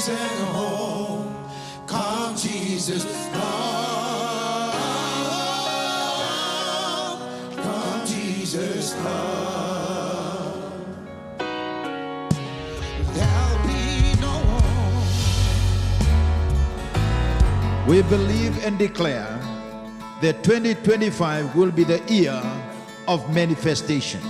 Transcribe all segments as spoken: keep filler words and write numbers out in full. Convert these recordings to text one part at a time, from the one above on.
Take home. Come, Jesus, come. Come, Jesus, come. There'll be no war. We believe and declare that twenty twenty-five will be the year of manifestation.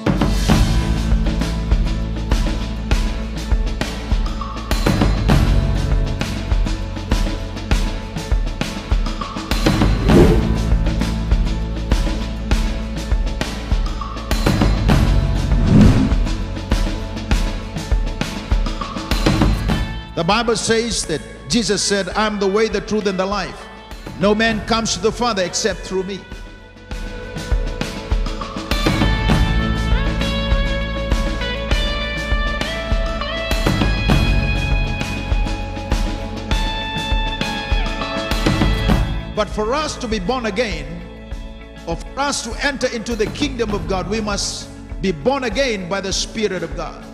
The Bible says that Jesus said, "I am the way, the truth, and the life. No man comes to the Father except through me." But for us to be born again, or for us to enter into the kingdom of God, we must be born again by the Spirit of God.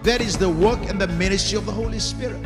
That is the work and the ministry of the Holy Spirit.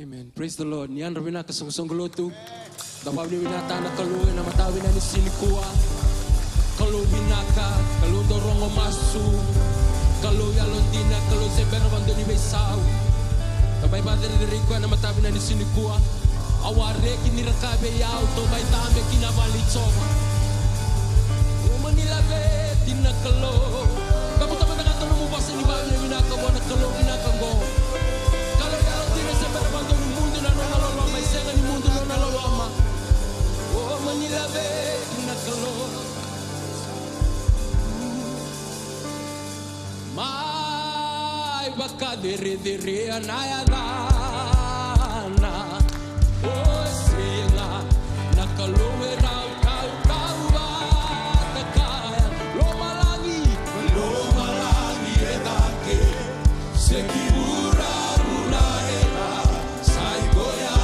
Amen. Praise the Lord. Ni yadra vinaka soqosoqo lotu. Da vakavinavinaka na Kalou ena mataka vinaka ni siga nikua. Kalou vinaka, Kalou dau rogo masu, Kalou yalodina, Kalou se bera vakadua ni veisau. Da mai vakacerecerei koya ena mataka vinaka ni siga nikua. Au a reki ni ra kaya vei au, tou mai cabe ki na vale i Jiova. O mani laveti na Kalou. Kakuta mada ga na nomu vosa ni vakavinavinaka vua na Kalou vinaka oqo. Kalou yalodina, se bera vakadua ni mudu na nona loloma, e sega ni mudu na nona loloma. O mani laveti na Kalou. Mai vakacerecerea na yacana. O sega na Kalou e rau kaukauwa. Vata kaya lomalagi, lomalagi e cake, se ki vuravura e ra, sa i koya.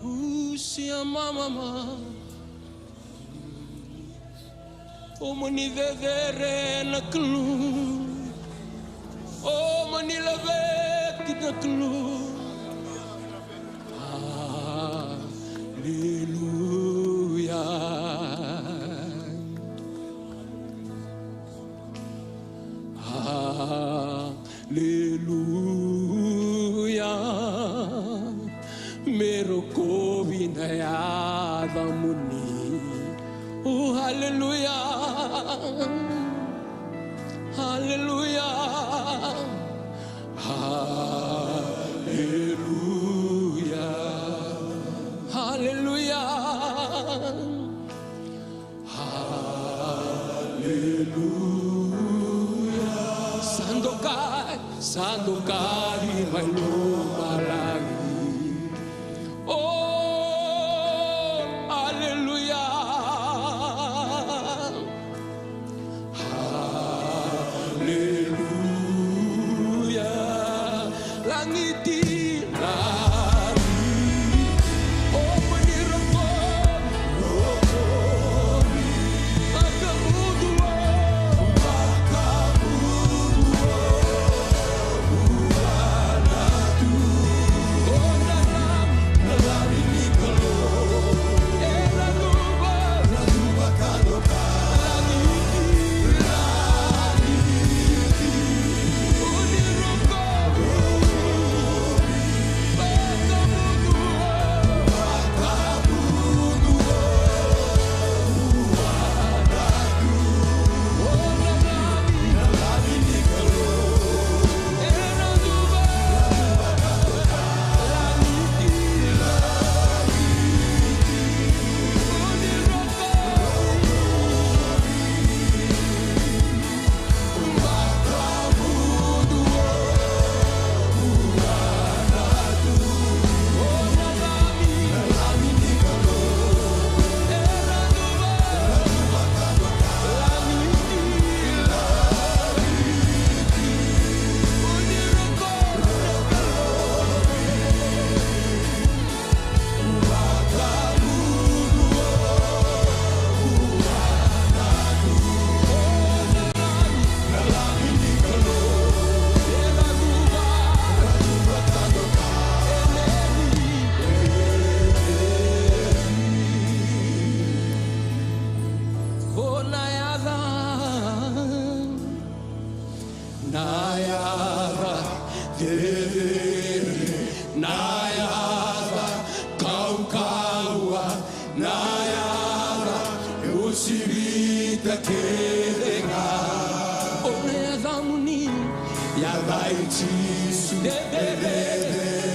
Usia mamama. O mani cecere na Kalou. O mani laveti na Kalou. Aleluya. Aleluya. Me rokovi na yacamuni. Oh, aleluya. Aleluya. Aleluya. Aleluya. Aleluya. Sandokai, sandokai mai lomalagi. Oh, aleluya. Aleluya. Lagiti, lagiti. O mani rokovi, rokovi. Vakamuduo, vakamuduo. O na yaca, na yaca cecere, na yaca kaukauwa, na yaca e uasivita kece ga. O na yacamuni, yaca i Jisu cecere,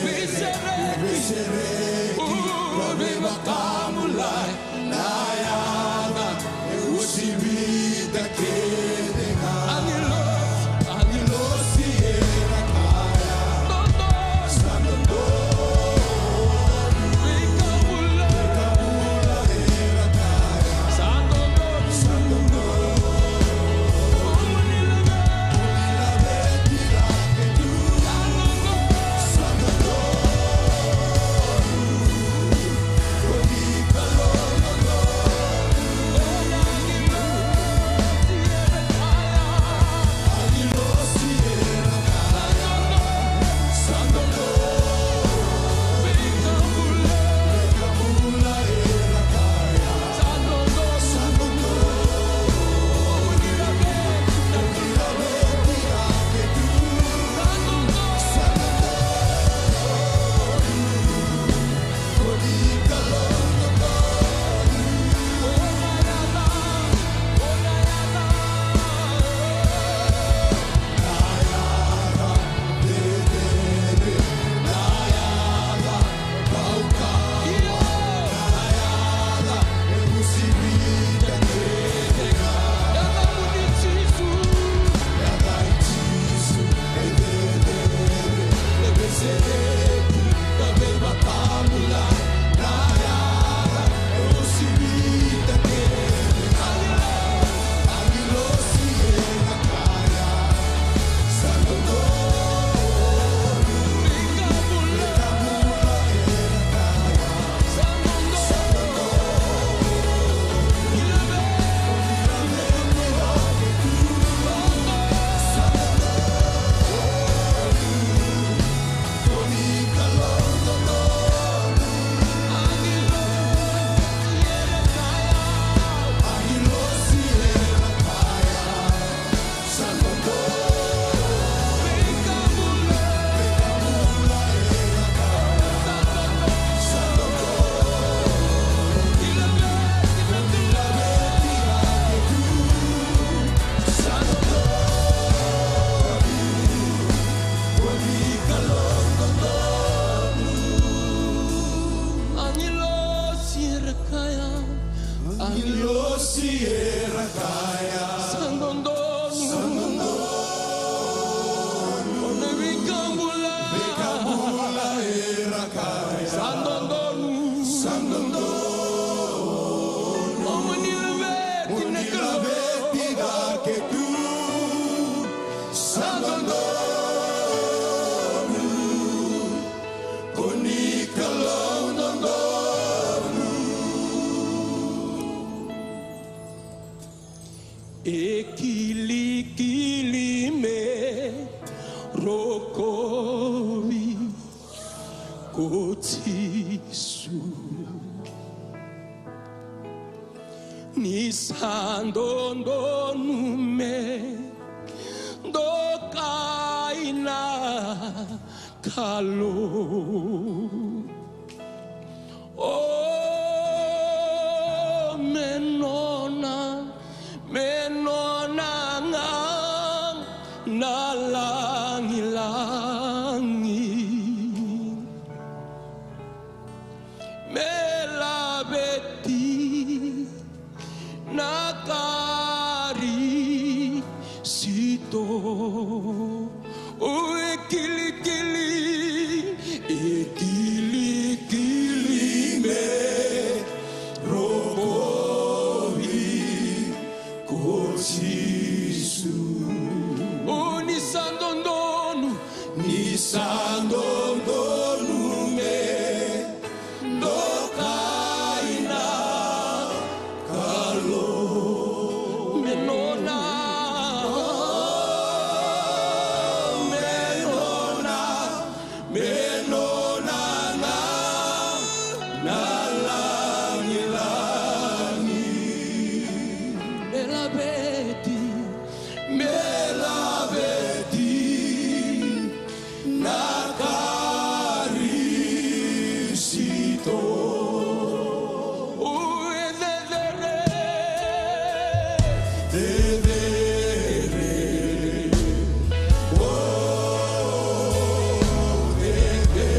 veisereki, veisereki, o veivakabulai. Na yaca e uasivita kece ga. Agilosi, agilosi era kaya. Dodonu. Sa dodonu. Veikabula. Veikabula era kaya. Sa dodonu. Sa dodonu. O mani laveti. O mani laveti cake tu. Sa dodonu. ko Jisu. Ni sa dodonu me dokai na Kalou. O me nona, me nona ga na lagilagi. Me laveti na Karisito. O e kilikili, e kilikili me rokovi ko Jisu. O ni sa dodonu, ni sa dodonu me dokai na Kalou. Me nona, me nona, me nona ga na lagilagi. Me laveti, me laveti na Karisito. O e cecere, cecere. O cecere,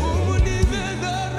o ni cecere.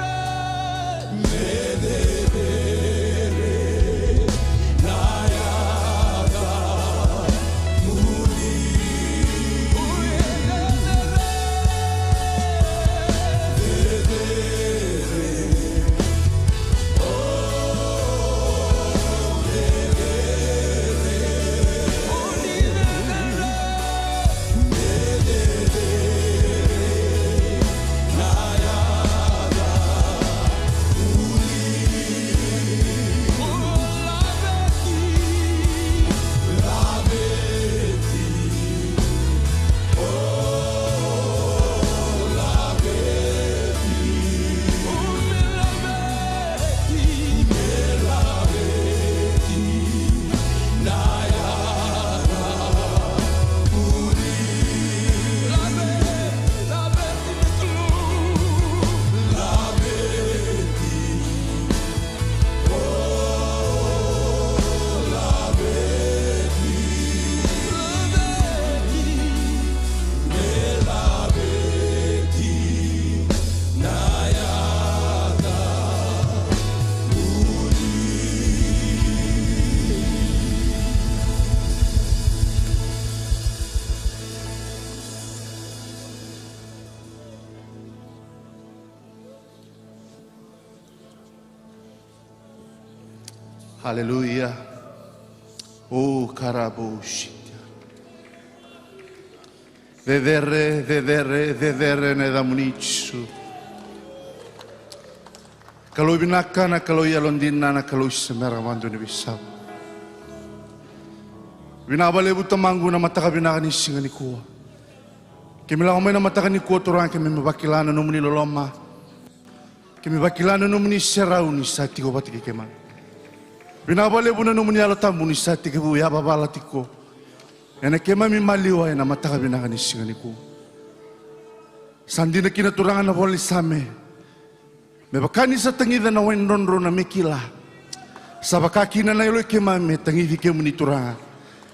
Haleluya. O karabousitia. Cecere, cecere, cecere na yacamuni Jisu. Kalou vinaka, na Kalou yalodina, na Kalou se bera vakadua ni veisau. Vinaka vakalevu Tamaqu na mataka vinaka ni siga nikua. Keimami lako mai na mataka nikua Turaga, keimami vakila na nomuni loloma. Keimami vakila na nomuni serau ni sa tiko vata kei keimami. Vinaka vakalevu na nomuni Yalo Tabu ni sa tekivu yavavala tiko ena keimami maliwa ena mataka vinaka ni siga nikua. Sa dina kina Turaga na vola ni Same, me vaka ni sa tagica na wai drodro na me kila, sa vaka kina na yalo i keimami me tagici kemuni Turaga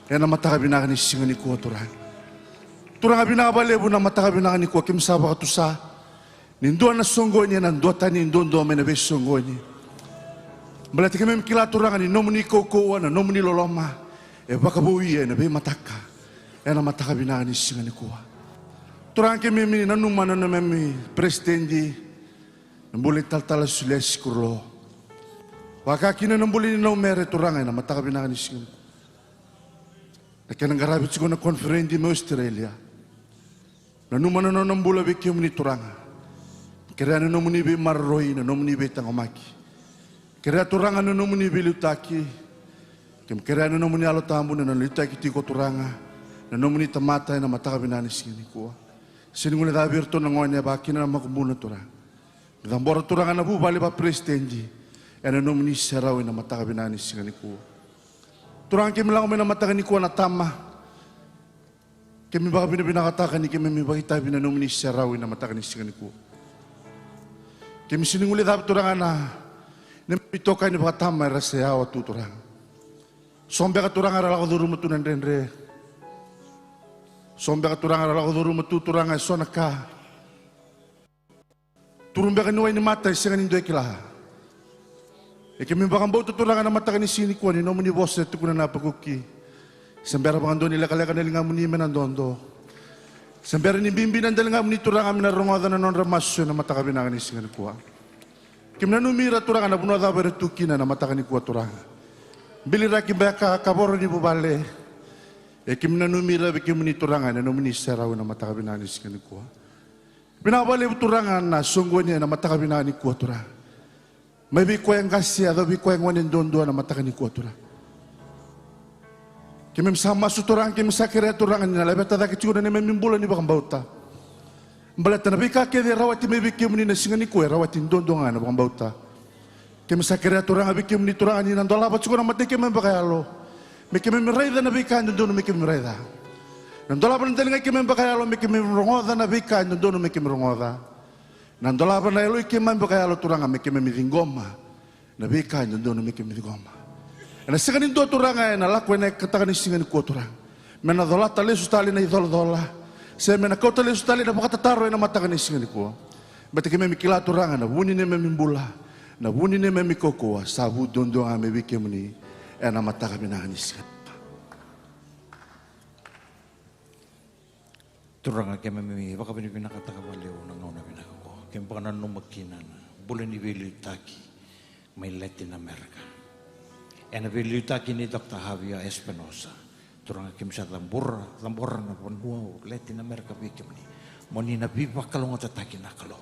ena mataka vinaka ni siga nikua Turaga. Turaga, vinaka vakalevu na mataka vinaka nikua keimami sa vakatusa ni dua na soqoni ena duatani duadua mai na veisoqoni. Baleta keimami kila Turaga ni nomuni kaukauwa, na nomuni loloma e vakavouya ena veimataka ena mataka vinaka ni siga nikua. Turaga, keimami nanuma na neimami peresitedi, na bula i talatala Suliasi Kurilo, vaka kina na bula ni Naumere Turaga ena mataka vinaka ni siga nikua. Na kena qaravi tiko na koniferedi mai Australia. Nanuma na nona bula vei kemuni Turaga. Kerea na nomuni veimaroroi, na nomuni veitaqomaki. Kerea Turaga na nomuni veiliutaki. Keimami kerea na nomuni Yalo Tabu na nona liutaki tiko Turaga na nomuni tamata ena mataka vinaka ni siga nikua. Sega ni guilecavi iratou na gone e vakakina na makubuna, Turaga. Me cabora, Turaga, na vuvale vaperesitedi ena nomuni serau ena mataka vinaka ni siga nikua. Turaga, keimami lako mai na mataka nikua na tama. Keimami vakavinavinakataka ni keimami vakaitavi ena nomuni serau ena mataka ni siga nikua. Keimami sega ni guilecavi, Turaga, na neimami itokani vakatama era se yawa tu, Turaga. So beka, Turaga, era lako curuma tu na dredre. So beka, Turaga, era lako curuma tu, Turaga, eso na ka. Turu beka ni wainimata e sega ni dua e kila. Ia keimami vakabauta, Turaga, na mataka ni siga nikua ni nomuni vosa e tukuna na Apakuki: Se bera vakadua ni lekaleka na ligamuni me na dodo, se bera ni bibi na daligamuni, Turaga, me na rogoca na nodra masu ena mataka vinaka ni siga nikua. Keimami nanumi ira, Turaga, na vanua cava era tu kina ena mataka nikua, Turaga. Biliraki beka, kavoro ni vuvale. Ia keimami nanumi ira vei kemuni, Turaga, ena nomuni serau ena mataka vinaka ni siga nikua. Vinaka vakalevu, Turaga, na soqoni ena mataka vinaka nikua, Turaga. Mai vei koya e qase, yaco vei koya e gone duadua ena mataka nikua, Turaga. Keimami sa masu, Turaga, keimami sa kerea, Turaga, ni na laveta cake tiko na neimami bula ni vakabauta. Baleta na veika kece e rawati mai vei kemuni na siga nikua e rawati duadua ga ena vakabauta. Keimami sa kerea, Turaga, vei kemuni, Turaga, ni na dolava tiko na mata i keimami vakayalo me keimami raica na veika e dodonu me keimami raica. Na dolava na daliga i keimami vakayalo me keimami rogoca na veika e dodonu me keimami rogoca. Na dolava na yalo i keimami vakayalo, Turaga, me keimami ciqoma na veika e dodonu me keimami ciqoma. Ena sega ni dua, Turaga, ena lako ena mataka ni siga nikua, Turaga, me na colata lesu tale na icolacola, se me na kauta lesu tale na vakatataro ena mataka ni siga nikua. Baleta keimami kila, Turaga, na vu ni neimami bula, na vu ni neimami kaukauwa sa vu duadua ga mai vei kemuni ena mataka vinaka ni siga. Turaga, keimami vakavinavinakataka vakalevu na gauna vinaka oqo. Keimami vakananuma kina na bula ni veiliutaki mai Latin America, ena veiliutaki nei Doctor Javier Espinosa. Turaga, keimami sa cabora, cabora na vanua o Latin America vei kemuni, mo ni na veivakalougatataki, na Kalou.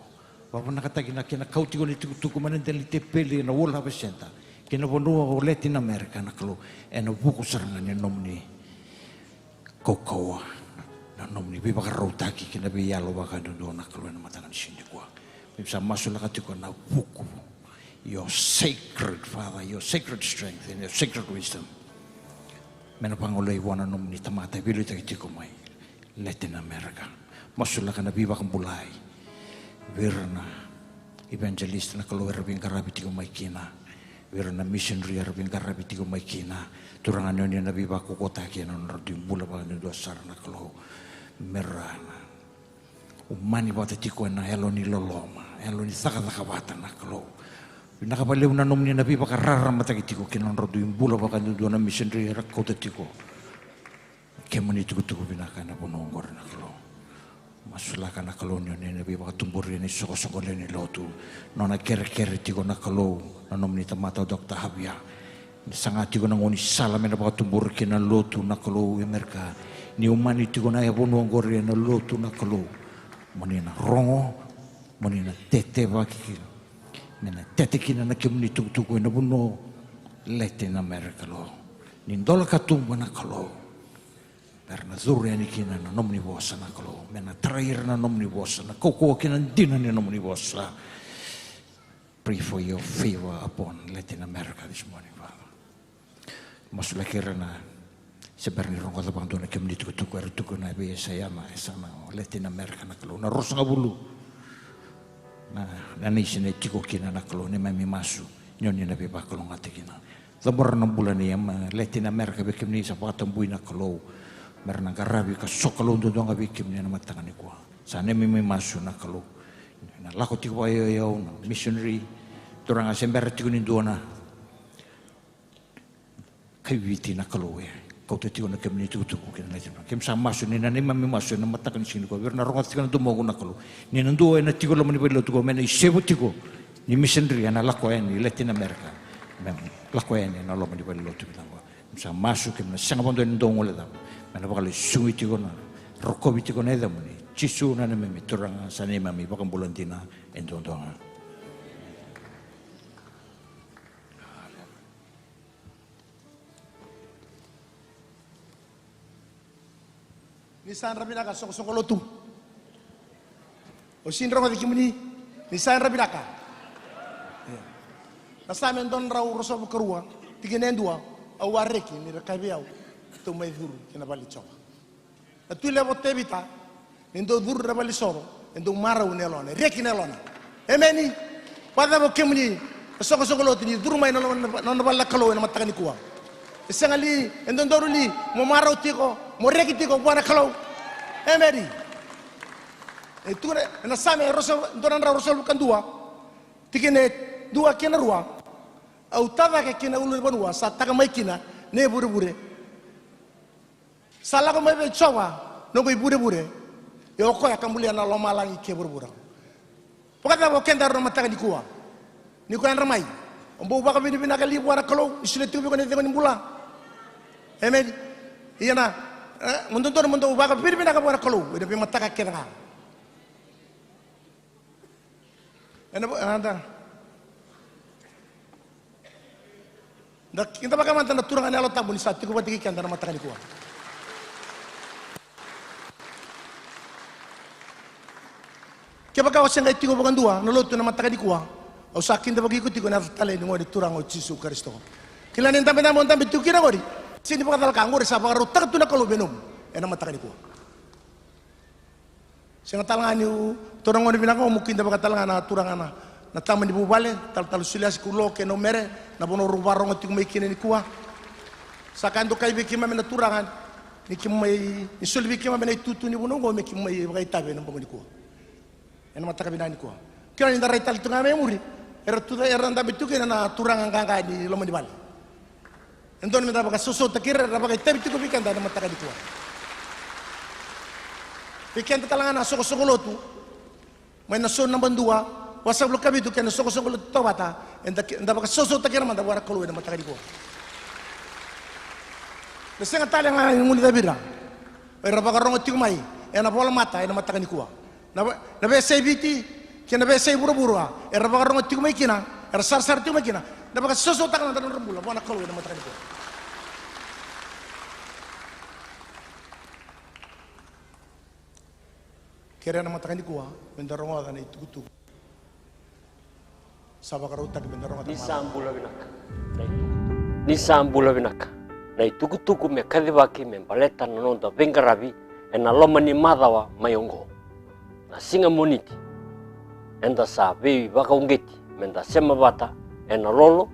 Vakavinakataki na kena kau tiko ni tukutuku mai na dela ni tepeli ena World Harvest Centre kei na vanua o Latin America, na Kalou, ena vuku sara ga ni nomuni kaukauwa, na nomuni veivakarautaki kei na veiyalo vakayadudua, na Kalou, ena mataka ni siga nikua. Keimami sa masulaka tiko na vuku, your sacred, Father, your sacred strength and your sacred wisdom, me na vagolei vua na nomuni tamata e veiliutaki tiko mai Latin America. Masulaka na veivakabulai vei ira na evangelist, na Kalou, era veiqaravi tiko mai kina, vei ira na missionary era veiqaravi tiko mai kina. Turaga, ni o ni na veivakaukauwataki ena nodra dui bula vakayadudua sara, na Kalou, me ra na umani vata tiko ena yalo ni loloma, yalo ni cakacaka vata, na Kalou. Vinaka vakalevu na nomuni na veivakararamataki tiko kei na nodra dui bula vakayadudua na missionary era kauta tiko kemuni tukutuku vinaka ena vanua oqori, na Kalou. Masulaka, na Kalou, ni o ni na veivakatuburi ena isoqosoqo lewe ni lotu. Nona kerekere tiko, na Kalou, na nomuni tamata o Doctor Javier, ni saga tiko na gaunisala me na vakatubura kina na lotu, na Kalou, e Amerika. Ni umani tiko na vanua oqori ena lotu, na Kalou, mo ni na rogo, mo ni na tetevaki kina, me na tete kina na kemuni tukutuku ena vanua o Latin America, Lord. Ni dola katuba, na Kalou, me ra na curu yani kina na nomuni vosa, na Kalou, me na tarai ira na nomuni vosa, na kaukauwa kei na dina ni nomuni vosa. Pray for your favor upon Latin America this morning, Father. Masulaki ira na se bera ni rogoca vakadua na kemuni tukutuku era tukuna vei Esaia na yasana o Latin America, na Kalou, na ruasagavulu na, na nation e tiko kina, na Kalou. Neimami masu ni o ni na veivakalougatataki kina. Cabora na bula ni Am-, Latin America vei kemuni, sa vakatabui, na Kalou, me ra na qaravi ka sokalou duadua ga vei kemuni ena mataka nikua. Sa neimami masu, na Kalou, na lako tiko vakayauyau na missionary, Turaga, se bera tiko ni dua na kai Viti, na Kalou, e kauta tiko na kemuni tukutuku kina na Latin America. Keimami sa masu ni na neimami masu ena mataka ni siga nikua vei ira na rogoca tiko na domoqu, na Kalou, ni na dua ena tiko loma ni valenilotu qo me na isevu tiko ni missionary ena lako yani i Latin America, me lako yani ena loma ni valenilotu vinaka qo. Keimami sa masu, keimami na sega vakadua ni dau guilecava, me na vakalesui tiko, na rokovi tiko na yacamuni, Jisu na neimami Turaga, sa neimami iVakabula dina e duadua ga. Ni sa dra vinaka, soqosoqo lotu. Au sega ni rogoca kemuni, ni sa yadra vinaka. Ia. Na Same dua na drau ruasagavulu ka rua, tikina e dua, au a reki ni ra kaya vei au, tou mai curu ki na vale ni Jiova. Na tui levu o Tevita, ni dau curu na valenisoro, e dau marau na yalona, e reki na yalona. Emeni. Vakacava o kemuni, e soqosoqo lotu, ni curu mai na nona, nona vale na Kalou ena mataka nikua? E sega li, e dodonu li mo marau tiko, mo reki tiko vua na Kalou? Emeni. E tukuna ena Same e ruasa, dua na drau ruasagavulu ka dua, tikina e dua kei na rua. Au ta cake ki na ulunivanua, sa taka mai kina na ivurevure. Sa lako mai vei Jiova noqu ivurevure, ia o koya ka bulia na lomalagi kei vuravura. Vakacava o keda ena mataka nikua? Ni ko yadra mai, o bau vakavinavinaka li vua na Kalou ni solia tiko vei iko na icegu ni bula? Emeni. Ia na, e, mo dodonu mo dau vakavinavinaka vua na Kalou ena veimataka kece ga. Ena vo-, a, da. Da, keda vakamada na Turaga na Yalo Tabu ni sa tiko vata kei keda ena mataka nikua. Kevaka o se qai tiko vakadua na lotu ena mataka nikua, au sa kidavaki iko tiko ena yaca talei ni Gone Turaga o Jisu Karisito. Kila ni dabedabe o dabe tiko kina qori, sega ni vakacalaka, qori sa vakarautaka tu na Kalou me nomu ena mataka nikua. Sega tale ga niu taura na gauna vinaka oqo meu kidavaka tale ga na turaga na, na tama ni vuvale, talatala Suliasi Kulo kei na Umere, na vanua rau vakarorogo tiko mai kina nikua. Sa ka dokai vei keimami na Turaga ni keimami, ni soli vei keimami na itutu ni vanua oqo me keimami vakaitavi ena bogi nikua. Ena mataka vinaka nikua. Kila ni da rai tale tu ga mai muri, era tu, era dabe tu kina na turaga qaqa ni loma ni vale. E dodonu meda vakasausautaki ira, era vakaitavi tiko vei keda ena mataka nikua. Vei keda tale ga na soqosoqo lotu mai na Sone naba dua, vasagavulu ka vitu kei na soqosoqo lotu tauvata, eda, eda vakasausautaki ira mada vua na Kalou ena mataka nikua. Da sega tale ga ni guilecavi ira era vakarorogo tiko mai ena volamata ena mataka nikua. Na, na veiyasai Viti kei na veiyasai vuravura era vakarorogo tiko mai kina, era sarasara tiko mai kina, da vakasausautaka mada na nodra bula vua na Kalou ena mataka nikua. Kerea na mataka nikua meda rogoca na itukutuku. Sa vakarautaki me da rogoca. Ni sa bula vinaka na itukutuku. Ni sa bula vinaka na itukutuku me kacivaki me baleta na noda veiqaravi ena loma ni macawa mai oqo. Na siga Moniti, eda sa veivakauqeti me da sema vata ena lolo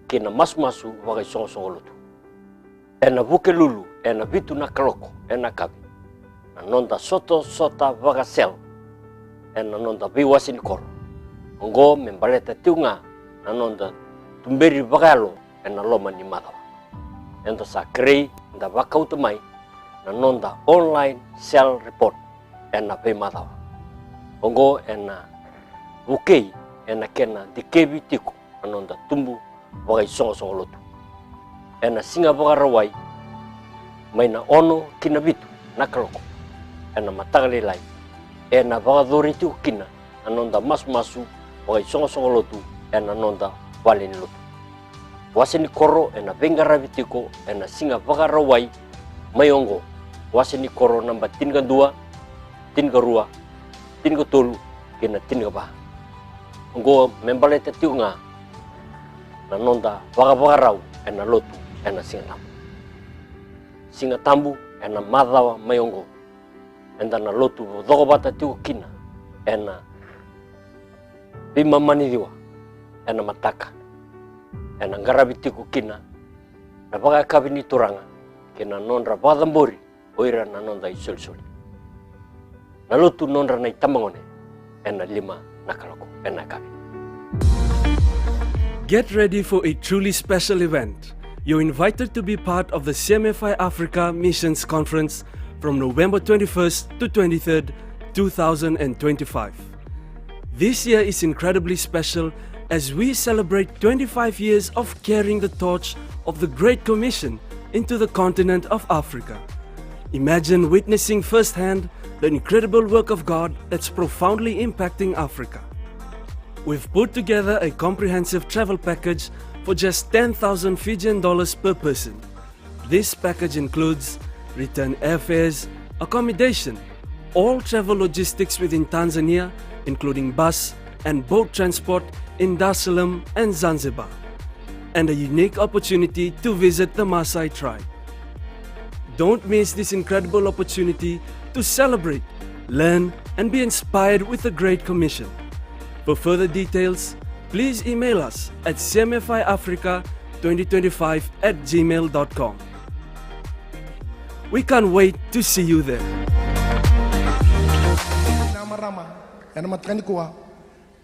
kei na masumasu vakaisoqosoqo lotu. Ena Vukelulu ena vitu na kaloko ena yakavi, na noda sotasota vaka-cell ena noda veiwase ni koro. Oqo me baleta tiko ga na noda tuberi vakayalo ena loma ni macawa. Eda sa kerei da vakauta mai na noda online cell report ena veimacawa. Oqo ena vukei ena kena dikevi tiko na noda tubu vakaisoqosoqo lotu. Ena siga Vakarauwai, mai na ono ki na vitu na kaloko ena mataka lailai, ena vakayacori tiko kina na noda masumasu vakaisoqosoqo lotu ena noda vale ni lotu. Wase ni koro ena veiqaravi tiko ena siga Vakarauwai mai oqo, wase ni koro naba tinikadua, tinikarua, tinikatolu kei na tinikava. Oqo me baleta tiko ga na noda vakavakarau ena lotu ena Siga Tabu. Siga Tabu ena macawa mai oqo, eda na lotu cokovata tiko kina ena veimama ni ciwa ena mataka, ena qaravi tiko kina na vakayakavi ni Turaga kei na nodra vakacabori o ira na noda isolisoli. Na lotu nodra na itabagone ena lima na kaloko ena yakavi. Get ready for a truly special event. You're invited to be part of the C M F I Africa Missions Conference from November twenty-first to twenty-third, two thousand and twenty-five. This year is incredibly special as we celebrate twenty-five years of carrying the torch of the Great Commission into the continent of Africa. Imagine witnessing firsthand the incredible work of God that's profoundly impacting Africa. We've put together a comprehensive travel package for just ten thousand Fijian dollars per person. This package includes return airfares, accommodation, all travel logistics within Tanzania, including bus and boat transport in Dar es Salaam and Zanzibar, and a unique opportunity to visit the Maasai tribe. Don't miss this incredible opportunity to celebrate, learn, and be inspired with the Great Commission. For further details, please email us at C M F I Africa twenty twenty-five at gmail dot com. We can't wait to see you there. Na marama, ena mataka nikua,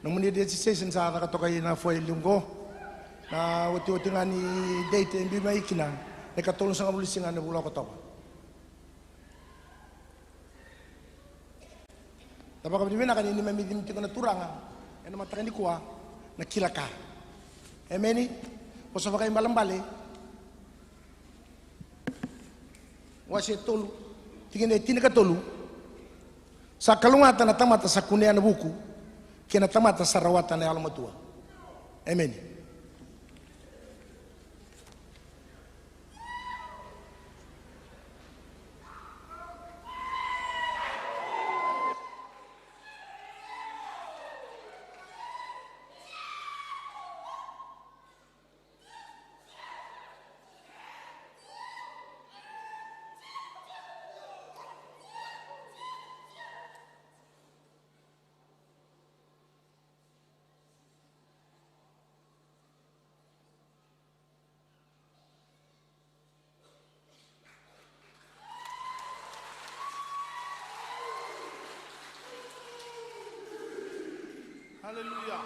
nomuni registration sa caka toka ina foil qo. Na otioti ga ni date e biu mai kina, na ikatolusagavulu ni siga ni vula o Okotova. Da vakavinavinaka ni neimami cimi tiko na Turaga ena mataka nikua na kila ka. Emeni. Vosa Vakaibalebale wase e tolu, tikina e tinikatolu. Sa kalougata na tamata sa kunea na vuku, kei na tamata sa rawata na yalomatua. Emeni. Aleluya.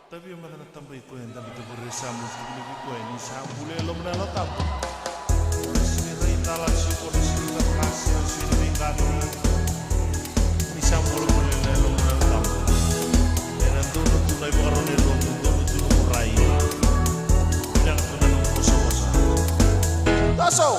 Tavia mada na taba i koya, dabe tavori e sa musu, tukuni vei koya ni sa bula e loma na Yalo Tabu. Sini rai tala, siko na sini tala, sini vei kati. Ni sa bula bula e loma na Yalo Tabu. Ena donu tu na ivakarau ni lotu, donu tu na murai. Leqa tu na nomu vosavosa. Toso!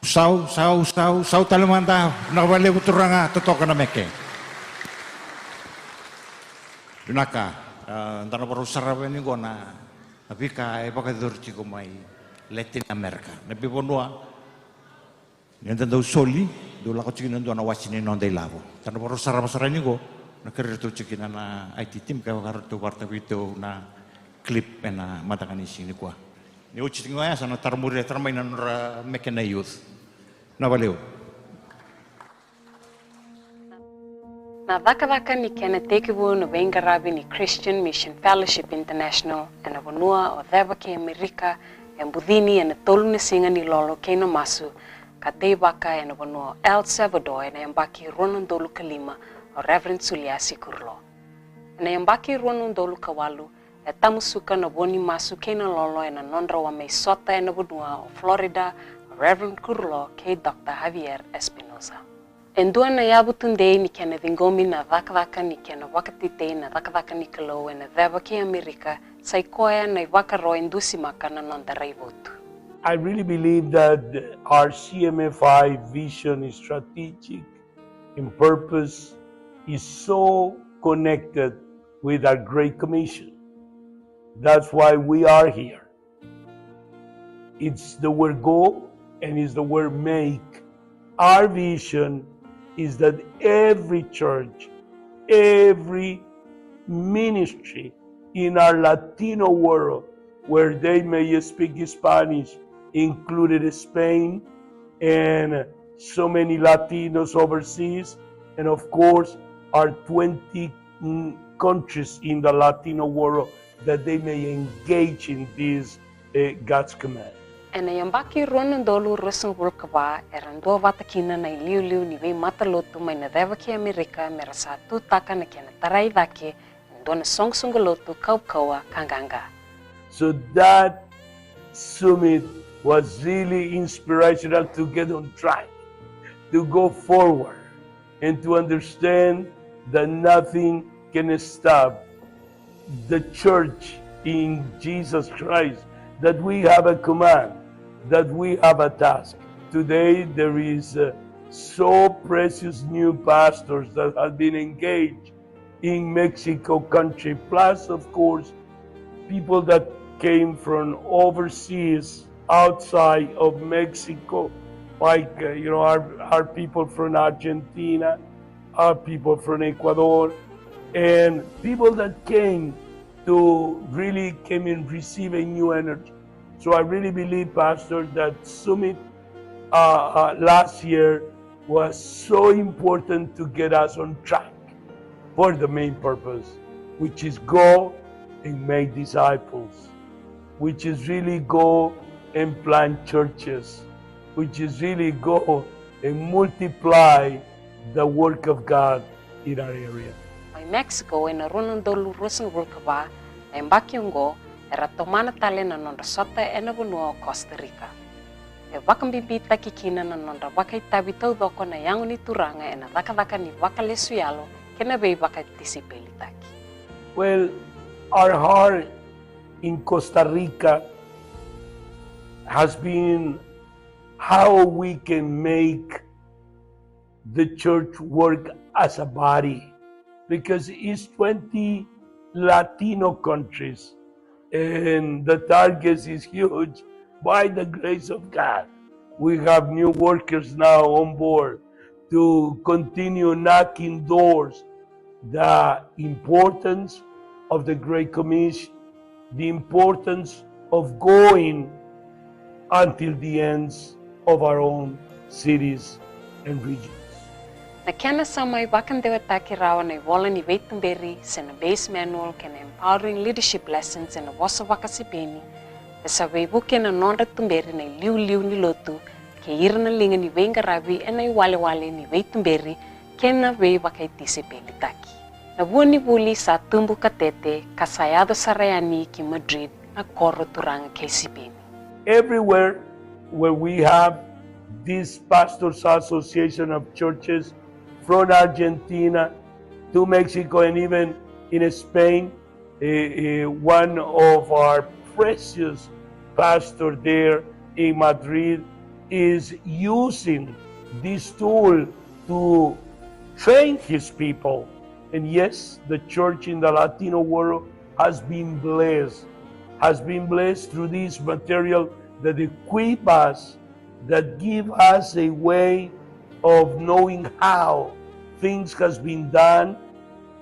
Sau, sau, sau, sau tale mada, vinaka vakalevu turaga, totoka na meke. Vinaka, e, da na varau sarava yani qo na veika e vakayacori tiko mai Latin America. Na veivanua ni da dau soli, dau lako tiko na dua na wasi ni noda ilavo. Da na varau sarava sara yani qo, na kerei ratou tiko kina na I T team, ka vaka ratou vakaraitaka vei ratou na clip ena mataka ni siga nikua. Ni oti tiko ga ya, sa na tara muri, tara mai na nodra meke na youth. Na valeu. Na cakacaka ni kena tekivu na veiqaravi ni Christian Mission Fellowship International ena vanua o Ceva kei Amerika e bucini ena tolu na siga ni lolo kei na masu ka teivaka ena vanua o El Salvador ena yabaki rua na udolu ka lima o Reverend Suliasi Kurulo. Ena yabaki rua na udolu ka walu, e tamusuka na vo ni masu kei na lolo ena nodra wa mai sota ena vanua o Florida o Reverend Kurulo kei Doctor Javier Espinosa. E dua na yavu tudei ni kena ciqomi na cakacaka ni kena vakatetei na cakacaka ni Kalou ena Ceva kei Amerika, sa i koya na ivakaro e dusimaka na noda raivotu. I really believe that our C M F I vision is strategic and purpose is so connected with our Great Commission. That's why we are here. It's the word go and it's the word make. Our vision is that every church, every ministry in our Latino world where they may speak Spanish, included Spain, and so many Latinos overseas, and of course, our twenty, mm, countries in the Latino world, that they may engage in this, uh, God's command. Ena yabaki rua na udolu ruasagavulu ka va, era duavata kina na iliuliu ni veimatalotu mai na Ceva kei Amerika me ra sa tutaka na kena tarai cake e dua na soqosoqo lotu kaukauwa ka qaqa. So that summit was really inspirational to get on track, to go forward, and to understand that nothing can stop the church in Jesus Christ, that we have a command, that we have a task. Today there is, uh, so precious new pastors that have been engaged in Mexico country, plus, of course, people that came from overseas, outside of Mexico, like, uh, you know, our, our people from Argentina, our people from Ecuador, and people that came to really came and receive a new energy. So I really believe, Pastor, that summit, uh, uh, last year was so important to get us on track for the main purpose, which is go and make disciples, which is really go and plant churches, which is really go and multiply the work of God in our area. Mai Mexico ena rua na udolu ruasagavulu ka va, na yabaki oqo era tomana tale na nodra sota ena vanua o Costa Rica. E vakabibitaki kina na nodra vakaitavi taucoko na yago ni Turaga ena cakacaka ni vakalesu yalo kei na veivakatisaipelitaki. Well, our heart in Costa Rica has been how we can make the church work as a body, because it's twenty Latino countries and the target is huge. By the grace of God, we have new workers now on board to continue knocking doors. The importance of the Great Commission, the importance of going until the ends of our own cities and regions. Na kena sa mai vakadewataki rawa na ivola ni veituberi se na base manual kei na empowering leadership lessons ena vosa vakaSipeni, e sa veivuke na nodra tuberi na iliuliu ni lotu kei ira na liga ni veiqaravi ena iwalewale ni veituberi kei na veivakatisaipelitaki. Na vua ni vuli sa tubu ka tete ka sa yaco sara yani ki Madrid, na koro turaga kei Sipeni. Everywhere where we have this Pastors Association of Churches, from Argentina to Mexico and even in Spain, eh, eh, one of our precious pastor there in Madrid, is using this tool to train his people. And yes, the church in the Latino world has been blessed, has been blessed through this material that equip us, that give us a way of knowing how things has been done,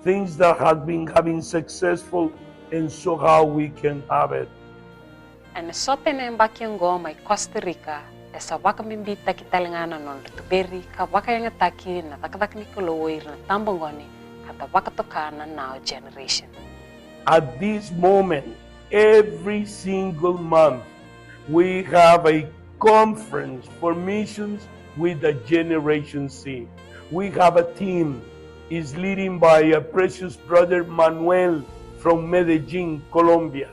things that have been having successful, and so how we can have it. Ena sota ena yabaki oqo mai Costa Rica, e sa vakabibitaki tale ga na nodra tuberi ka vakayagataki na cakacaka ni Kalou o ira na tabagone ka da vakatoka na Now Generation. At this moment, every single month, we have a conference for missions with the Generation C. We have a team is leading by a precious brother Manuel from Medellin, Colombia,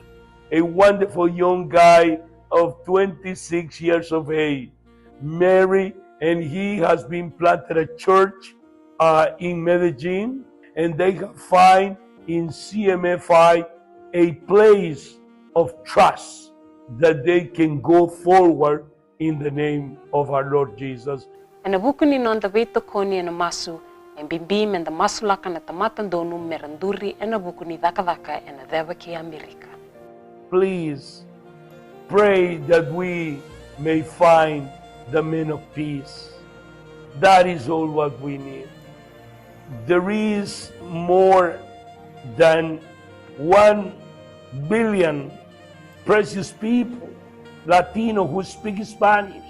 a wonderful young guy of twenty-six years of age. Mary and he has been planted a church uh, in Medellin, and they have find in C M F I a place of trust that they can go forward in the name of our Lord Jesus. Ena vuku ni noda veitokoni ena masu, e bibi meda masulaka na tamata donu mera duri ena vuku ni cakacaka ena ceva kei Amerika. Please pray that we may find the men of peace. That is all what we need. There is more than one billion precious people, Latino, who speak Spanish.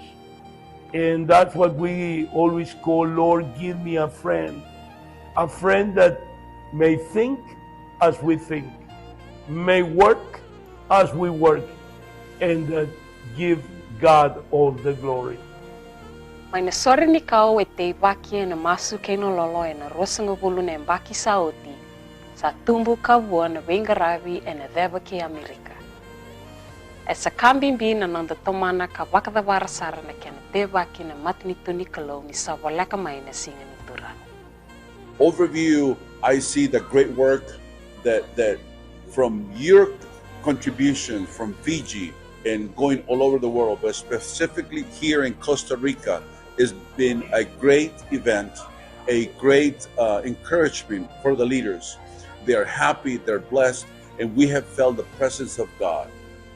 And that's what we always call, Lord, give me a friend. A friend that may think as we think, may work as we work, and that give God all the glory. Mai na sore ni kawa e teivaki ena masu kei na lolo ena ruasagavulu na yabaki sa oti, sa tubu ka vua na veiqaravi ena ceva kei Amerika. E sa ka bibi na noda tomana ka vakacavara sara na kena teivaki na matanitu ni Kalou ni sa voleka mai na Siga ni Turaga. Overview, I see the great work that, that from your contribution from Fiji and going all over the world, but specifically here in Costa Rica, has been a great event, a great uh, encouragement for the leaders. They are happy, they're blessed, and we have felt the presence of God.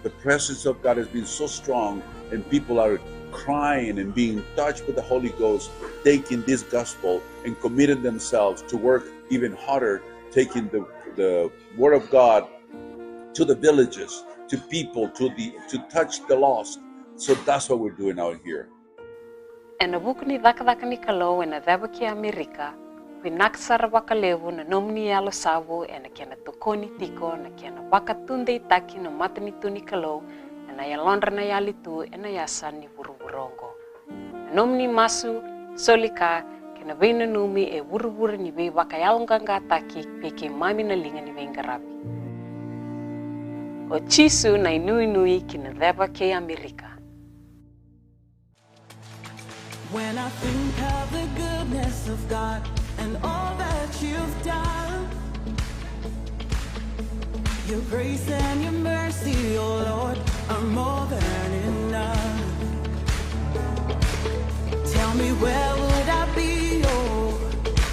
The presence of God has been so strong, and people are crying and being touched with the Holy Ghost, taking this gospel and committed themselves to work even harder, taking the, the word of God to the villages, to people, to the, to touch the lost. So that's what we're doing out here. Ena vuku ni cakacaka ni Kalou ena ceva kei Amerika, vinaka sara vakalevu na nomuni yalo savu ena kena tokoni tiko na kena vakatudeitaki na matanitu ni Kalou ena yalodra na yali tu ena yasa ni vuravura oqo. Na nomuni masu, soli ka, kei na veinanumi e vuravura ni veivakayaloqaqataki vei keimami na liga ni veiqaravi. O Jisu na inuinui ki na ceva kei Amerika. When I think of the goodness of God and all that you've done, your grace and your mercy, oh Lord, are more than enough. Tell me, where would I be, oh,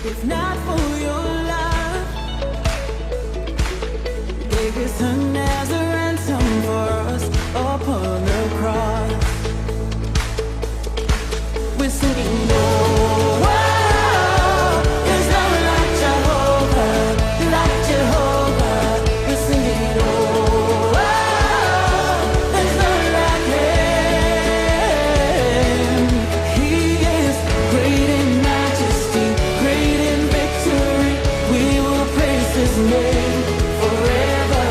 if not for your love? Gave your son as a ransom for us upon the cross. We're singing, oh, oh, there's no like Jehovah, like Jehovah. We're singing, oh, oh, there's no like him. He is great in majesty, great in victory. We will praise his name forever.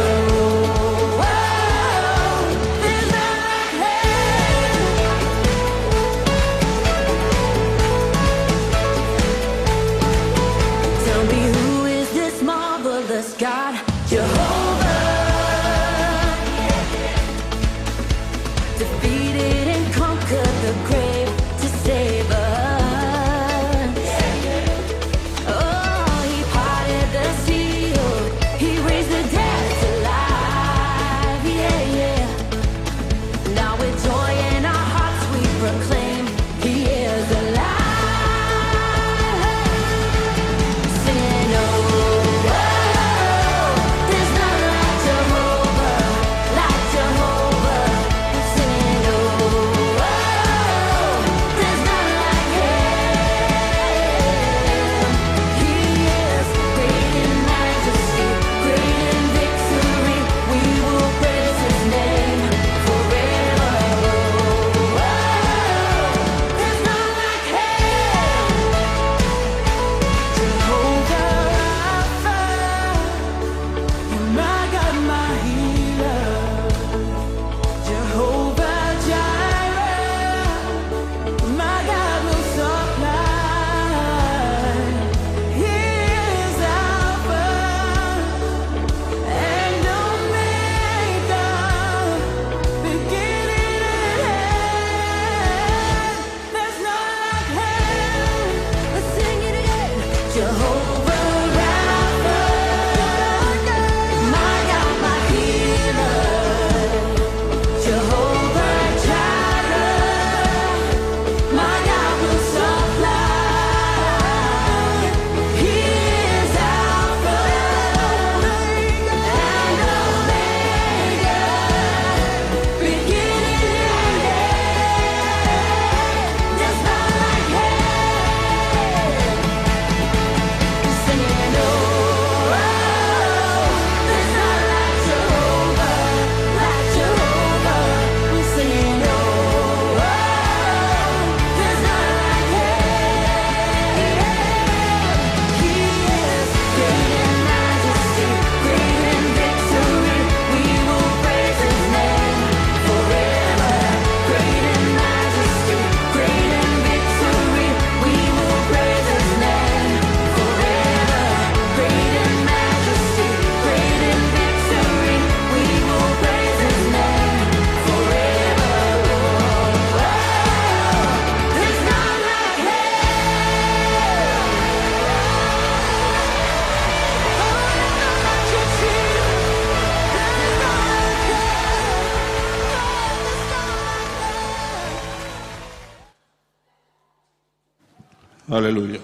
Aleluya.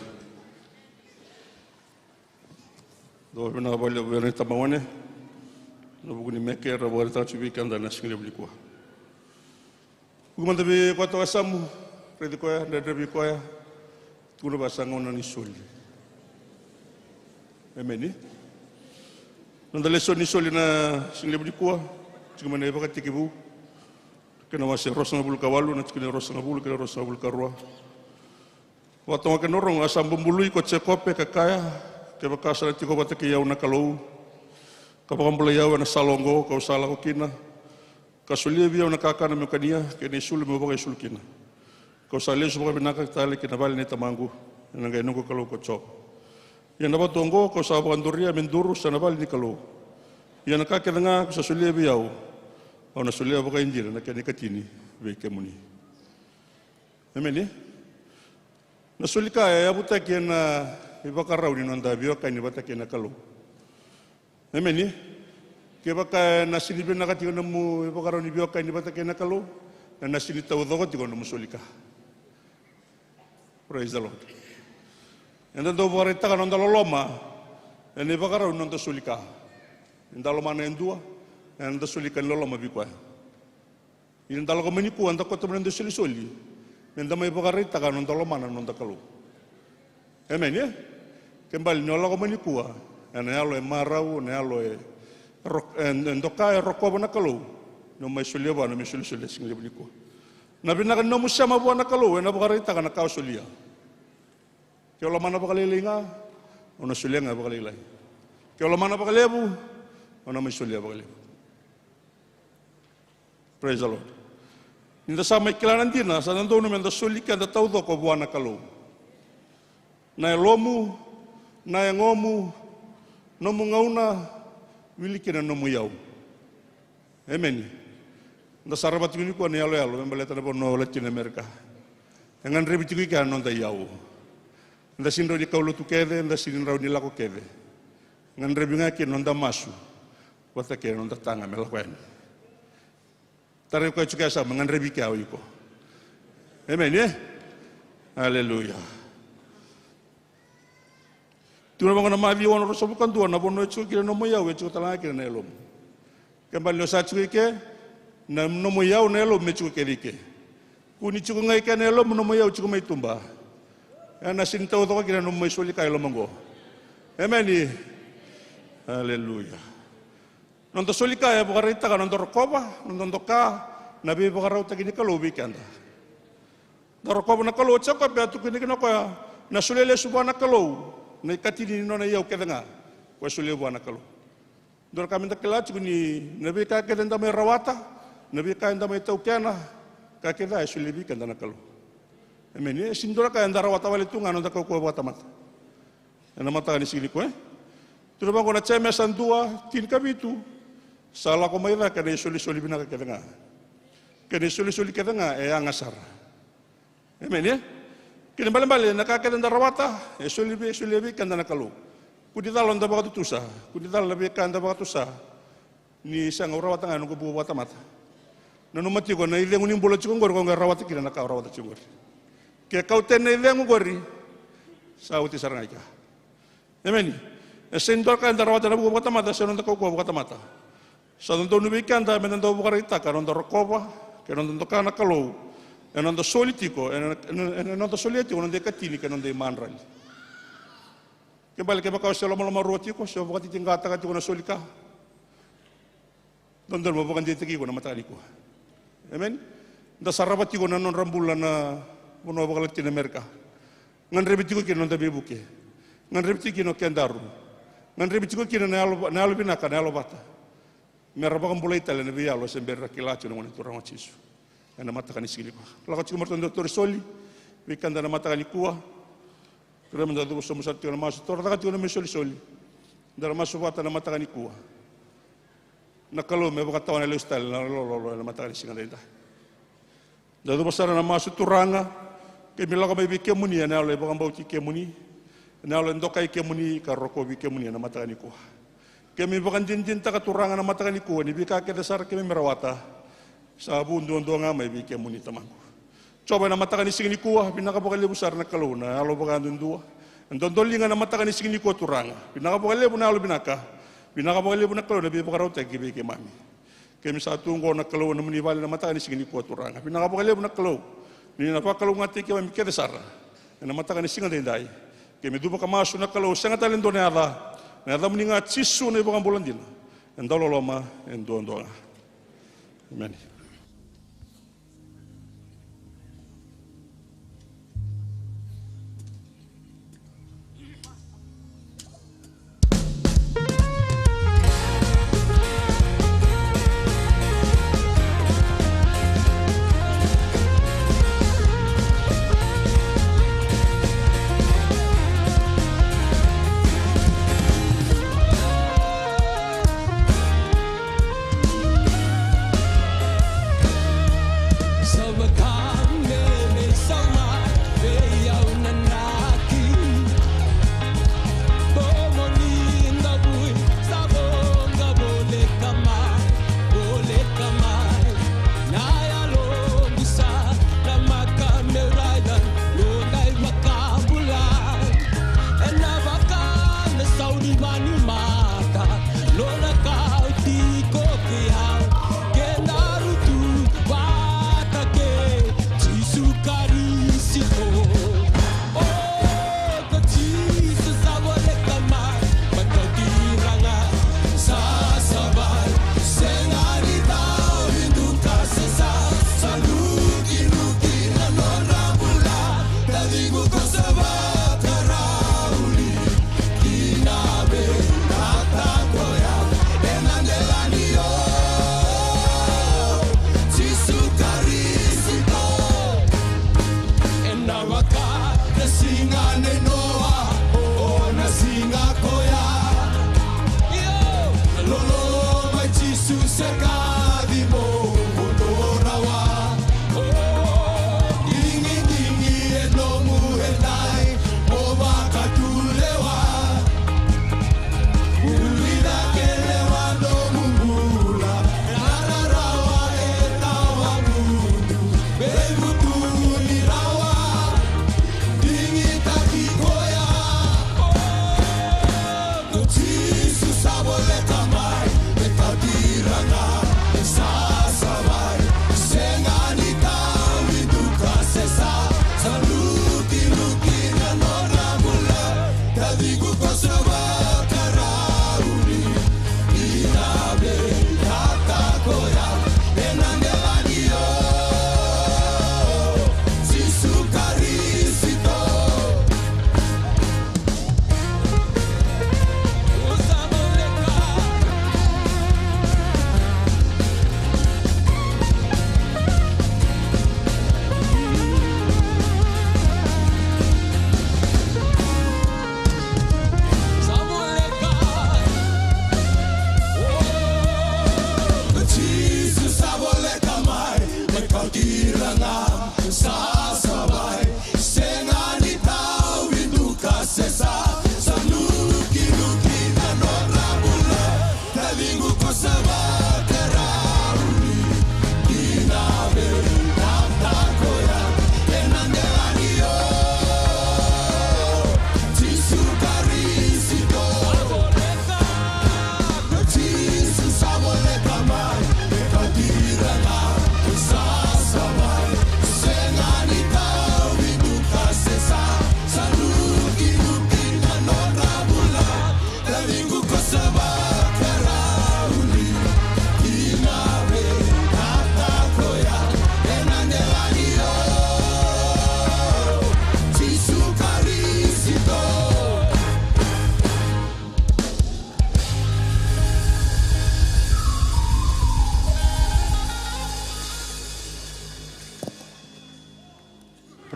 Dou vinaka vakalevu vei ira na itabagone ena vuku ni meke era vakaraitaka tiko vei keda ena siga levu nikua. Vuki mada vei koya toka e yasamu, raici koya, dredre vei koya. Tukuna vua sa gauna ni soli. Emeni. Noda lesoni ni soli ena siga levu nikua, tiko mai na iVakatekivu, kena wase ruasagavulu ka walu, na tikina e ruasagavulu kei na ruasagavulu ka rua. Vakatoka kei na rogo: A sa bubului ko Jekope ka kaya, kevaka sa na tiko vata kei au na Kalou, ka vakabulai au ena sala oqo kau sa lako kina, ka solia vei au na kakana meu kania kei na isulu meu vakaisulu kina, kau sa lesu vakavinaka tale ki na vale nei tamaqu, ena qai noqu Kalou ko Jiova. Ia na vatu oqo kau sa vakaduria me duru sa na vale ni Kalou. Ia na ka kece ga ko sa solia vei au, au na solia vakaidina na kena ikatini vei kemuni. Emeni. Na soli ka e yavutaki ena ivakarau ni noda veiwekani vata kei na Kalou. Emeni. Kevaka ena sega ni vinaka tiko na nomu ivakarau ni veiwekani vata kei na Kalou, ena sega ni taucoko tiko na nomu soli ka. Praise the Lord. Eda dau vakaraitaka na noda loloma ena ivakarau ni noda soli ka. Eda lomana e dua, eda soli ka ni loloma vei koya. Ia da lako mai nikua, da kauta mai na noda isolisoli me da mai vakaraitaka na noda lomana na noda Kalou. Emeni, e? Ke bale ni o lako mai nikua ena yalo e marau, na yalo e ro-, e, e doka, e rokova na Kalou, ni o mai solia vua na nomu isolisoli e siga levu nikua. Na vinaka ni nomu sema vua na Kalou ena vakaraitaka na ka o solia. Ke o lomana vakalailai ga, o na solia ga vakalailai. Ke o lomana vakalevu, o na mai solia vakalevu. Praise the Lord. Ni da sa mai kila na dina, sa dodonu me da soli keda taucoko vua na Kalou. Na yalomu, na yagomu, nomu gauna, wili kina na nomu iyau. Emeni. Da sa rawata tiko nikua na iyaloyalo me baleta na vanua o Latin America. E gadrevi tiko i kea na noda iyau. Da sega ni rawa ni kaulotu kece, da sega ni rawa ni lako kece. Gadrevi ga kina na noda masu vata kei na noda taga me lako yani. Tarai koya tiko e yasamu, gadrevi kea o iko. Emeni, e? Aleluya. Tukuna vaqo na Maciu ono ruasagavulu ka dua: Na vanua e tiko kina na nomu iyau, e tiko tale ga kina na yalomu. Ke bale ni o sa tiko i ke, na nomu iyau, na yalomu me tiko kece i ke. Kua ni tiko ga i ke na yalomu, nomu iyau tiko mai tuba. E na sega ni taucoko kina na nomu mai soli ka e loma oqo. Emeni. Aleluya. Noda soli ka e vakaraitaka na noda rokova, na noda doka na veivakarautaki ni Kalou vei keda. Da rokova na Kalou. O Jekope a tukuna kina o koya na solia lesu vua na Kalou na ikatini ni nona iyau kece ga, koya solia vua na Kalou. Dua na ka me da kila tiko ni na veika kece eda mai rawata, na veika eda mai taukena, ka kece e solia vei keda na Kalou. Emeni. E sega ni dua na ka eda rawata wale tu ga na noda kaukauwa vakatamata. Ena mataka ni siga nikua, e? Tukuna vaqo na Jemesa dua, tinikavitu: Sa lako mai cake na isolisoli vinaka kece ga. Kei na isolisoli kece ga e yaga sara. Emeni, e? Kena ibalebale na ka kece eda rawata, e soli vei, e solia vei keda na Kalou. Kua ni cala noda vakatutusa, kua ni cala na veika eda vakatusa. Ni sega, au rawata ga ena noqu vuku vakatamata. Nanuma tiko na icegu ni bula tiko oqori, ko qai rawata kina na ka au rawata tiko oqori. Ke kau tani na icegu oqori, sa oti sara ga i kea. Emeni. E sega ni dua na ka eda rawata ena vuku vakatamata se noda kaukauwa vakatamata. Sa dodonu vei keda me da dau vakaraitaka na noda rokova kei na noda doka na Kalou ena noda soli tiko, ena, ena, ena noda solia tiko na noda ikatini kei na noda imadrali. Ke bale kevaka o se lomalomarua tiko, se o vakatitiqataka tiko na soli ka, dodonu mo vakadeitaki iko na mataka nikua. Emeni. Da sarava tiko na nodra bula na vanua vaka-Latin America. Gadrevi tiko kina na noda veivuke. Gadrevi tiko kina o kedaru. Gadrevi tiko kina na yalo, na yalo vinaka, na yalo vata. Me ra vakabulai tale na veiyalo se bera ni ra kila tiko na Gone Turaga o Jisu. Ena mataka ni siga nikua, lako tiko mai ratou na tori soli vei keda na mataka nikua. Kerea me da cuva sobu sara tiko na masu, torocaka tiko na nomu isolisoli. Da na masu vata na mataka nikua. Na Kalou me vakatawa na lesu tale na lololo ena mataka ni siga edaidai. Da cuva sara na masu. Turaga, keimami lako mai vei kemuni ena yalo e vakabauti kemuni, ena yalo e dokai kemuni ka rokovi kemuni ena mataka nikua. Keimami vakadinadinataka, Turaga, na mataka nikua ni veika kece sara keimami rawata, sa vu duadua ga mai vei kemuni, Tamaqu. Jiova, ena mataka ni siga nikua, vinaka vakalevu sara na Kalou na yalo vakaduadua e dodoliga ena mataka ni siga nikua, Turaga. Vinaka vakalevu na yalo vinaka. Vinaka vakalevu na Kalou na veivakarautaki ki vei keimami. Keimami sa tu oqo na Kalou ena nomuni vale ena mataka ni siga nikua, Turaga. Vinaka vakalevu na Kalou ni na vakalougatataki keimami kece sara ena mataka ni siga daidai. Keimami cuva ka masu na Kalou, sega tale e dua na yaca, na yacamuni ga Jisu na iVakabula dina, e dau loloma e duadua ga. Emeni.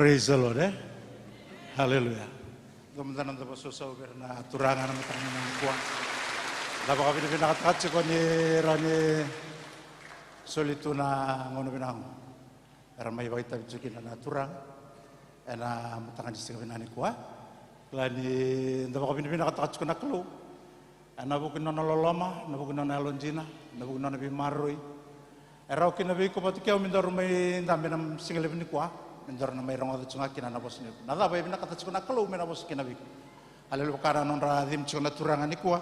Praise the Lord, eh? Hallelujah. Dou mada na noda vakasausau vei ira na turaga na mataka ni nikua. Da vakavinavinakataka tiko ni rawa ni soli tu na gauna vinaka qo. Era mai vakaitavi tiko kina na turaga ena mataka ni siga vinaka nikua. Kila ni da vakavinavinakataka tiko na Kalou ena vuku ni nona loloma, na vuku ni nona yalodina, na vuku ni nona veimaroroi. E rawa kina vei iko vata kei au me daru mai dabe ena siga levu nikua. Dou na mai rogoca tiko ga kina na vosa ni Kalou. Na cava e vinakata tiko na Kalou me na vosa kina vei iko? Aleluya. Vaka na nodra cima tiko na turaga nikua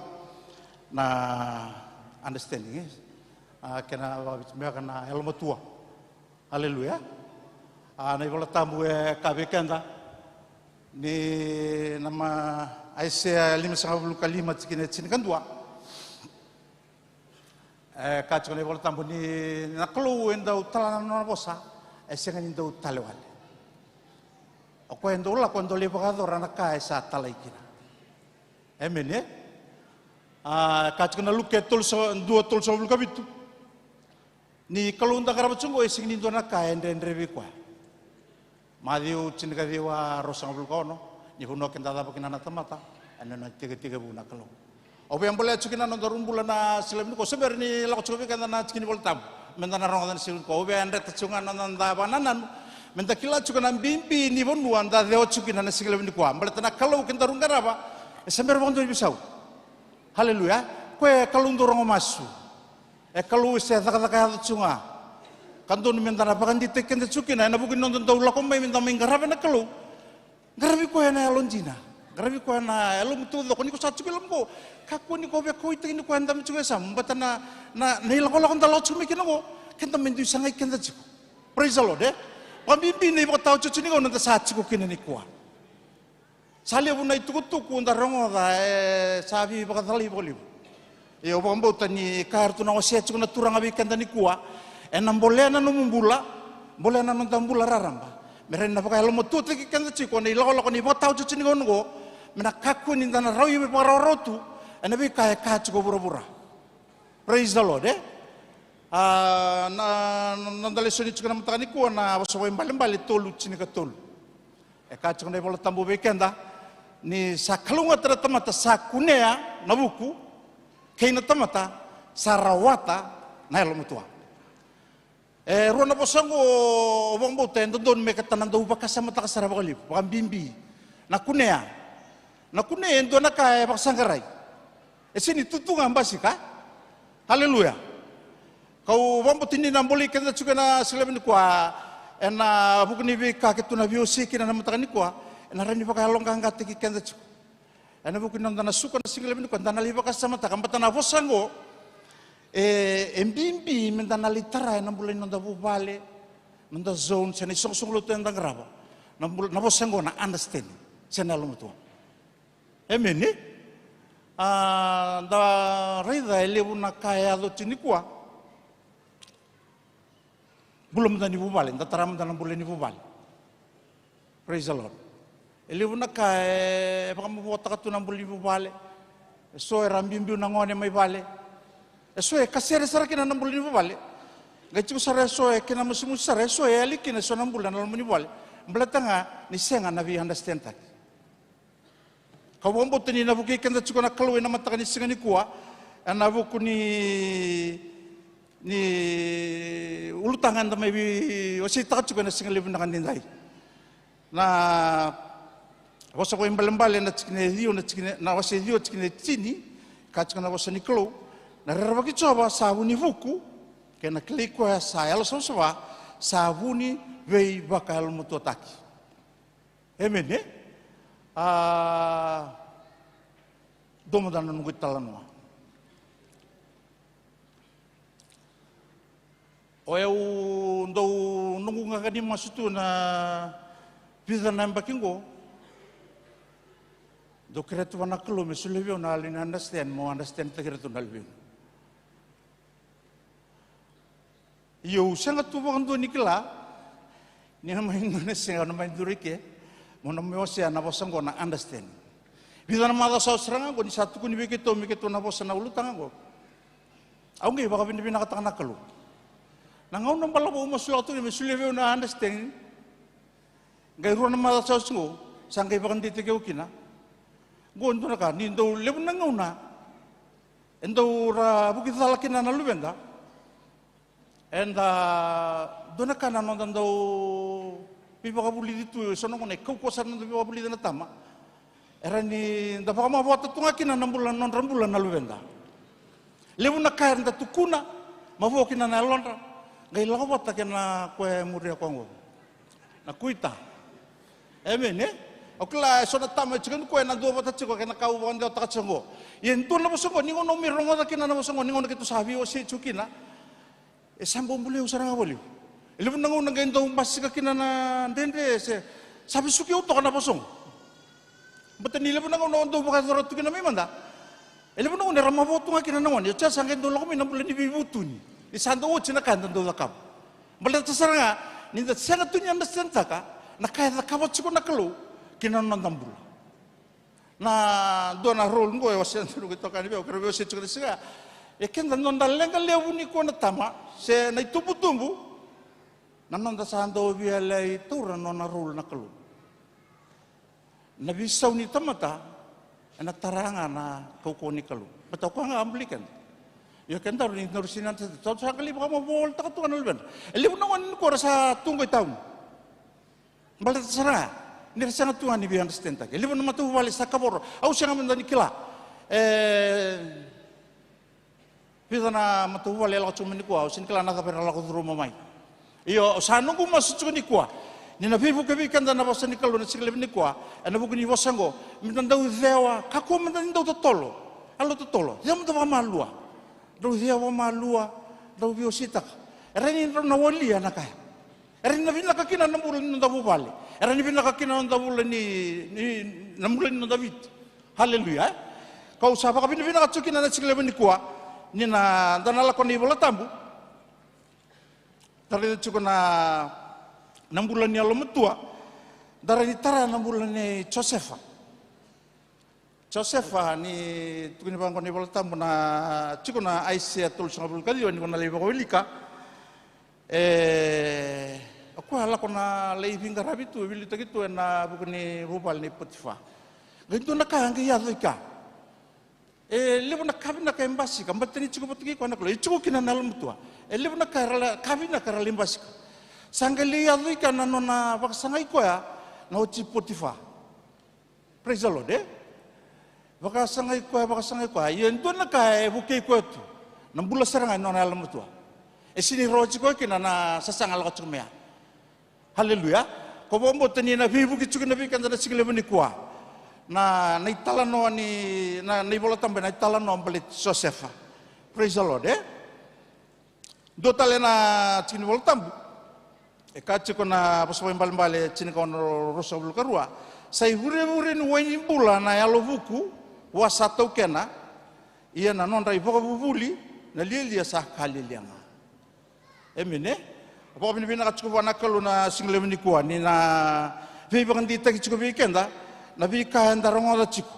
na understanding, e? A, kena vakaviti me vaka na yalomatua. Aleluya. A, na iVola Tabu e kaya vei keda ni na ma Aisea limasagavulu ka lima tikina e tinikadua. E kaya tiko na iVola Tabu ni na Kalou e dau tala na nona vosa, e sega ni dau tale wale. O koya e dau lako, e dau lai vakayacora na ka e sa talai kina. Emeni, e? A, e kaya tiko na Luke tolusagavulu, dua tolusagavulu ka vitu. Ni Kalou da qarava tiko qo e sega ni dua na ka e dredre vei koya. Maciu tinikaciwa, ruasagavulu ka ono, ni vanua keda cava kina na tamata, ena nona tekitekivu na Kalou. Au via bolea tiko kina na noda rua bula na siga levu nikua, se bera ni lako tiko vei keda na tiki ni Vola Tabu. Meda na rogoca na siga levu nikua. Au via dreta tiko ga na noda vakanananu. Meda kila tiko na bibi ni vanua da cewa tiko kina na siga levu nikua. Baleta na Kalou keda rua qarava, e se bera vakadua ni veisau. Aleluya. Koya e Kalou dau rogo masu. E Kalou e se cakacaka yaco tiko ga. Ka dodonu meda na vakadeitaki keda tiko kina, ena vuku ni noda dau lako mai meda mai qarava na Kalou. Qaravi koya ena yalodina. Qaravi koya ena yalomu taucoko, ni ko sa tiko e loma qo. Kakua ni ko veikauwaitaki ni koya e dabe tiko e yasamu. Baleta na, na, na ilakolako da lako tiko mai kina qo, keda mai dui sagai keda tiko. Praise the Lord, e? Vakabibi na ivakataotioti ni gauna da sa tiko kina nikua. Sa levu na itukutuku da rogoca, e, sa veivakacalai vakalevu. Ia au vakabauta ni ka era tu na wasea tiko na Turaga vei keda nikua, ena bolea na nomu bula, bolea na noda bula raraba. Me rawa ni na vakayalomatuataki keda tiko na ilakolako ni ivakataotioti ni gauna oqo, me na kakua ni da na rawa ni vakarawarawa tu ena veika e ka tiko vuravura. Praise the Lord, e? A, na, na noda lesoni tiko na mataka nikua na Vosa Vakaibalebale tolu tinikatolu. E kaya tiko na iVola Tabu vei keda ni sa kalougata na tamata sa kunea na vuku, kei na tamata sa rawata na yalomatua. E rua na vosa oqo au vakabauta e dodonu me keda na dau vakasamataka sara vakalevu, vakabibi. Na kunea. Na kunea e dua na ka e vakasaqarai. E sega ni tu tu ga basika. Aleluya. Kau vakabauta ni na bolei keda tiko ena siga levu nikua, ena vuku ni veika keitou na veiwasei kina na mataka nikua, ena rawa ni vakayaloqaqataki keda tiko. Ena vuku ni noda na suka na siga levu nikua, da na lai vakasamataka, baleta na vosa oqo, e, e bibi meda na lai tara ena bula ni noda vuvale, noda zone, se na isoqosoqo lotu eda qarava. Na bula, na vosa oqo na understanding, se na yalomatua. Emeni. A, da raica e levu na ka e yaco tiko nikua. Bula mada ni vuvale, da tara mada na bula ni vuvale. Praise the Lord. E levu na ka e vakamavotaka tu na bula ni vuvale. E so era biubiu na gone mai vale. E so e kasere sara kina na bula ni vuvale. Qai tiko sara e so e kena masimusi sara, e so e yali kina e so na bula na loma ni vuvale. Baleta ga ni sega na vei understand taki. Kau vakabauta ni na vukei keda tiko na Kalou ena mataka ni siga nikua, ena vuku ni, ni ulutaga eda mai veiwaseitaka tiko ena siga levu vinaka nidai. Na Vosa Vakaibalebale na tikina e ciwa, na tikina, na wase e ciwa tikina e tini, ka tiko na vosa ni Kalou, na rerevaki Jiova sa vu ni vuku, kei na kilai koya sa yalosavasava, sa vu ni veivakayalomatuataki. Emeni, e? A, dua mada na noqu italanoa. O yau dau noqu qaqani masu tu na vica na yabaki qo. Dau kerea tu vua na Kalou me solia vei au na yalo ni understand, meu understand taki iratou na luvena. Ia au sega tu vakadua ni kila ni na mai dua na siga au na mai duri ke, meu na mai wasea na vosa oqo na understand. Vica na macawa sa oti sara ga oqo ni sa tukuni vei keitou me keitou na vosa na ulutaga oqo. Au qai vakavinavinakataka na Kalou. Na gauna balavu au masulaka tu kina me solia vei au na understand. Qai rua na macawa sa oti oqo, sa qai vakadeitaki au kina. Oqo e dua na ka, ni dau levu na gauna e dau ra vuki cala kina na luveda. Eda dua na ka na noda dau veivakavulici tu, e so na gauna e kaukauwa sara na noda veivakavulici na tama. Era ni da vakamavoata tu ga kina na bula, nodra bula na luveda. Levu na ka era da tukuna, mavoa kina na yalodra, qai lako vata kei na koya e muria koya oqo. Na kuita. Emeni, e? Au kila e so na tama e tiko ni koya na dua vata tiko kei na ka au vakadewataka tiko oqo. Ia e dua na vosa oqo, ni gauna au mai rogoca kina na vosa oqo, ni gauna keitou sa veiwasei tiko kina. E sa bobulei au sara ga vakalevu. E levu na gauna qai dau basika kina na dredre se sa vesuki au toka na vosa oqo. Baleta ni levu na gauna au dau vakayacora tu kina mai mada. E levu na gauna era mavoa tu ga kina na gone, oti ya sa qai dau lako mai na bula ni veivutuni. Ni sa dau oti na ka eda dau cakava. Baleta sara ga ni da sega tu ni understand-taka na ka e cakava tiko na Kalou kina noda bula. Na dua na role qo e wasea tu na itokani vei au, keirau veiwasei tiko na siga. E keda noda leqa levu nikua na tama se na itubutubu, na noda sa dau via lai taura na nona role na Kalou. Na veisau ni tamata ena tara ga na kaukauwa ni Kalou. Baleta o koya ga a buli keda. Io, kedaru ni daru sega ni understand, sa qai lai vakamavoataka tu ga na luvedra. E levu na gone nikua era sa tu qo i tauni. Baleta sara ga ni ra sega tu ga ni vei understand-taki. E levu na matavuvale sa kavoro. Au sega mada ni kila e vica na matavuvale e lako tiko mai nikua, au sega ni kila na cava era lako curuma mai. Io, au sa noqu masu tiko nikua ni na veivuke vei keda na vosa ni Kalou na siga levu nikua, ena vuku ni vosa oqo, meda dau cewa, kakua mada ni dau totolo. Yalo totolo, cewa mada vakamalua. Dau cewa vakamalua, dau veiwaseitaka. E rawa ni drau na walia na ka ya. E rawa ni na vinaka kina na bula ni noda vuvale. E rawa ni vinaka kina na noda bula ni, ni, na bula ni noda Viti. Haleluya, e? Kau sa vakavinavinaka tiko kina na siga levu nikua ni na da na lako na iVola Tabu. Da raica tiko na, na bula ni yalomatua. Da raica ni tara na bula ni Josefa. Josefa, ni tukuni vaqo na iVola Tabu na tiko na Aisea tolusagavulu ka ciwa, ni ko na lai vakawilika. E, o koya a lako na lai veiqaravi tu, e veiliutaki tu ena vuku ni vuvale nei Potifa. Qai dua na ka a qai yaco i kea. E levu na ka vinaka e basika, baleta ni tiko vata kei koya na Kalou, e tiko kina na yalomatua. E levu na ka era la, ka vinaka era lai basika. Sa qai lai yaco i kea na nona vakasagai koya na oti Potifa. Praise the Lord, e? Vakasagai koya, vakasagai koya. Ia e dua na ka e vukei koya tu. Na bula sara ga ni nona yalomatua. E sega ni rawati koya kina na sasaga lako tiko mai ya. Haleluya. Ko vakabauta ni na veivuke tiko kina vei keda na siga levu nikua. Na, na italanoa ni, na, na iVola Tabu, na italanoa baleti Josefa. Praise the Lord, e? Dua tale na tiki ni Vola Tabu. E kaya tiko na Vosa Vakaibalebale tinikaono ruasagavulu ka rua. Sa ivurevure ni wai ni bula na yalo vuku, vua sa taukena, ia na nodra ivakavuvuli, na lialia sa ka lialia ga. Emeni, e? Vakavinavinaka tiko vua na Kalou na siga levu nikua, ni na veivakadeitaki tiko vei keda, na veika eda rogoca tiko.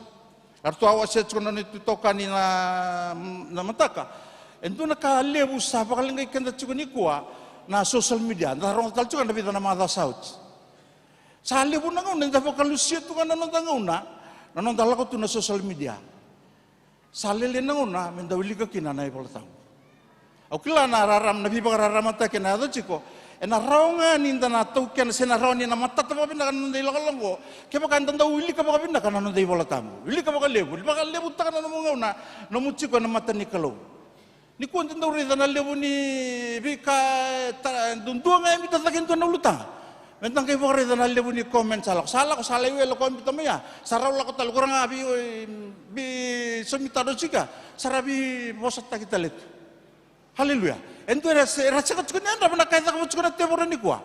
Eratou a wasea tiko na neitou itokani na, na mataka. E dua na ka levu sa vakaleqai keda tiko nikua na social media. Da rogoca tale tiko na vica na macawa sa oti. Sa levu na gauna eda vakalusia tu ga na noda gauna, na noda lako tu na social media. Sa lailai na gauna meda wilika kina na iVola Tabu. Au kila na rarama, na veivakararamataki ena yaco tiko. Ena rawa ga ni da na taukena se na rawa ni na matata vakavinaka na noda ilakolako. Kevaka eda dau wilika vakavinaka na noda iVola Tabu. Wilika vakalevu, vakalevutaka na nomu gauna, nomu tiko ena mata ni Kalou. Nikua da dau raica na levu ni veika, ta, duadua ga e biuta cake e dua na ulutaga. Meda qai vakaraica na levu ni comment sa lako. Sa lako, sa lai wele ko biuta mai ya. Sa rau lako tale, ko ra ga vei, vei somitado tiko ya. Sa ra veivosataki tale tu. Haleluya. E dua era se, era sega tiko ni yadrava na ka e cakava tiko na tevoro nikua.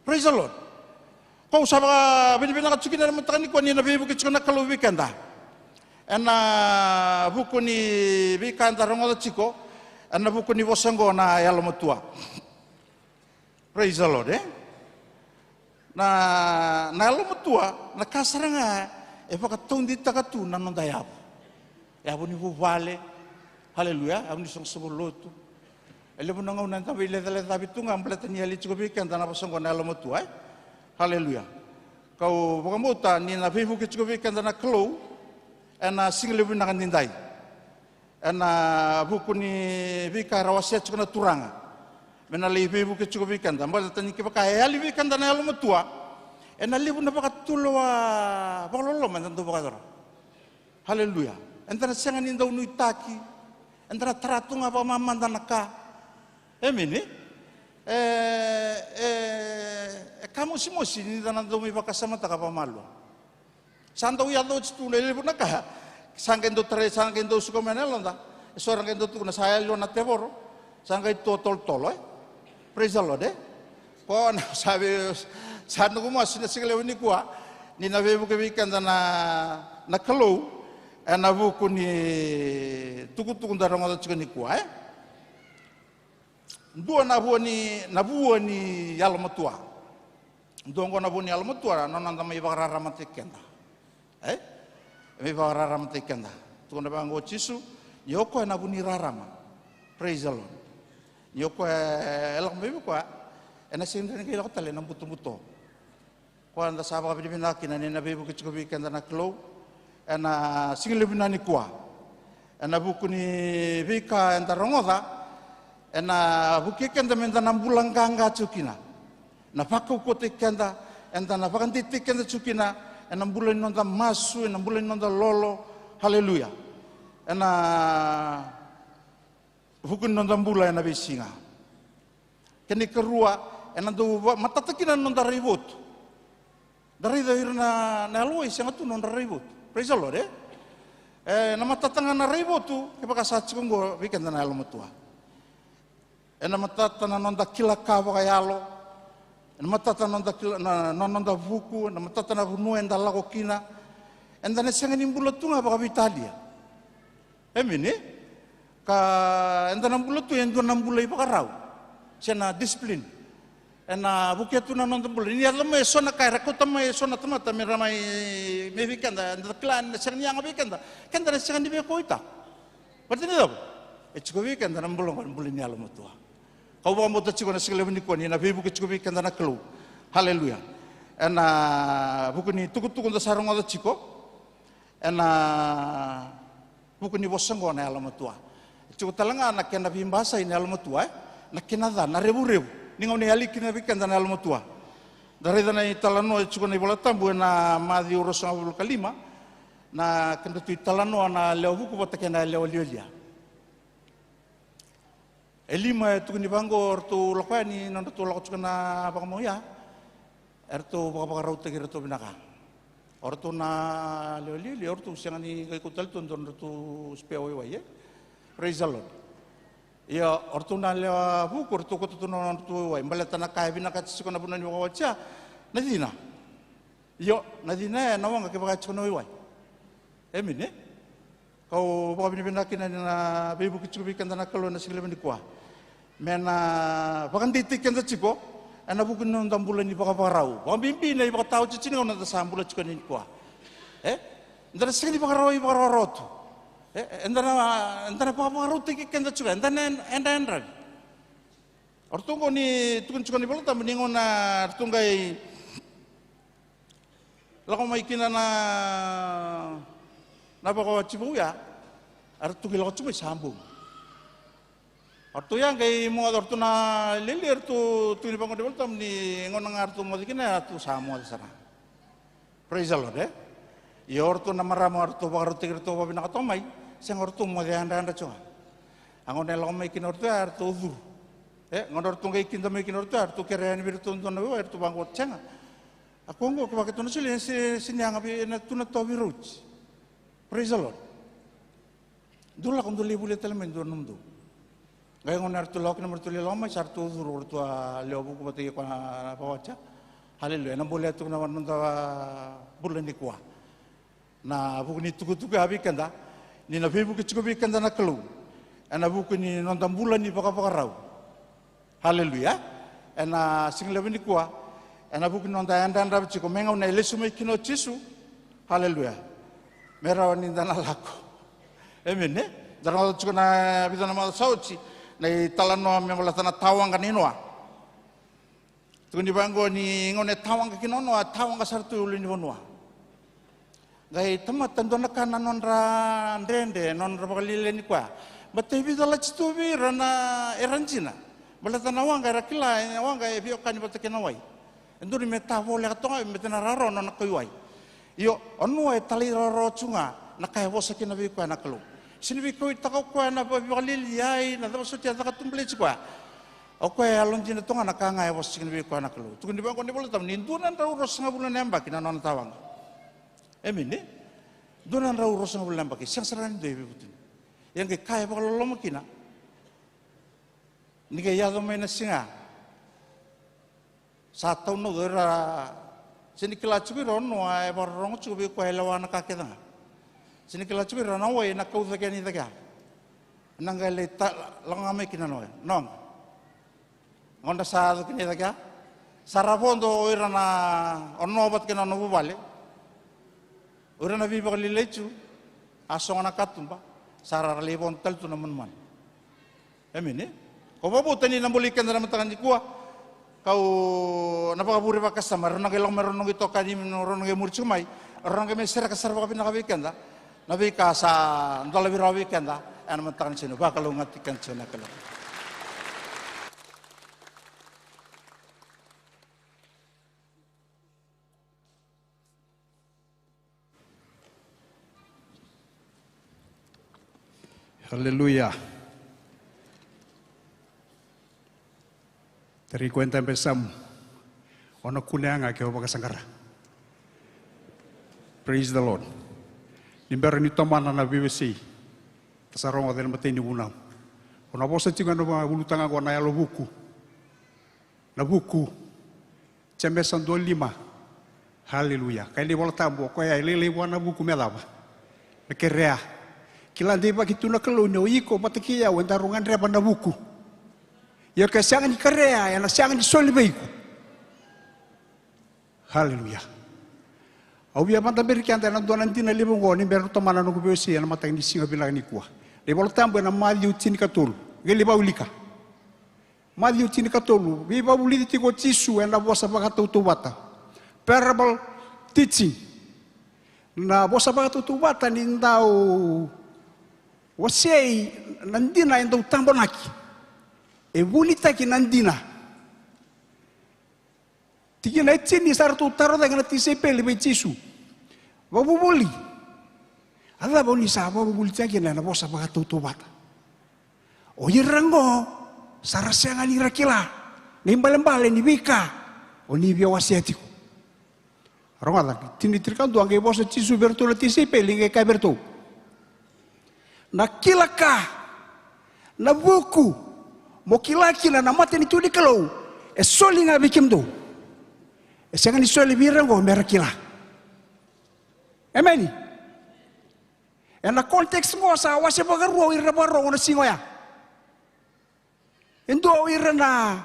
Praise the Lord. Kau sa vakavinavinaka tiko kina ena mataka nikua ni na veivuke tiko na Kalou vei keda. Ena vuku ni veika eda rogoca tiko, ena vuku ni vosa oqo na yalomatua. Praise the Lord, e? Na, na yalomatua, na ka sara ga e vakataudeitaka tu na noda yavu. Yavu ni vuvale, haleluya, yavu ni soqosoqo lotu. E levu na gauna eda veilecalecavi tu ga baleta ni yali tiko vei keda na vosa oqo na yalomatua, e? Haleluya. Kau vakabauta ni na veivuke tiko vei keda na Kalou, ena siga levu vinaka nidai. Ena vuku ni veika era wasea tiko na Turaga. Me na lai veivuke tiko vei keda. Baleta ni kevaka e yali vei keda na yalomatua, ena levu na vakatulewa vakaloloma eda dau vakayacora. Haleluya. Eda na sega ni dau nuitaki. Eda na tara tu ga vakamamada na ka. Emeni. E, e, e Ka mosimosi ni da na dau mai vakasamataka vakamalua. Sa dau yaco oti tu na levu na ka. Sa qai dau tarai, sa qai dau suka mai na yaloda. E so era qai dau tukuna sa yaliwa na tevoro. Sa qai totolotolo, e. Praise the Lord, e. Ko na sa vei, sa noqu masu na siga levu nikua ni na veivuke vei keda na, na Kalou ena vuku ni tukutuku da rogoca tiko nikua, e. Dua na vua ni, na vua ni yalomatua. Dua oqo na vua ni yalomatua, na noda mai vakararamataki keda. E? Mai vakararamataki keda. Tukuna vaqo o Jisu, ni o koya na vua ni rarama. Praise the Lord. Ni o koya e lako mai vei koya, ena sega ni qai lako tale ena butobuto. Koya da sa vakavinavinaka kina ni na veivuke tiko vei keda na Kalou ena siga levu nikua. Ena vuku ni veika eda rogoca, ena vukei keda meda na bula qaqa tiko kina. Na vakaukauwataki keda, eda na vakadeitaki keda tiko kina ena bula ni noda masu, ena bula ni noda lolo. Haleluya. Ena vuku ni noda bula ena veisiga. Kena ikarua, ena dau va-, matata kina na noda raivotu. Da raica o ira na, na yalowai sega tu na nodra raivotu. Praise the Lord, e? E, na matata ga na raivotu, kevaka sa tiko oqo vei keda na yalomatua. Ena matata na noda kila ka vakayalo. Ena matata na noda kila, na, na noda vuku, ena matata na vanua eda lako kina. Eda na sega ni bula tu ga vakaveitalia. Emeni, e? Ka eda na bula tu e dua na bula ivakarau. Se na discipline. Ena vukea tu na noda bula. Ni yaco mai e so na ka, era kauta mai e so na tamata, me ra mai, me vei keda, eda kila, na sega ni yaga vei keda. Keda na sega ni veikauwaitaka. Baleta ni cava? E tiko vei keda na bula oqo, na bula ni yalomatua. Kau vakabauta tiko na siga levu nikua, ni na veivuke tiko vei keda na Kalou. Haleluya. Ena vuku ni tukutuku da sa rogoca tiko. Ena vuku ni vosa oqo na yalomatua. E tiko tale ga na kena veibasai na yalomatua, e? Na kena ca, na revurevu. Ni gauna e yali kina vei keda na yalomatua. Da raica na italanoa e tiko na iVolatabu ena Maciu ruasagavulu ka lima, na kedratou italanoa na lewe vuku vata kei na lewe lialia. E lima e tukuni vaqo, o ratou lako yani, nodratou lako tiko na vakamau ya. Eratou vakavakarautaki iratou vinaka. O ratou na lewe lialia, o ratou sega ni qai kauta tale tu e dua nodratou spare waiwai, e? Praise the Lord. Ia, o ratou na lewe vuku, o ratou kauta tu na nodratou waiwai. Baleta na ka e vinakati tiko na vanua ni vakawati ya, na cina. Io, na cina ya ena waqa kevaka e tiko na waiwai. Emeni, e? Kau vakavinavinaka kina ni na veivuke tiko vei keda na Kalou ena siga levu nikua. Me na vakadeitaki keda tiko ena vuku ni noda bula ni vakavakarau. Vakabibi na ivakataotioti ni gauna eda sa bula tiko nikua. E? Eda na sega ni vakarau, ivakarautaki tu. E? Eda na, eda na vakavakarautaki keda tiko. Eda na ed-, edrayadravi. O ratou oqo ni tukuni tiko na iVolatabu ni gauna o ratou qai lako mai kina na, na vakawati vou ya, eratou qai lako tiko mai sa bogi. O ratou ya qai moce, o ratou na lele, eratou tukuni vaqo na iVolatabu ni gauna ga eratou moce kina, eratou sa moce sara. Praise the Lord, e? Ia o ratou na marama, o ratou vakarautaki iratou vakavinaka toka mai, sega, o ratou moce yadradra tiko ga. A gauna e lako mai kina o ratou ya, eratou curu. E, gauna o ratou qai kida mai kina o ratou ya, eratou kerea yani vei iratou dua na waiwai, eratou vaqo, sega. A kua oqo, kevaka keitou na solia, e se, se ni yaga vei, ena tu na toa vei rauti. Praise the Lord. Dou lako, dou lai volia tale mai dua na nomudou. Qai gauna eratou lako kina, me ratou lai lako mai, sa ratou curu, o ratou a lewe vuku vata kei koya na vakawati ya. Haleluya. Ena bolea tu na noda bula nikua. Na vuku ni tukutuku ya vei keda, ni na veivuke tiko vei keda na Kalou ena vuku ni noda bula ni vakavakarau. Haleluya. Ena siga levu nikua, ena vuku ni noda yadrayadrava tiko me gauna e lesu mai kina o Jisu. Haleluya. Me rawa ni da na lako. Emeni, e? Da rogoca tiko na vica na macawa sa oti na italanoa me baleta na tawaqa nei Noa. Tukuni vaqo ni gauna e tawaqa kina o Noa, tawaqa sara tu e ulunivanua. Qai tamata dua na ka na nodra dredre, nodra vakalialiai koya. Baleta e vica lati tu vei ira na era dina. Baleta na waqa era kila, e waqa e veiwekani vata kei na wai. E dodonu me ta voleka toka, me ta na rawarawa na nona kauwai. Io, o Noa e talairawarawa tu ga na ka e vosa kina vei koya na Kalou. Sega ni veikauwaitaka o koya na vakalialiai, na cava soti e caka tu baleti koya. O koya e yalodina toka ga na ka ga e vosa tiko vei koya na Kalou. Tukuni vaqo na iVolatabu ni dua na drau ruasagavulu na yabaki na nona tawaqa. Emeni. Dua na drau ruasagavulu na yabaki, sega sara ga ni dua e veivutuni. Ia qai ka e vakaloloma kina. Ni qai yaco mai na siga, sa taunau ira, se ni kila tiko ira o Noa e vakarorogo tiko vei koya e lewa na ka kece ga. Se ni kila tiko ira na wai na kau cake yani cake ya. Na qai lai ta-, lako ga mai kina na wai. Noa ga. Gauna sa yaco kina i cake ya, sa ra vodo o ira na, o Noa vata kei na nona vuvale. O ira na veivakalialiai tu, a sogo na katuba, sa ra lai vodo tale tu na manumanu. Emeni. Ko vakabauta ni na buli keda na mataka nikua, kau na vakavure vakasama, rau na qai lako mai, rau na qai tokani, rau na qai muri tiko mai, rau na qai mai sereka sara vakavinaka vei keda na veika sa dolavi rawa vei keda ena mataka ni siga, vakalougatataki keda tiko na Kalou. Aleluya. Tari koya e dabe e yasamu, o na kunea ga ke o vakasaqara. Praise the Lord. Ni bera ni tomana na veiwasei, ta sa rogoca ena matai ni vunau. O na vosa tiko ena vakaulutaga oqo na yalo vuku. Na vuku. Jemesa dua lima. Haleluya. Kaya na iVolatabu, o koya e lailai vua na vuku me cava? Me kerea. Kila deivaki tu na Kalou ni o iko vata kei au eda rau gadreva na vuku. Ia ke sega ni kerea, ena sega ni soli vei iko. Haleluya. Au via vakadaberi keda ena dua na dina levu oqo ni bera tomana noqu veiwasei ena mataka ni siga vinaka nikua. Na iVolatabu ena Maciu tinikatolu. Qai lai vakaulika. Maciu tinikatolu, veivakavulici tiko o Jisu ena vosa vakatautauvata. Parable teaching. Na vosa vakatautauvata ni dau wasei na dina e dau tabonaki. E vunitaki na dina. Tikina e tini, sa ratou taro cake na tisaipeli vei Jisu. Vakavuvuli. A cava o ni sa vakavuvuli tiko kina ena vosa vakatautauvata? O ira oqo sa ra sega ni ra kila na ibalebale ni veika o ni via wasea tiko. Rogoca, tini tinikadua, qai vosa o Jisu vei iratou na tisaipeli, qai kaya vei iratou, na kila ka, na vuku mo kila kina na matanitu ni Kalou, e soli ga vei kemudou. E sega ni soli vei ira oqo me ra kila. Emeni. Ena context oqo sa wase vakarua o ira na vakarogo na siga oya. E dua o ira na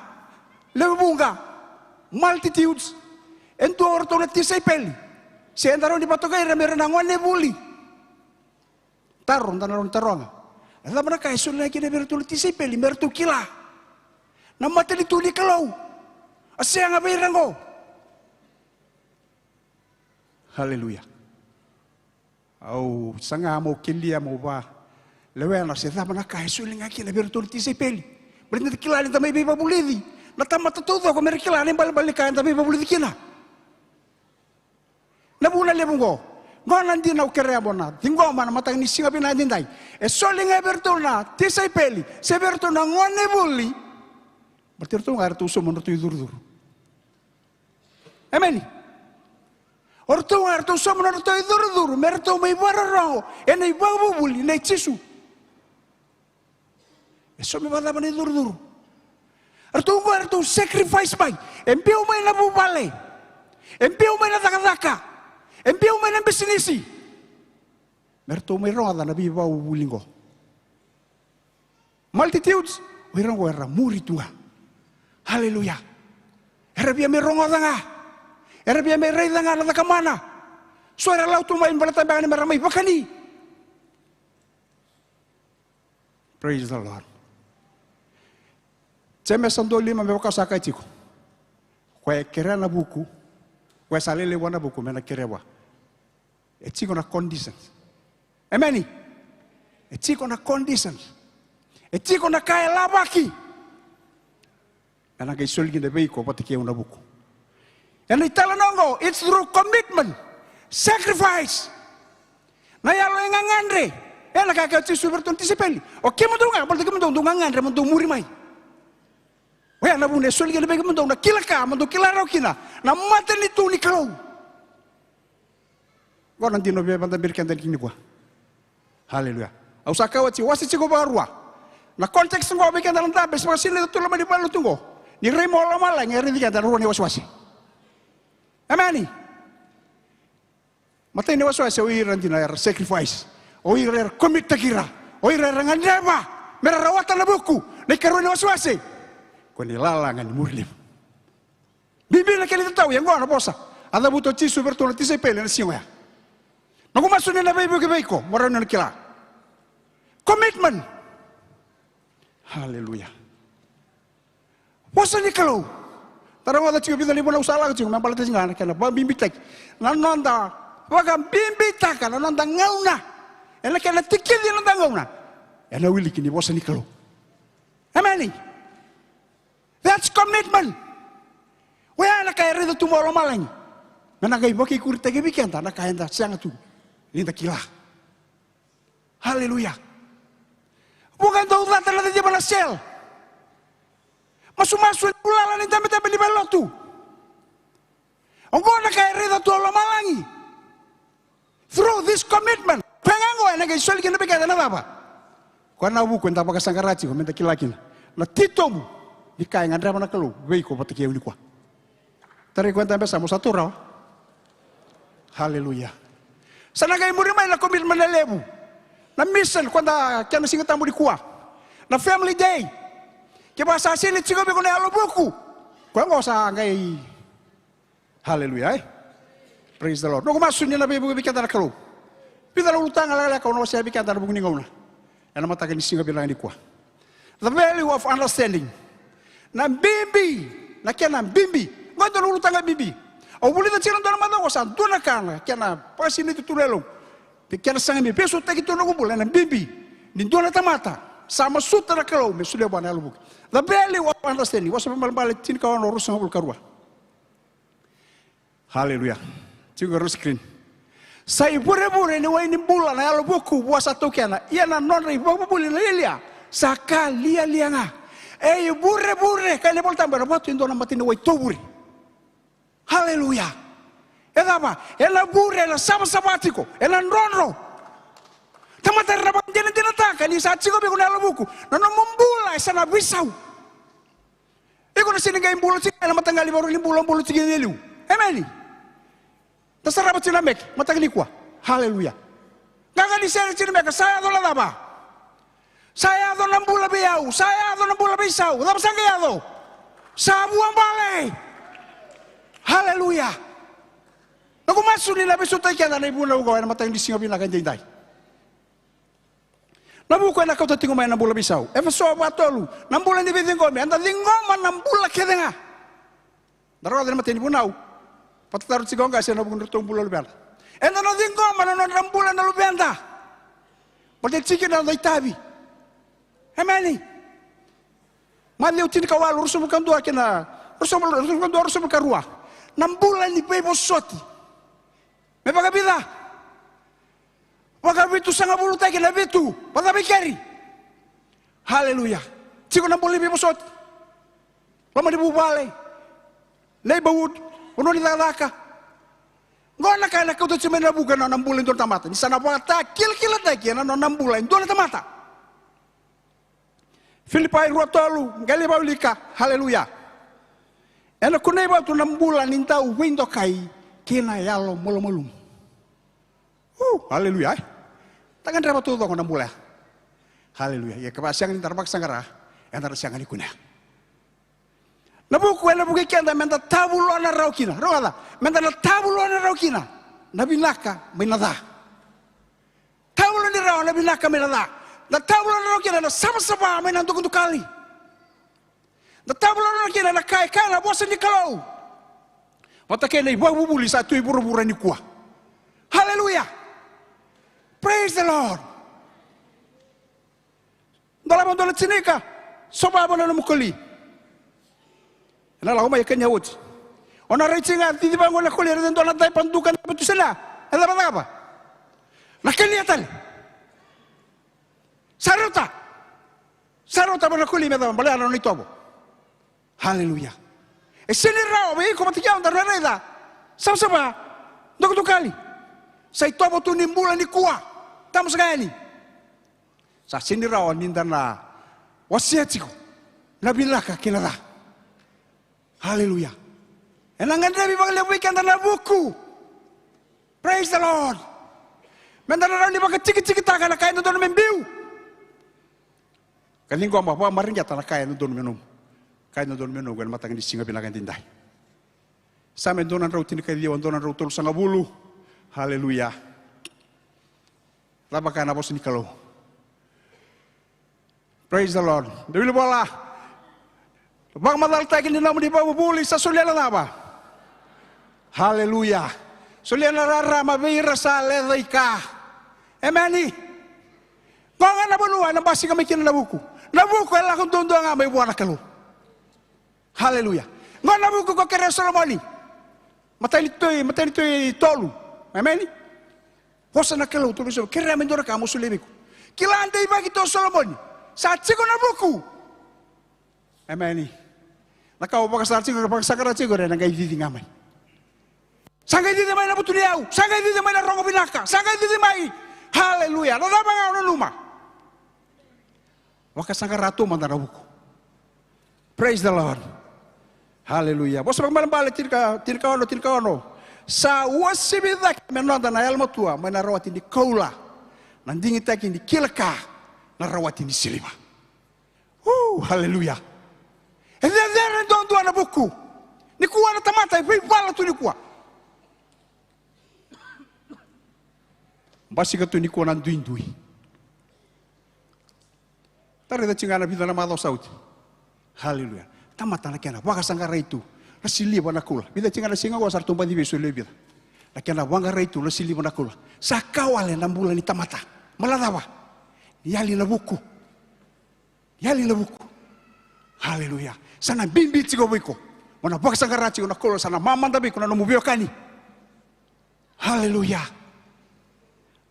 lewe vuqa, multitudes. E dua o ratou na tisaipeli, se eda rawa ni vakatokai ira me ira na gone vuli. Taro, da na rawa ni taroga, a cava na ka e soli ga kina vei iratou na tisaipeli me ratou kila na matanitu ni Kalou? A sega vei ira oqo. Haleluya. Au saga mo kelia mo va lewena se cava na ka e soli ga kina vei iratou na tisaipeli. Baleta da kila ni da mai veivakavulici na tamata taucoko me ra kila na ibalebale ni ka eda veivakavulici kina. Na vuna levu oqo, oqo na dina au kerea mo na ciqoma na mataka ni siga vinaka edaidai. E soli ga vei iratou na tisaipeli se vei iratou na gone vuli. Baleta iratou ga eratou sauma na nodratou icurucuru. Emeni. O ratou ga eratou sauma na nodratou icurucuru me ratou mai vakarorogo ena ivakavuvuli nei Jisu. E saumi vakacava na icurucuru? Ratou ga eratou sacrifice mai. E biu mai na vuvale. E biu mai na cakacaka. E biu mai na bisinisi. Me ratou mai rogoca na veivakavuvuli oqo. Multitudes, o ira oqo era muri tu ga. Haleluya. Era via mai rogoca ga. Era via mai raica ga na cakamana. So era lau tu mai baleta beka ni me ra mai vakani. Praise the Lord. Jemesa dua lima, me vaka sa kaya tiko. Koya e kerea na vuku, koya sa lailai vua na vuku me na kerea vua. E tiko na conditions. Emeni. E tiko na conditions. E tiko na ka e lavaki. Ena qai soli kina vei iko vata kei au na vuku. Ena italanoa oqo, it's through commitment, sacrifice. Na yalo e gagadre. Ena ka kaya o Jisu vei iratou na tisaipeli, o kemudou ga, baleta kemudou dou gagadre mo dou muri mai. na vuna e soli kina vei kemudou na kila ka mo dou kila rawa kina na matanitu ni Kalou. Qo na dina au via vakadaberi keda nikua. Haleluya. Au sa kaya oti, wase tiko vakarua. Na context qo vei keda na dabe se vakasinai tu loma ni valelotu qo. Ni rai mai o lomalagi e raici keda na rua na iwasewase. Emeni. Matai ni wasewase, o ira dina era sacrifice. O ira era commit-taki ira. O ira era gadreva me ra rawata na vuku. Na ikarua ni wasewase, ko ni lala ga ni muri levu. Bibi na kena itatau, ia qo na vosa a cavuta o Jisu vei iratou na tisaipeli ena siga oya. Noqu masu ni na veivuke vei iko, mo rawa ni o na kila. Commitment. Haleluya. Vosa ni Kalou. Da rogoca tiko e vica na ivunau sa lako tiko me baleta tiko ga na kena vakabibitaki. Na noda vakabibitaka na noda gauna. Ena kena tikici na noda gauna. Ena wiliki ni vosa ni Kalou. Emeni. That's commitment. Oya na ka e raica tu mai o lomalagi. Me na qai vakaikuritaki vei keda na ka eda sega tu ni da kila. Haleluya. Vuqa e dau cata na ciciva na sel. Masumasu ena ulala ni dabedabe ni valelotu. Oqo na ka e raica tu o lomalagi. Through this commitment. Koya ga oqo ena qai soli kina vei keda na cava? Koya na vuku eda vakasaqara tiko me da kila kina na titobu ni ka e gadreva na Kalou vei iko vata kei au nikua. Tarai koya dabe sa mo sa tu rawa. Haleluya. Sa na qai muri mai na commitment na levu. Na mission, koya da kena Siga Tabu nikua. Na family day. Kevaka sa sili tiko vei iko na yalo vuku, koya qo sa qai. Haleluya, e? Praise the Lord. Noqu masu ni na veivuke vei keda na Kalou. Vica na ulutaga lekaleka au na wasea vei keda ena vuku ni gauna ena mataka ni siga vinaka nikua. The value of understanding. Na bibi, na kena bibi. Qo e dua na ulutaga bibi. Au vulica tiko na dua na macawa qo sa dua na ka na kena vakasinaiti tu na yaloqu. Kena saga me veisautaki tu na noqu bula ena bibi ni dua na tamata sa masuta na Kalou me solia vua na yalo vuku. The value of understanding. Vosa Vakaibalebale tinikaono, ruasagavulu ka rua. Haleluya. Tiko na screen. Sa ivurevure ni wai ni bula na yalo vuku vua sa taukena, ia na nodra ivakavuvuli na lialia sa ka lialia ga. E ivurevure, kaya na iVolatabu, ena vatu e dua na mata ni wai tovure. Haleluya. E cava? Ena vure, ena savasava tiko, ena drodro. Tamata era na vakadinadinataka ni sa tiko vei iko na yalo vuku, na nomu bula e sa na veisau. Iko na sega ni qai bula tiko ena mataqali ivakarau ni bula o bula tiko e liu. Emeni. Da sarava tiko na Meke mataka nikua. Haleluya. Qaqa ni sere tiko na Meke, sa yaco na cava? Sa yaco na bula vei au, sa yaco na bula vei Sau. Cava sa qai yaco? Sa vuabale. Haleluya. Noqu masu ni na veisautaki keda na ivunau oqo ena mataka ni siga vinaka edaidai. Na vuku ena kauta tiko mai na bula veisau. Efeso va tolu, na bula ni veiciqomi. Eda ciqoma na bula kece ga. Da rogoca na matai ni vunau. Vakatataro tiko o qase ena vuku ni ratou bula luveda. Eda na ciqoma na nodra bula na luveda. Baleta e tiko na noda itavi. Emeni. Maciu tinikawalu, ruasagavulu ka dua kei na, ruasagavulu, ruasagavulu ka dua, ruasagavulu ka rua. Na bula ni veivosoti. Me vakavica? Vakavitusagavulutaki na vitu. Vacava i keri? Haleluya. Tiko na bula ni veivosoti. Loma ni vuvale. Neighborhood. Vanua ni cakacaka. Qo na ka ena kauta tiko mai na vuku ena nona bula e dua na tamata. Ni sa na vakatakilakilataki ena nona bula e dua na tamata. Filipai rua tolu, qai lai vakaulika, haleluya. Ena kunei vatu na bula ni dau veidokai kei na yalo malumalumu. Uh, haleluya, e? Da gadreva taucoko na bula ya. Haleluya. Ia kevaka sega ni da ra vakasaqara, eda ra sega ni kunea. Na vuku ena vukei keda meda tavulona rawa kina. Rogoca, meda na tavulona rawa kina na vinaka mai na ca. Tavuloni rawa na vinaka mai na ca. Da tavuloni rawa kina na savasava mai na dukadukali. Da tavuloni rawa kina na ka e kaya na vosa ni Kalou. Vata kei na ivakavuvuli sa tu e vuravura nikua. Haleluya. Praise the Lord. Dolava dua na tinika, sova vua na nomu koli. Ena lako mai e kania oti. O na rai tiko ga, cici vaqo na koli, raica e dua na daipa duka, daipa tu sena. E cava cakava? Na kania tale. Sa rauta. Sa rauta vua na koli me cava, baleta na nona itovo. Haleluya. E sega ni rawa vei iko vata kei au da na raica savasava, dokadokali. Sa itovo tu ni bula nikua. Tabu saka yani. Sa sega ni rawa ni da na wasea tiko na vinaka kei na ca. Haleluya. Ena gadrevi vakalevu vei keda na vuku. Praise the Lord. Meda na rawa ni vakatikitikitaka na ka e dodonu me biu. Ka ciqoma, vakamareqeta na ka e dodonu me nomu. Ka e dodonu me nomu ena mataka ni siga vinaka edaidai. Same dua na drau tinikaciwa, dua na drau tolusagavulu. Haleluya. Cava kaya na vosa ni Kalou? Praise the Lord. Da wili vola. Vakamacalataki ni nomuni vakavuvuli sa solia na cava? Haleluya. Solia na rarama vei ira sa lecaika. Emeni. Qo ga na vanua ena basika mai kina na vuku. Na vuku e lako duadua ga mai vua na Kalou. Haleluya. Qo na vuku ko kerea Solomoni. Matai ni Tui, matai ni Tui tolu. Emeni. Vosa na Kalou, tolu Solomoni, kerea me dua na ka mo solia vei iko. Kila deivaki tu o Solomoni. Sa tiko na vuku. Emeni. Na ka o vakasaqara tiko, vakasaqara tiko, ena qai cici ga mai. Sa qai cici mai na vutuniyau, sa qai cici mai na rogo vinaka, sa qai cici mai. Haleluya. Na cava ga o nanuma. Vakasaqara tu mada na vuku. Praise the Lord. Haleluya. Vosa vakaibalebale tinika, tinikaono, tinikaono. Sa uasivi cake me noda na yalomatua mai na rawati ni koula, na digitaki ni kila ka na rawati ni siliva. Uu, haleluya. E cecere duadua na vuku. Nikua na tamata e veivala tu nikua. Basika tu nikua na duidui. Da raica tiko ga na vica na macawa sa oti. Haleluya. Tamata na kena vakasaqarai tu na siliva na koula. Vica tiko ga na siga oqo sa ratou baci vei solia e vica. Na kena vaqarai tu na siliva na koula. Sa ka wale na bula ni tamata. Mai na cava? Ni yali na vuku. Yali na vuku. Haleluya. Sa na bibi tiko vei iko. Mo na vakasaqara tiko na koula sa na mamada vei iko na nomu veiwekani. Haleluya.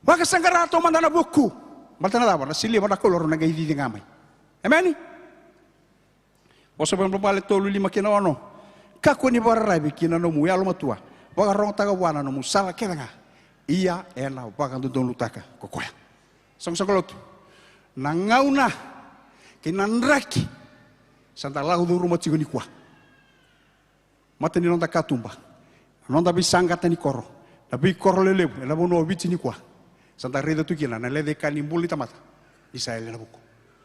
Vakasaqara tu mada na vuku. Baleta na cava? Na siliva na koula rau na qai cici ga mai. Emeni. Vosa Vakaibalebale tolu, lima kei na ono. Kakua ni vakararavi ki na nomu yalomatua. Vakarogotaka vua na nomu sala kece ga. Ia ena vakadodonutaka ko koya. Soqosoqo lotu. Na gauna kei na draki sa da lako curuma tiko nikua. Mata ni noda katuba, na noda veisaqata ni koro, na veikoro lelevu ena vanua o Viti nikua. Sa da raica tu kina na lecaika ni bula ni tamata ni sa yali na vuku.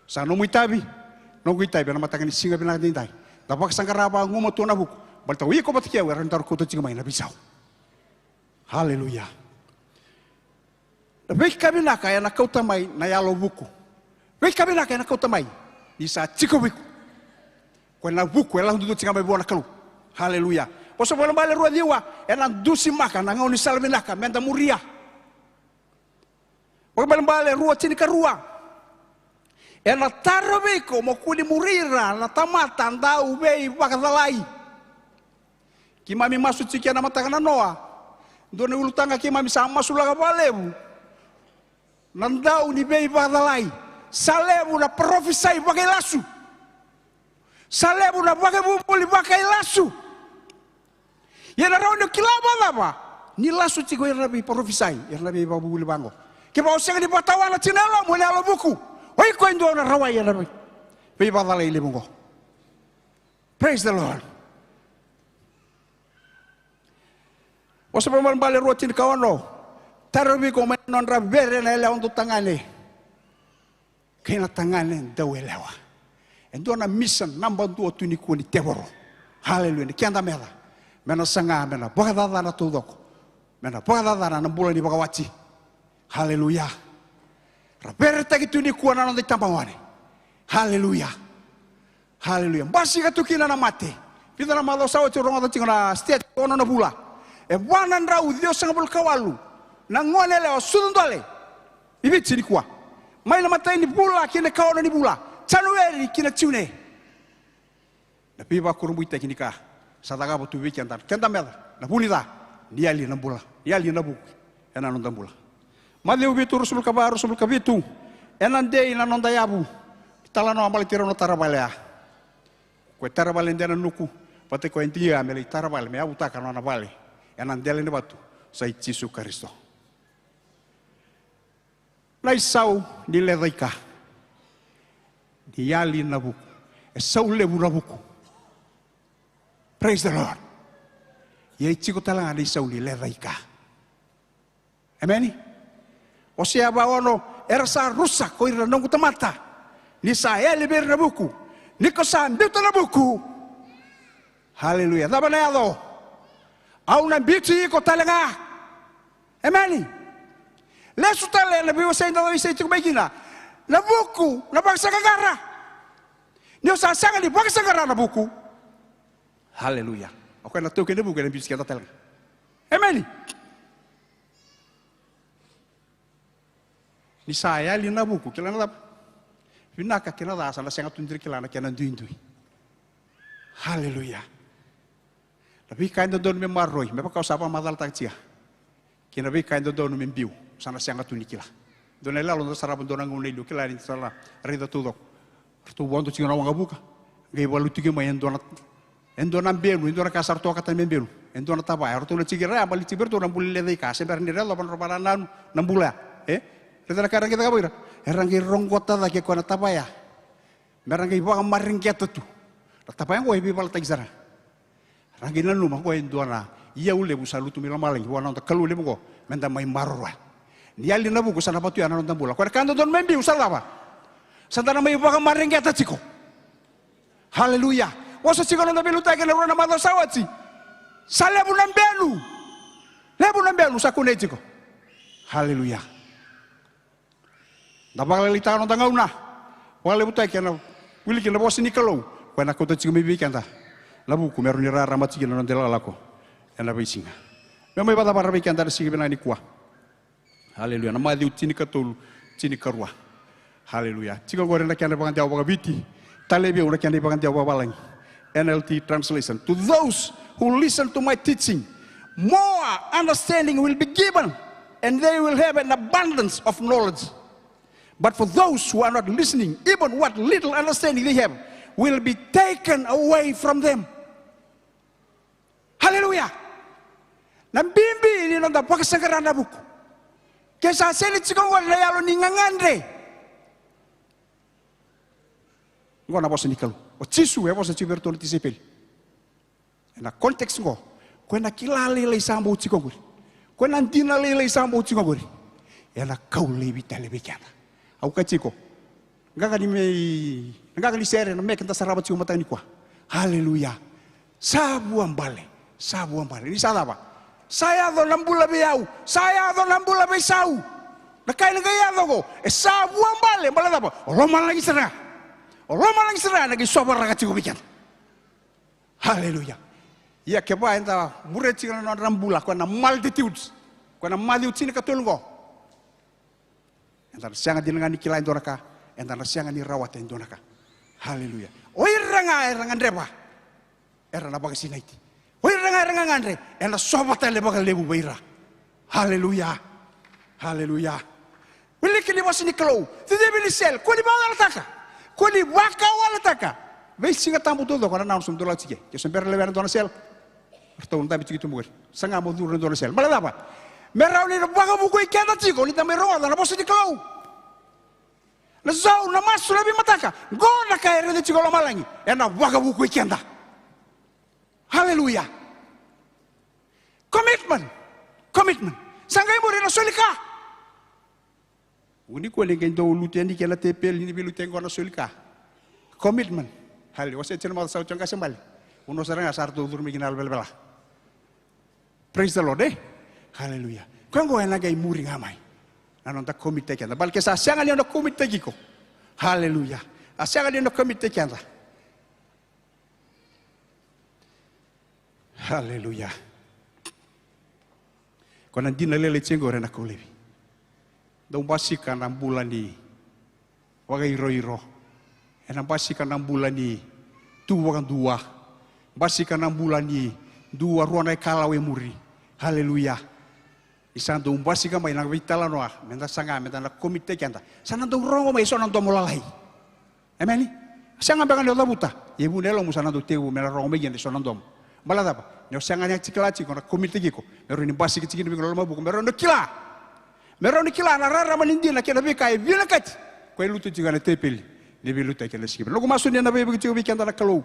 Sa nomu itavi, noqu itavi ena mataka ni siga vinaka edaidai. Da vakasaqara vagumatua na vuku. Baleta o iko vata kei au e rawa ni daru kauta tiko mai na veisau. Haleluya. Na veika vinaka ena kauta mai na yalo vuku. Veika vinaka ena kauta mai ni sa tiko vei iko. Ko na vuku e lako duadua tiko ga mai vua na Kalou. Haleluya. Vosa Vakaibalebale rua ciwa, ena dusimaka na gaunisala vinaka meda muria. Vakaibalebale rua tinikarua. Ena taro vei iko mo kua ni muri ira na tamata dau veivakacalai. Keimami masu tiko ena mataka na noa. Dua na ulutaga keimami sa masulaka vakalevu. Na dau ni veivakacalai. Sa levu na parofisai vakailasu. Sa levu na vakavuvuli vakailasu. Ia na rawa ni o kila vakacava? Ni lasu tiko ira na veiparofisai, ira na veivakavuvuli vaqo. Kevaka o sega ni vakatawana tiko na yalomu ena yalo vuku, o iko e dua na rawai ena vei, veivakacalai levu oqo. Praise the Lord. Vosa Vakaibalebale rua tinikaono. Tarovi iko mai na nodra vere na yalewa dau tagane kei na tagane dau yalewa. E dua na mission naba dua tu nikua ni tevoro. Haleluya. Ni keda meca me na saga me na vakacacana taucoko, me na vakacacana na bula ni vakawati. Haleluya. Ra veretaki tu nikua na noda itabagone. Haleluya. Haleluya. Basika tu kina na mate. Vica na macawa sa oti au rogoca tiko na state, ono na vula. E va na drau ciwasagavulu ka walu na gone yalewa sucu dole i Viti nikua. Mai na imatai ni vula ki na ikaono ni vula, Janueri ki na June. Na veivakurabuitaki ni ka sa cakava tu vei keda, keda meca na vu ni ca, ni yali na bula, ni yali na vuku ena noda bula. Maciu vitu, ruasagavulu ka va, ruasagavulu ka vitu. Ena dei na noda yavu. Talanoa baleti rau na tara vale ya. Ko e tara vale de na nuku, vata ko e digia me lai tara vale, me yavutaka na nona vale ena dela ni vatu, sa i Jisu Karisito. Na isau ni lecaika, ni yali na vuku, e sau levu na vuku. Praise the Lord. Ia e tiko tale ga na isau ni lecaika. Emeni. Osea va ono, era sa rusa ko ira na noqu tamata, ni sa yali vei ira na vuku. Ni ko sa biuta na vuku. Haleluya. Cava na yaco? Au na biuti iko tale ga. Emeni. Lesu tale na veiwasei, na veiwasei tiko mai kina. Na vuku na vakasaqaqara. Ni o sa sega ni vakasaqara na vuku. Haleluya. O koya na taukei na vuku ena biuti keda tale ga. Emeni. Ni sa yali na vuku, kila na cava? Vinaka kei na ca sa na sega tu ni ra kila na kena duidui. Haleluya. Na veika e dodonu me maroroi, me vaka au sa vakamacalataka tiko, kei na veika e dodonu me biu, sa na sega tu ni kila. Dua na iyaloyalo da sarava dua na gauna i liu, kila ni sa na raica taucoko. Ratou vodo tiko na waqavuka, qai valu tiko mai e dua na, e dua na benu, e dua na ka sa ratou okata me benu, e dua na tavaya. Ratou na tiko ira ya, bale tiko vei ratou na bula ni lecaika, se bera ni ra yacova na nodra vakanananu na bula ya. E? Raica na ka era qai cakava ira. Era qai roqota cake koya na tavaya. Me ra qai vakamareqeta tu. Na tavaya oqo e veivalataki sara. Ra qai nanuma oqo e dua na iyau levu sa lutu mai lomalagi vua na noda Kalou levu oqo, me da mai maroroya. Ni yali na vuku sa na vatuya na noda bula. Koya na ka dodonu me biu sa cava? Sa da na mai vakamareqeta tiko. Haleluya. Vosa tiko na noda veiliutaki ena rua na macawa sa oti. Sa levu na benu. Levu na benu sa kunei tiko. Haleluya. Da vakalailaitaka na noda gauna. Vakalevutaki ena wiliki na vosa ni Kalou. Koya na kauta tiko mai vei keda na vuku me rawa ni rarama tiko na noda ilakolako ena veisiga. Me mai vakacavara vei keda na siga vinaka nikua. Haleluya. Na Maciu tinikatolu, tinikarua. Haleluya. Tiko oqori na kena ivakadewa vakaviti. Talevi au na kena ivakadewa vakavalagi. N L T translation. To those who listen to my teaching, more understanding will be given, and they will have an abundance of knowledge. But for those who are not listening, even what little understanding they have will be taken away from them. Haleluya. Na bibi ni noda vakasaqara na vuku. Ke sa sega ni tiko oqori na yalo ni gagadre. Oqo na vosa ni Kalou. O Jisu e vosa tiko vei iratou na tisaipeli. Ena context oqo, koya na kila lailai sa bau tiko oqori. Koya na dina lailai sa bau tiko oqori. Ena kau laivi tale vei keda. Au kaya tiko, qaqa ni mai, na qaqa ni sere, na meke da sarava tiko mataka nikua. Haleluya. Sa vuabale, sa vuabale. Ni sa cava? Sa yaco na bula vei au, sa yaco na bula vei sau. Na ka ena qai yaco oqo, e sa vuabale, bale cava? O lomalagi sara ga. O lomalagi sara ga ena qai sovaraka tiko vei keda. Haleluya. Ia kevaka eda muria tiko na nodra bula, koya na multitudes, koya na Maciu tinikatolu oqo. Eda na sega dina ga ni kila e dua na ka, eda na sega ni rawata e dua na ka. Haleluya. O ira ga era gadreva, era na vakasinaiti. O ira ga era gagadre, ena sova tale vakalevu vei ira. Haleluya. Haleluya. Wiliki ni vosa ni Kalou. Cicivi ni sel. Kua ni vakawaletaka. Kua ni vakawaletaka. Veisiga Tabu taucoko na nona sa dolavi tiko. Ke se bera lewena dua na sel, ratou na dabe tiko tu mai qori. Saga mo curu e dua na sel. Bale cava? Me rawa ni na vakavukui keda tiko ni da mai rogoca na vosa ni Kalou. Na sau, na masu, na veimataka. Qo na ka e raica tiko lomalagi. Ena vakavukui keda. Haleluya. Commitment. Commitment. Sa qai muri na soli ka. Vuni kua ni qai dau lutu yani kei na tepeli ni veiluti qo na soli ka. Commitment. Haleluya. Wasea tiko na macawa sa oti, o qase bale. Vanua sara ga sa ratou curu mai kina yalo velavela. Praise the Lord, e? Haleluya. Koya qo ena qai muri ga mai. Na noda commit-taki keda. Bale ke sa sega ni o na commit-taki iko. Haleluya. A sega ni o na commit-taki keda. Haleluya. Ko na dina lele tiko qori ena kau laivi. Dau basika na bula ni vakairoiro. Ena basika na bula ni tu vakadua. Basika na bula ni dua rua na ikalawa e muri. Haleluya. Ni sa dau basika mai na veitalanoa, meda saga, meda na commit-taki keda. Sa na dau rogo mai eso na domo lalai. Emeni? Sega beka ni o cavuta. Ia vu na yalomu sa na dau tekivu me na rogo mai kina e so na domo. Baleta cava? Ni o sega ni a kila tiko na community tiko me rawa ni basika tiko kina vei iko na loma vuku, me rawa ni kila. Me rawa ni kila na rarama ni dina kei na veika e vinakati ko e lutu tiko ena tepeli ni veiliutaki ena siga vinaka. Noqu masu ni na veivuke tiko vei keda na Kalou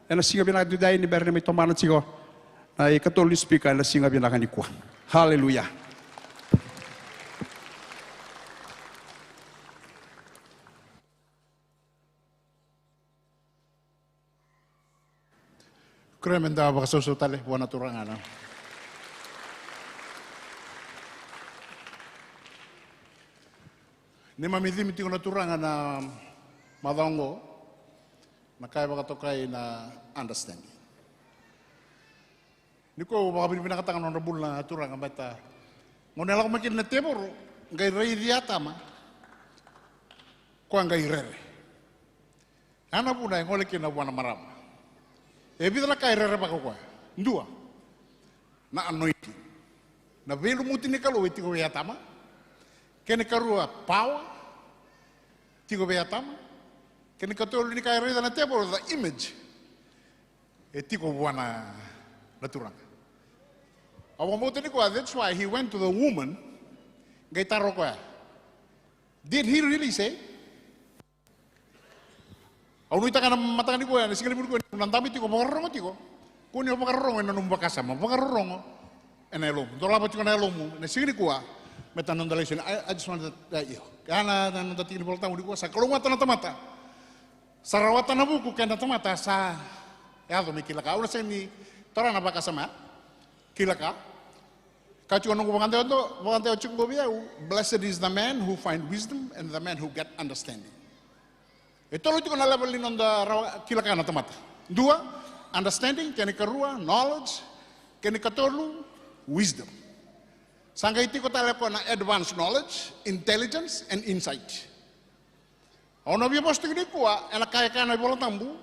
ena siga vinaka edaidai ni bera ni mai tomana tiko na ikatolu ni sipika ena siga vinaka nikua. Haleluya. Kerea me da vakasausau tale vua na Turaga na. Neimami cimi tiko na Turaga na macawa oqo, na ka e vakatokai na understanding. Nikua au vakavinavinakataka na nodra bula na Turaga, baleta gauna e lako mai kina na tevoro, qai raici Atama, koya qai rere. Ya na vuna e gole kina vua na marama. E vica na ka e rerevaka o koya. Dua, na anointing. Na veilumuti ni Kalou e tiko vei Atama. Kena ikarua, power, tiko vei Atama. Kena ikatolu ni ka e raica na tevoro, the image, e tiko vua na, na Turaga. Au vakabauta nikua, that's why he went to the woman, qai taro koya, did he really say? Au nuitaka na mataka nikua, na siga levu nikua, ni na dabe tiko, vakarorogo tiko. Kua ni o vakarorogo ena nomu vakasama, vakarorogo ena yalomu. Dolava tiko na yalomu ena siga nikua, me ta noda lesoni. I, I just wanted to, uh, io. Ya na, na noda tiki ni Volatabu nikua, sa kalougata na tamata. Sa rawata na vuku kei na tamata sa yaco me kila ka. Au na sega ni tara na vakasama ya. Kila ka. Ka tiko noqu vakadewa, vakadewa tiko qo vei au, blessed is the man who find wisdom and the man who get understanding. E tolu tiko na level ni noda rawa kila ka na tamata. Dua, understanding, kena ikarua, knowledge, kena ikatolu, wisdom. Sa qai tiko tale koya na advanced knowledge, intelligence and insight. Au na via vosa tiko nikua ena ka e kaya na iVolatabu,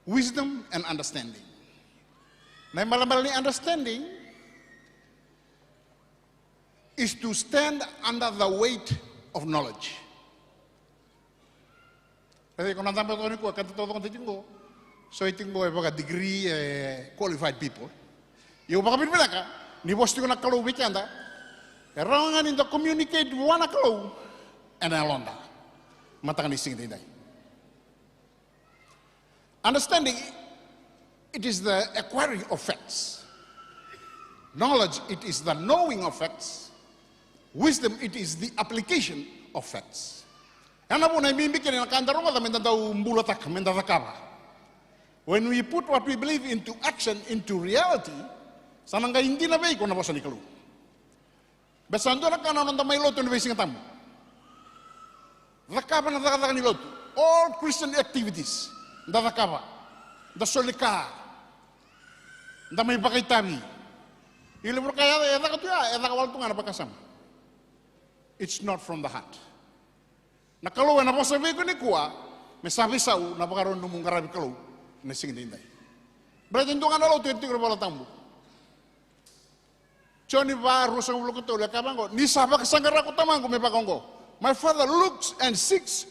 wisdom and understanding. Na ibalebale ni understanding is to stand under the weight of knowledge. Raica, iko na dabe toka nikua, keda taucoko tiko qo, so e tiko qo e vaka degree, e qualified people. Ia au vakavinavinaka ni vosa tiko na Kalou vei keda. E rawa ga ni da communicate vua na Kalou ena yaloda. Mataka ni siga edaidai. Understanding, it is the acquiring of facts. Knowledge, it is the knowing of facts. Wisdom, it is the application of facts. Ya na vuna e bibi kina na ka da rogoca me da dau bulataka, me da cakava. When we put what we believe into action, into reality, sa na qai dina vei iko na vosa ni Kalou. Be sa dua na ka na noda mai lotu ena veisiga tabu. Cakava na cakacaka ni lotu. All Christian activities. Da cakava. Da soli ka. Da mai vakaitavi. I levu na ka e, e caka tu ya, e caka wale tu ga na vakasama. It's not from the heart. Na Kalou ena vosa vei iko nikua, me sa veisau na vakarau ni nomu qaravi Kalou ena siga edaidai. Baleta e dua ga na lotu e tiko na iVolatabu. Joni va, ruasagavulu ka tolu, e kaya vaqo, ni sa vakasaqara ko Tamaqu me vaka oqo. My Father looks and seeks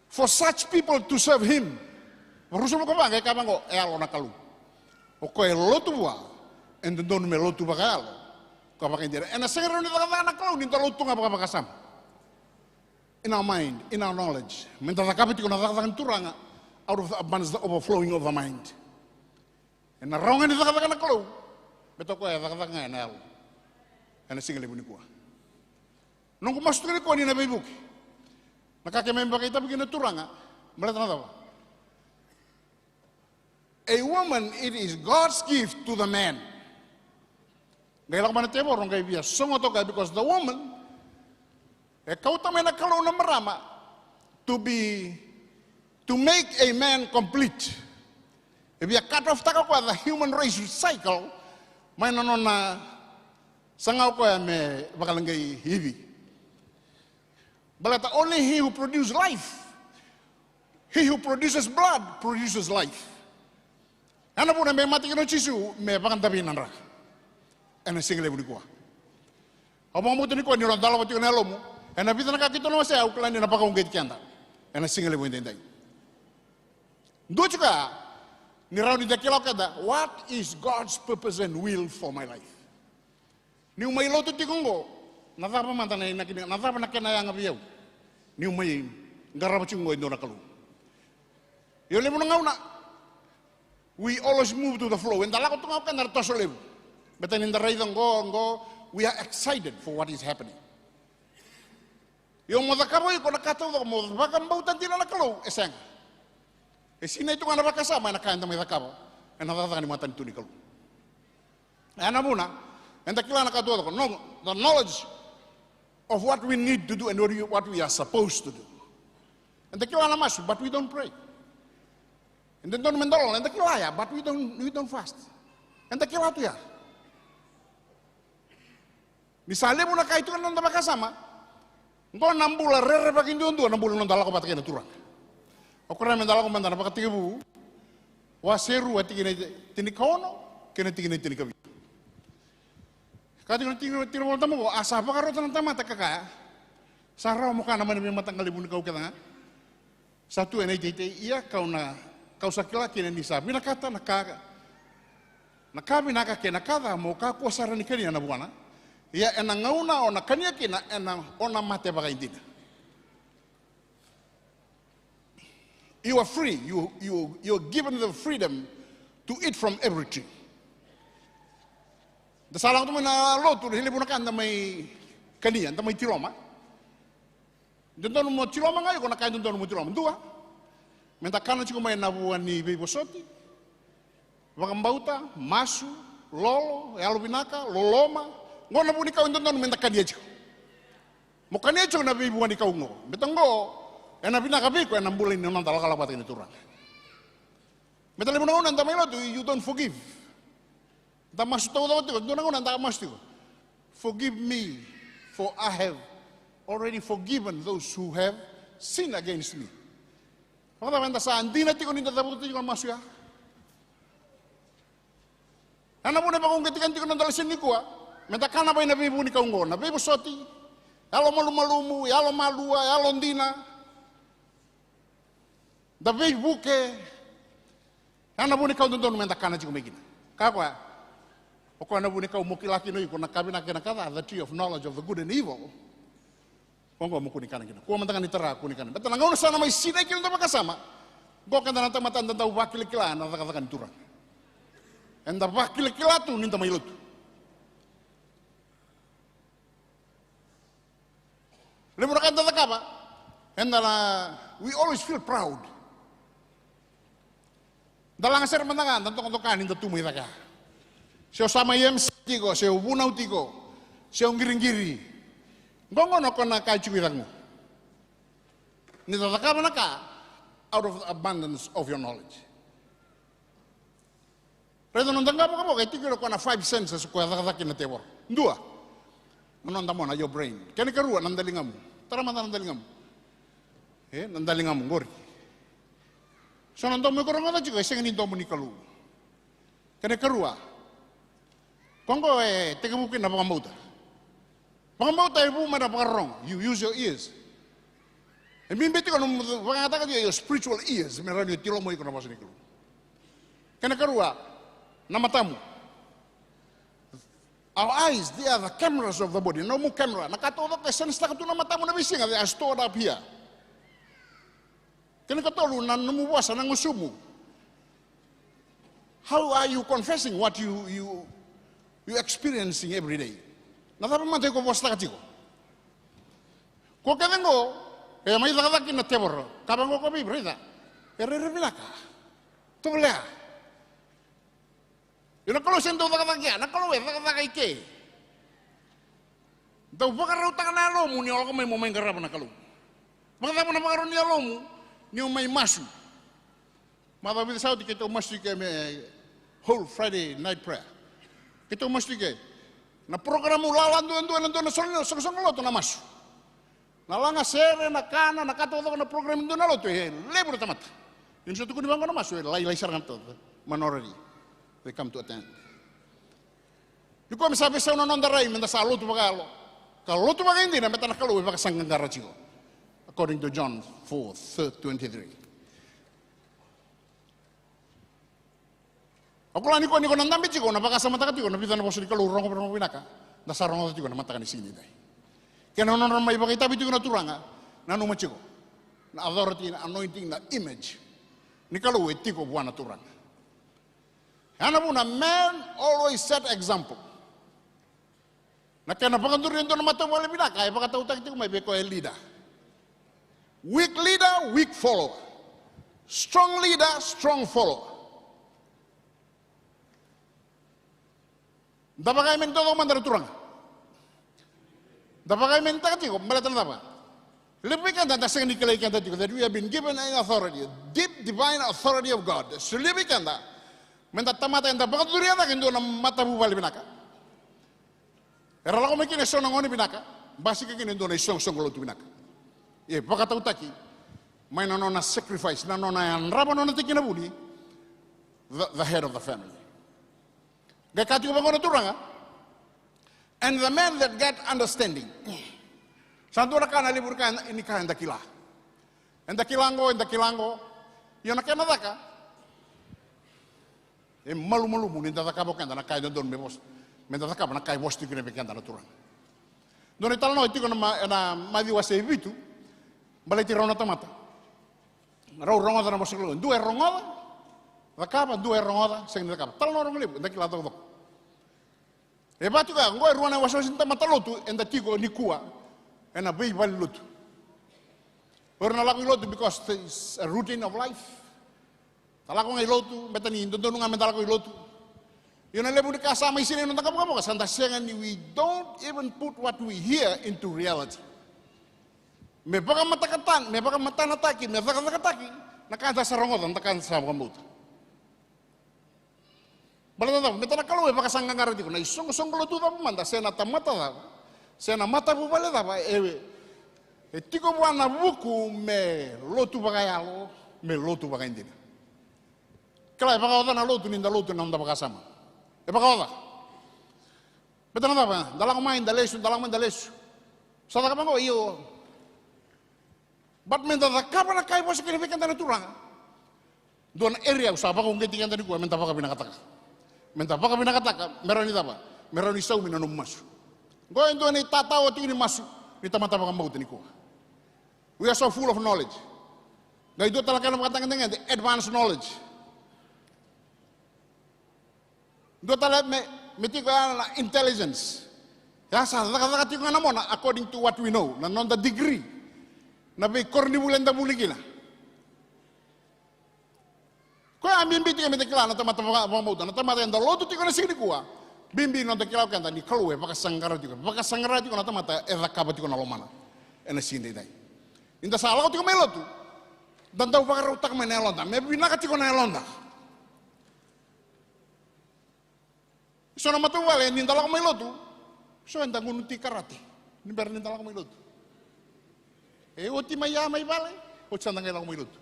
for such people to serve him. Ruasagavulu ka va, e kaya vaqo, e yalo na Kalou. O koya e lotu vua, e dodonu me lotu vakayalo. Ka vakaidina. Ena sega rawa ni cakacaka na Kalou ni da lotu ga vakavakasama. In our mind, in our knowledge. Me da cakava tiko na cakacaka ni Turaga, out of the abundance, the overflowing of the mind. Ena rawa ga ni cakacaka na Kalou, me toka e cakacaka ga ena yalo. Ena siga levu nikua. Noqu masu tiko nikua ni na veivuke. Na ka keimami vakaitavi kina na Turaga, baleta na cava? A woman, it is God's gift to the man. Qai lako mai na tevoro, qai via sogo toka, because the woman, e kauta mai na Kalou na marama to be, to make a man complete. E via cut off taka o koya the human race cycle, mai na nona saga o koya me vakaleqai Ivi. Baleta only he who produce life, he who produces blood produces life. Ya na vuna me mate kina o Jisu me vakadavei na dra. Ena siga levu nikua. Au vakabauta nikua ni o na dolava tiko na yalomu. Ena vica na ka keitou na wasea au kila ni na vakauqeti keda. Ena siga levu edaidai. Dua tiko ya, ni rawa ni da kila o keda, what is God's purpose and will for my life? Niu mai lotu tiko oqo, na cava mada na, na, na cava na kena yaga vei au? Niu mai qarava tiko oqo e dua na Kalou. Io, levu na gauna, we always move to the flow. Eda lako tu ga o keda na toso levu. Baleta ni da raica oqo, oqo, we are excited for what is happening. Io, mo cakava o iko na ka taucoko, mo vakabauta dina na Kalou, e sega. E sinai tu ga na vakasama ena ka eda mai cakava ena cakacaka ni matanitu ni Kalou. Ena vuna, eda kila na ka taucoko. No, the knowledge of what we need to do and what we, what we are supposed to do. Eda kila na masu, but we don't pray. Eda donu meda lolo, eda kila ya, but we don't, we don't fast. Eda kila tu ya. Ni sa levu na ka e tu ena noda vakasama. Oqo na bula rerevaki duadua, na bula noda lako vata kei na Turaga. O koya meda lako mada na Vakatekivu wase rua, tikina e tinikaono kei na tikina e tinikavitu. Ka tiko na tikina, tikina volatabu oqo, a sa vakarota na tamata ka kaya, sa rawa mo kana mai na veimataqali vunikau kece ga sa tu ena iteitei, ia kau na, kau sa kila kina ni sa vinakata na ka, na ka vinaka kei na ka ca, mo kakua sara ni kania na vuana. Ia ena gauna o na kania kina, ena o na mate vakaidina. You are free. You, you, you are given the freedom to eat from every tree. Da sa lako tu mai na lotu, e levu na ka da mai kania, da mai tiloma. Dodonu mo tiloma ga o iko na ka e dodonu mo tiloma. Dua, meda kana tiko mai na vua ni veivosoti, vakabauta, masu, lolo, yalovinaka, loloma. Oqo na vunikau e dodonu meda kania tiko. Mo kania tiko na veivuanikau oqo. Baleta oqo ena vinaka vei iko ena bula ni noda lakolako vata kei na Turaga. Baleta levu na gauna eda mai lotu, you don't forgive. Da masu taucoko tiko, dua na gauna da masu tiko. Forgive me, for I have already forgiven those who have sinned against me. Vakacava eda sa dina tiko ni da cavuta tiko na masu ya? Ena vuna e vakauqeti tiko na noda lesoni nikua, meda kana mai na veivuanikau oqo, na veivosoti, yalomalumalumu, yalomalua, yalodina. Da veivuke. Ya na vunikau dodonu meda kana tiko mai kina. Ka koya, o koya na vunikau mo kila kina o iko na ka vinaka kei na ka ca, the tree of knowledge of the good and evil. Oqo mo kua ni kana kina. Kua mada ga ni tara, kua ni kana. Baleta na gauna sa na mai sinai kina na vakasama, oqo keda na tamata eda dau vakilakila na cakacaka ni Turaga. Eda vakilakila tu ni da mai lotu. Levu na ka eda cakava, eda na, we always feel proud. Da laga sere mada ga, da dokadoka ni da tu mai cake ya. Se o sa mai M C tiko, se o vunau tiko, se o qiriqiri. Oqo na ka e tiko i cake qo. Ni da cakava na ka out of the abundance of your knowledge. Raica na noda qavokavoka, e tiko kina o koya na five senses o koya e cakacaka kina na tevoro. Dua, na noda mona, your brain. Kena ikarua, na daligamu. Tara mada na daligamu. E, na daligamu qori. So na domo iko rogoca tiko, e sega ni domo ni Kalou. Kena ikarua, koya qo e tekivu kina na vakabauta. Vakabauta e vu mai na vakarorogo. You use your ears. E bibi tiko na nomu vakayagataka tiko your spiritual ears me rawa ni tiloma iko na vosa ni Kalou. Kena ikarua, na matamu. Our eyes, they are the cameras of the body. Na nomu camera, na ka taucoko e sensetaka tu na matamu na veisiga, they are stored up here. Kena ikatolu, na nomu vosa, na gusumu. How are you confessing what you, you, you experiencing every day? Na cava mada iko vosataka tiko? Ko kece qo e mai cakacaka kina na tevoro. Ka vaqo ko vei, raica. E rairai vinaka. Tovolea. Io, na Kalou sega ni dau cakacaka ya, na Kalou e cakacaka i ke. Dau vakarautaka na yalomu ni o lako mai mo mai qarava na Kalou. Vakacava na vakarau ni yalomu ni o mai masu? Macawa vica sa oti keitou masu tiko me whole Friday night prayer. Keitou masu tiko. Na program lala duadua ena dua na soqosoqo lotu na masu. Na laga sere, na kana, na ka taucoko na program e dua na lotu, e levu na tamata. Ni sa tukuni vaqo na masu, e lailai sara ga na tamata. Minority. They come to attend. Nikua me sa veisau na noda rai, meda sa lotu vakayalo. Ka lotu vakaidina, meda na Kalou e vakasaqaqara tiko. According to John four, twenty-three. Au kila ni ko, ni ko na dabe tiko, na vakasamataka tiko na vica na vosa ni Kalou, rogo, rogo vinaka, da sa rogoca tiko na mataka ni siga nidai. Kei na nodra mai vakaitavi tiko na Turaga, nanuma tiko na authority, na anointing, na image ni Kalou e tiko vua na Turaga. Ya na vuna man always set example. Na kena vakaduri e dua na matavuvale vinaka e vakatautaki tiko mai vei koya e leader. Weak leader, weak follower. Strong leader, strong follower. Da vakaimeni taucoko mada na Turaga. Da vakaimenitaka tiko, baleta na cava? Levu vei keda da sega ni kilai keda tiko, that we have been given an authority, a deep divine authority of God. So levu vei keda, me da tamata eda vakaduri cake e dua na matavuvale vinaka. Era lako mai kina e so na gone vinaka, basika kina e dua na isoqosoqo lotu vinaka. E vakatautaki mai na nona sacrifice, na nona yadrava nona tikina vuni, the, the head of the family. Qai kaya tiko vaqo na Turaga, and the man that get understanding. Sa dua na ka na levu ni ka, ni ka eda kila. Eda kila qo, eda kila qo. Io na kena caka, e malumalumu ni da cakava o keda na ka e dodonu me vosa, me da cakava na ka e vosa tiko kina vei keda na Turaga. Dua na italanoa e tiko na ma-, ena Maciu wase e vitu, baleti rau na tamata. Rau rogoca na vosa ni Kalou. Dua e rogoca, cakava, dua e rogoca, sega ni cakava. Talanoa rogo levu, eda kila taucoko. E vaka tiko ya, oqo e rua na iwasewase ni tamata lotu eda tiko nikua ena veivale ni lotu. O ira na lako i lotu because it's a routine of life. Da lako ga i lotu, baleta ni dodonu ga me da lako i lotu. Ia na levu ni ka sa mai sinai na noda qavokavoka, sa da sega ni, we don't even put what we hear into reality. Me vakamatanataki, me vakamatanataki, me cakacakataki na ka da sa rogoca, na ka da sa vakabauta. Baleta na cava? Baleta na Kalou e vakasaqaqara tiko na isoqosoqo lotu cava mada, se na tamata cava, se na matavuvale cava e, e tiko vua na vuku me lotu vakayalo, me lotu vakaidina. Kila, e vakaoca na lotu ni da lotu ena noda vakasama. E vakaoca. Baleta na cava? Da lako mai, da lesu, da lako mai, da lesu. Sa caka vaqo, io. But me da cakava na ka e vosa kina vei keda na Turaga. Dua na area au sa vakauqeti keda nikua me da vakavinakataka. Me da vakavinakataka me rawa ni cava? Me rawa ni saumi na nomu masu. Qo e dua na itatao tiko ni masu ni tamata vakabauta nikua. We are so full of knowledge. Qai dua tale na kena vakatagedegede, advanced knowledge. Dua tale me, me tiko ya na intelligence. Ya sa cakacaka tiko ga na mona according to what we know, na noda degree. Na veikoronivuli eda vuli kina. Koya a bibi tiko me da kila na tamata vaka-, vakabauta, na tamata eda lotu tiko na siga nikua. Bibi na noda kila o keda ni Kalou e vakasaqara tiko, vakasaqara tiko na tamata e cakava tiko na lomana ena siga edaidai. Ni da sa lako tiko mai lotu, da dau vakarautaka mai na yaloda, me vinaka tiko na yaloda. So na matavuvale ni da lako mai lotu, so eda gunu ti karate ni bera ni da lako mai lotu. E oti mai ya mai vale, oti sa da qai lako mai lotu.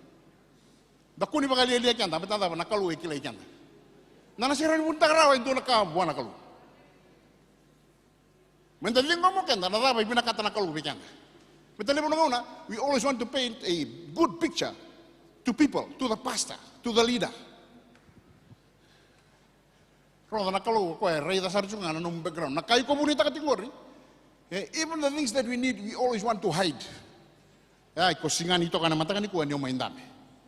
Da kua ni vakalialia keda, baleta na cava? Na Kalou e kilai keda. Na, na sega ni vunitaka rawa e dua na ka vua na Kalou. Me da ciqoma o keda na cava e vinakata na Kalou vei keda. Baleta levu na gauna, we always want to paint a good picture to people, to the pastor, to the leader. Rogoca, na Kalou o koya e raica sara tiko ga na nomu background. Na ka iko vunitaka tiko qori. Eh, even the things that we need, we always want to hide. Ia, iko sega ni toka ena mataka nikua ni o mai dabe.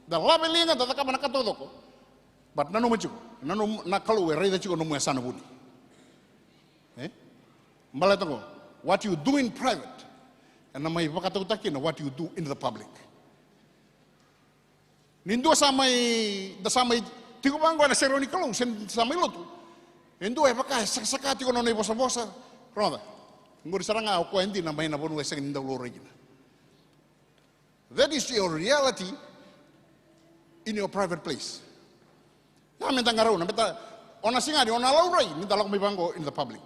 Da lave liga, da cakava na ka taucoko. But nanuma tiko, na nomu, na Kalou e raica tiko nomu yasana vuni. Eh? Baleta qo, what you do in private ena mai vakatautaki na what you do in the public. Ni dua sa mai, da sa mai tiko vaqo ena serau ni Kalou, se da sa mai lotu. E dua e vaka e sakasaka tiko na nona ivosavosa. Rogoca. Qori sara ga o koya e dina mai na vanua e sega ni dau laurai kina. That is your reality in your private place. Ia me da qarauna, me da, o na sega ni, o na laurai ni da lako mai vaqo in the public.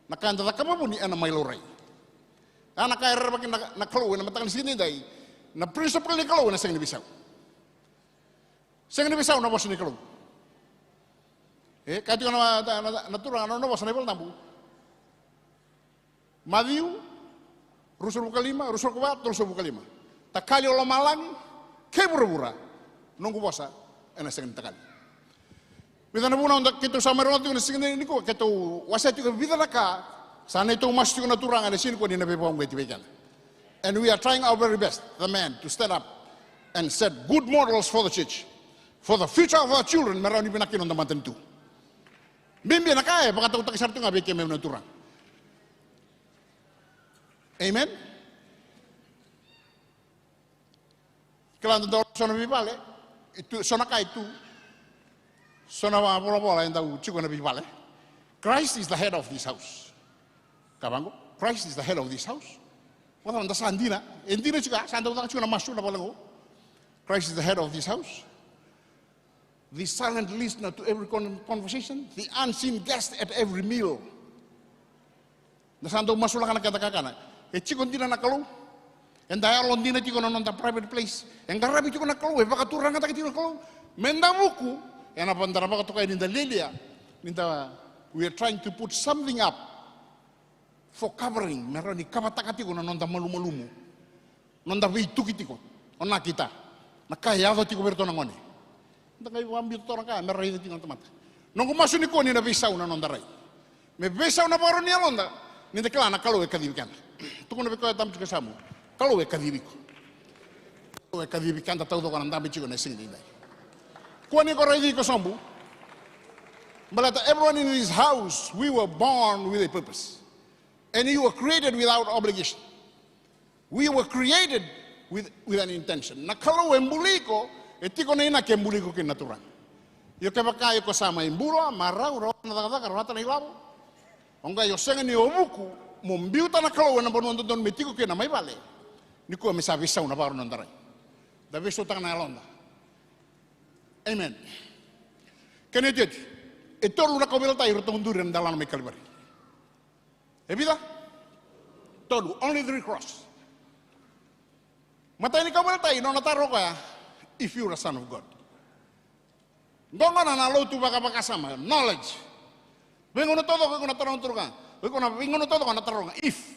Na ka eda cakava vuni ena mai laurai. Ia na ka e rerevaki na, na Kalou ena mataka ni siga edaidai. Na principle ni Kalou ena sega ni veisau. Sega ni veisau na vosa ni Kalou. E, kaya tiko na, na, na, na Turaga na nona vosa na iVolatabu. Maciu, ruasagavulu ka lima, ruasagavulu ka va, tolusagavulu ka lima. Takali o lomalagi kei vuravura, noqu vosa ena sega ni takali. Vica na vunau da keitou sa mai rogoca tiko na siga nikua, keitou wasea tiko e vica na ka sa neitou masu tiko na Turaga ena siga nikua ni na veivakauqeti vei keda. And we are trying our very best, the men, to stand up and set good models for the church, for the future of our children, me rawa ni vinaka kina noda matanitu. Bibi na ka e vakatautaki sara tu ga vei keimami na Turaga. Amen. Kila da dau so na veivale, e tu, so na ka e tu, so na volavola e dau tiko na veivale. Christ is the head of this house. Ka vaqo, Christ is the head of this house. Vakacava da sa dina, e dina tiko, sa dau caka tiko na masu na vale qo. Christ is the head of this house. The silent listener to every con-, conversation, the unseen guest at every meal. Da sa dau masulaka na keda kakana. E tiko dina na Kalou. Eda yalodina tiko na noda private place. E qaravi tiko na Kalou, e vakaturagataki tiko na Kalou. Meda vuku, ena va-, da na vakatokai ni da lialia, ni da, we are trying to put something up for covering, me rawa ni kavataka tiko na noda malumalumu, noda veituki tiko, o nakita, na ka e yaco tiko vei iratou na gone. Da qai vakabiuta toka na ka me raica tiko na tamata. Noqu masu nikua ni na veisau na noda rai. Me veisau na vakarau ni yaloda, ni da kila na Kalou e kacivi keda. Tukuna vei koya e dabe tiko e yasamu, Kalou e kacivi iko. Kalou e kacivi keda taucoko na dabe tiko ena siga nidai. Kua ni ko raici iko sobu. Baleta everyone in this house, we were born with a purpose. And you were created without obligation. We were created with, with an intention. Na Kalou e buli iko, e tiko na inaki e buli iko kina na Turaga. Io kevaka iko sa mai bula, marau, rawata na cakacaka, rawata na ilavo, o qai o sega ni o vuku mo biuta na Kalou ena vanua dodonu me tiko kina mai vale, nikua me sa veisau na vakarau ni noda rai. Da veisautaka na yaloda. Amen. Kena iotioti, e tolu na kauveilatai eratou duri ena delana mai Kalivari. E vica? Tolu. Only three cross. Matai ni kauveilatai, nona taro o koya, if you are a son of God. Qo gona na lotu vakavakasama, knowledge. Veigauna taucoko iko na taroga na Turaga. Iko na veigauna taucoko na taroga if.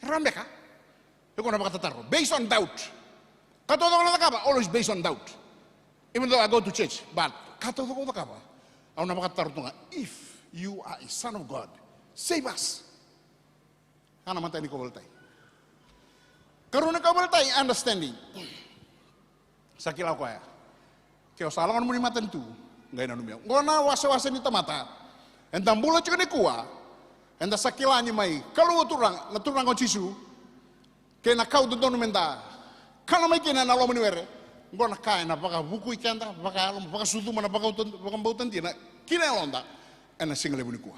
E rawa beka? Iko na vakatataro based on doubt. Ka taucoko na cakava, always based on doubt. Even though I go to church, but ka taucoko cakava, au na vakatataro tu ga, if you are a son of God, save us. Ana matai ni kauveilatai. Karua ni kauveilatai, understanding. Sa kila o koya, ke o sa lako na nomuni matanitu, qai nanumi au. Qo na wasewase ni tamata eda bula tiko nikua. Eda sa kila ni mai Kalou o Turaga, na Turaga o Jisu, kei na ka au dodonu meda kana mai kina ena loma ni were. Qo na ka ena vakavukui keda vakayalo, vakasucuma na vakauta-, vakabauta dina ki na yaloda ena siga levu nikua.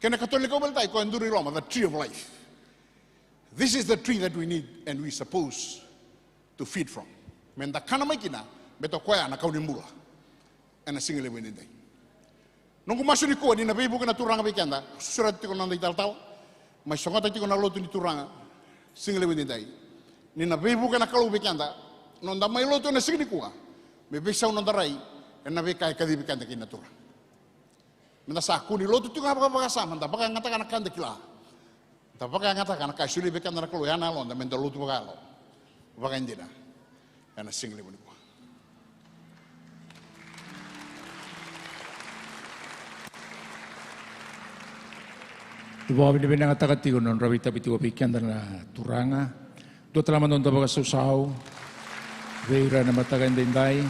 Kei na katolu ni kauveilatai, koya e duri i loma, the tree of life. This is the tree that we need and we supposed to feed from. Meda kana mai kina, baleta o koya na kau ni bula ena siga levu edaidai. Noqu masu nikua ni na veivuke na Turaga vei keda, sureta tiko na noda italatala, mai sogota tiko na lotu ni Turaga siga levu edaidai. Ni na veivuke na Kalou vei keda, noda mai lotu ena siga nikua, me veisau noda rai ena veika e kacivi keda kina na Turaga. Meda sa kua ni lotu tiko ga vakavakasama, da vakayagataka na ka da kila. Da vakayagataka na ka e solia vei keda na Kalou, ya na yaloda, meda lotu vakayalo, vakaidina, ena siga levu nikua. Au vakavinavinakataka tiko na nodra veitavi tiko vei keda na Turaga. Dua tale mada noda vakasausau vei ira ena mataka edaidai.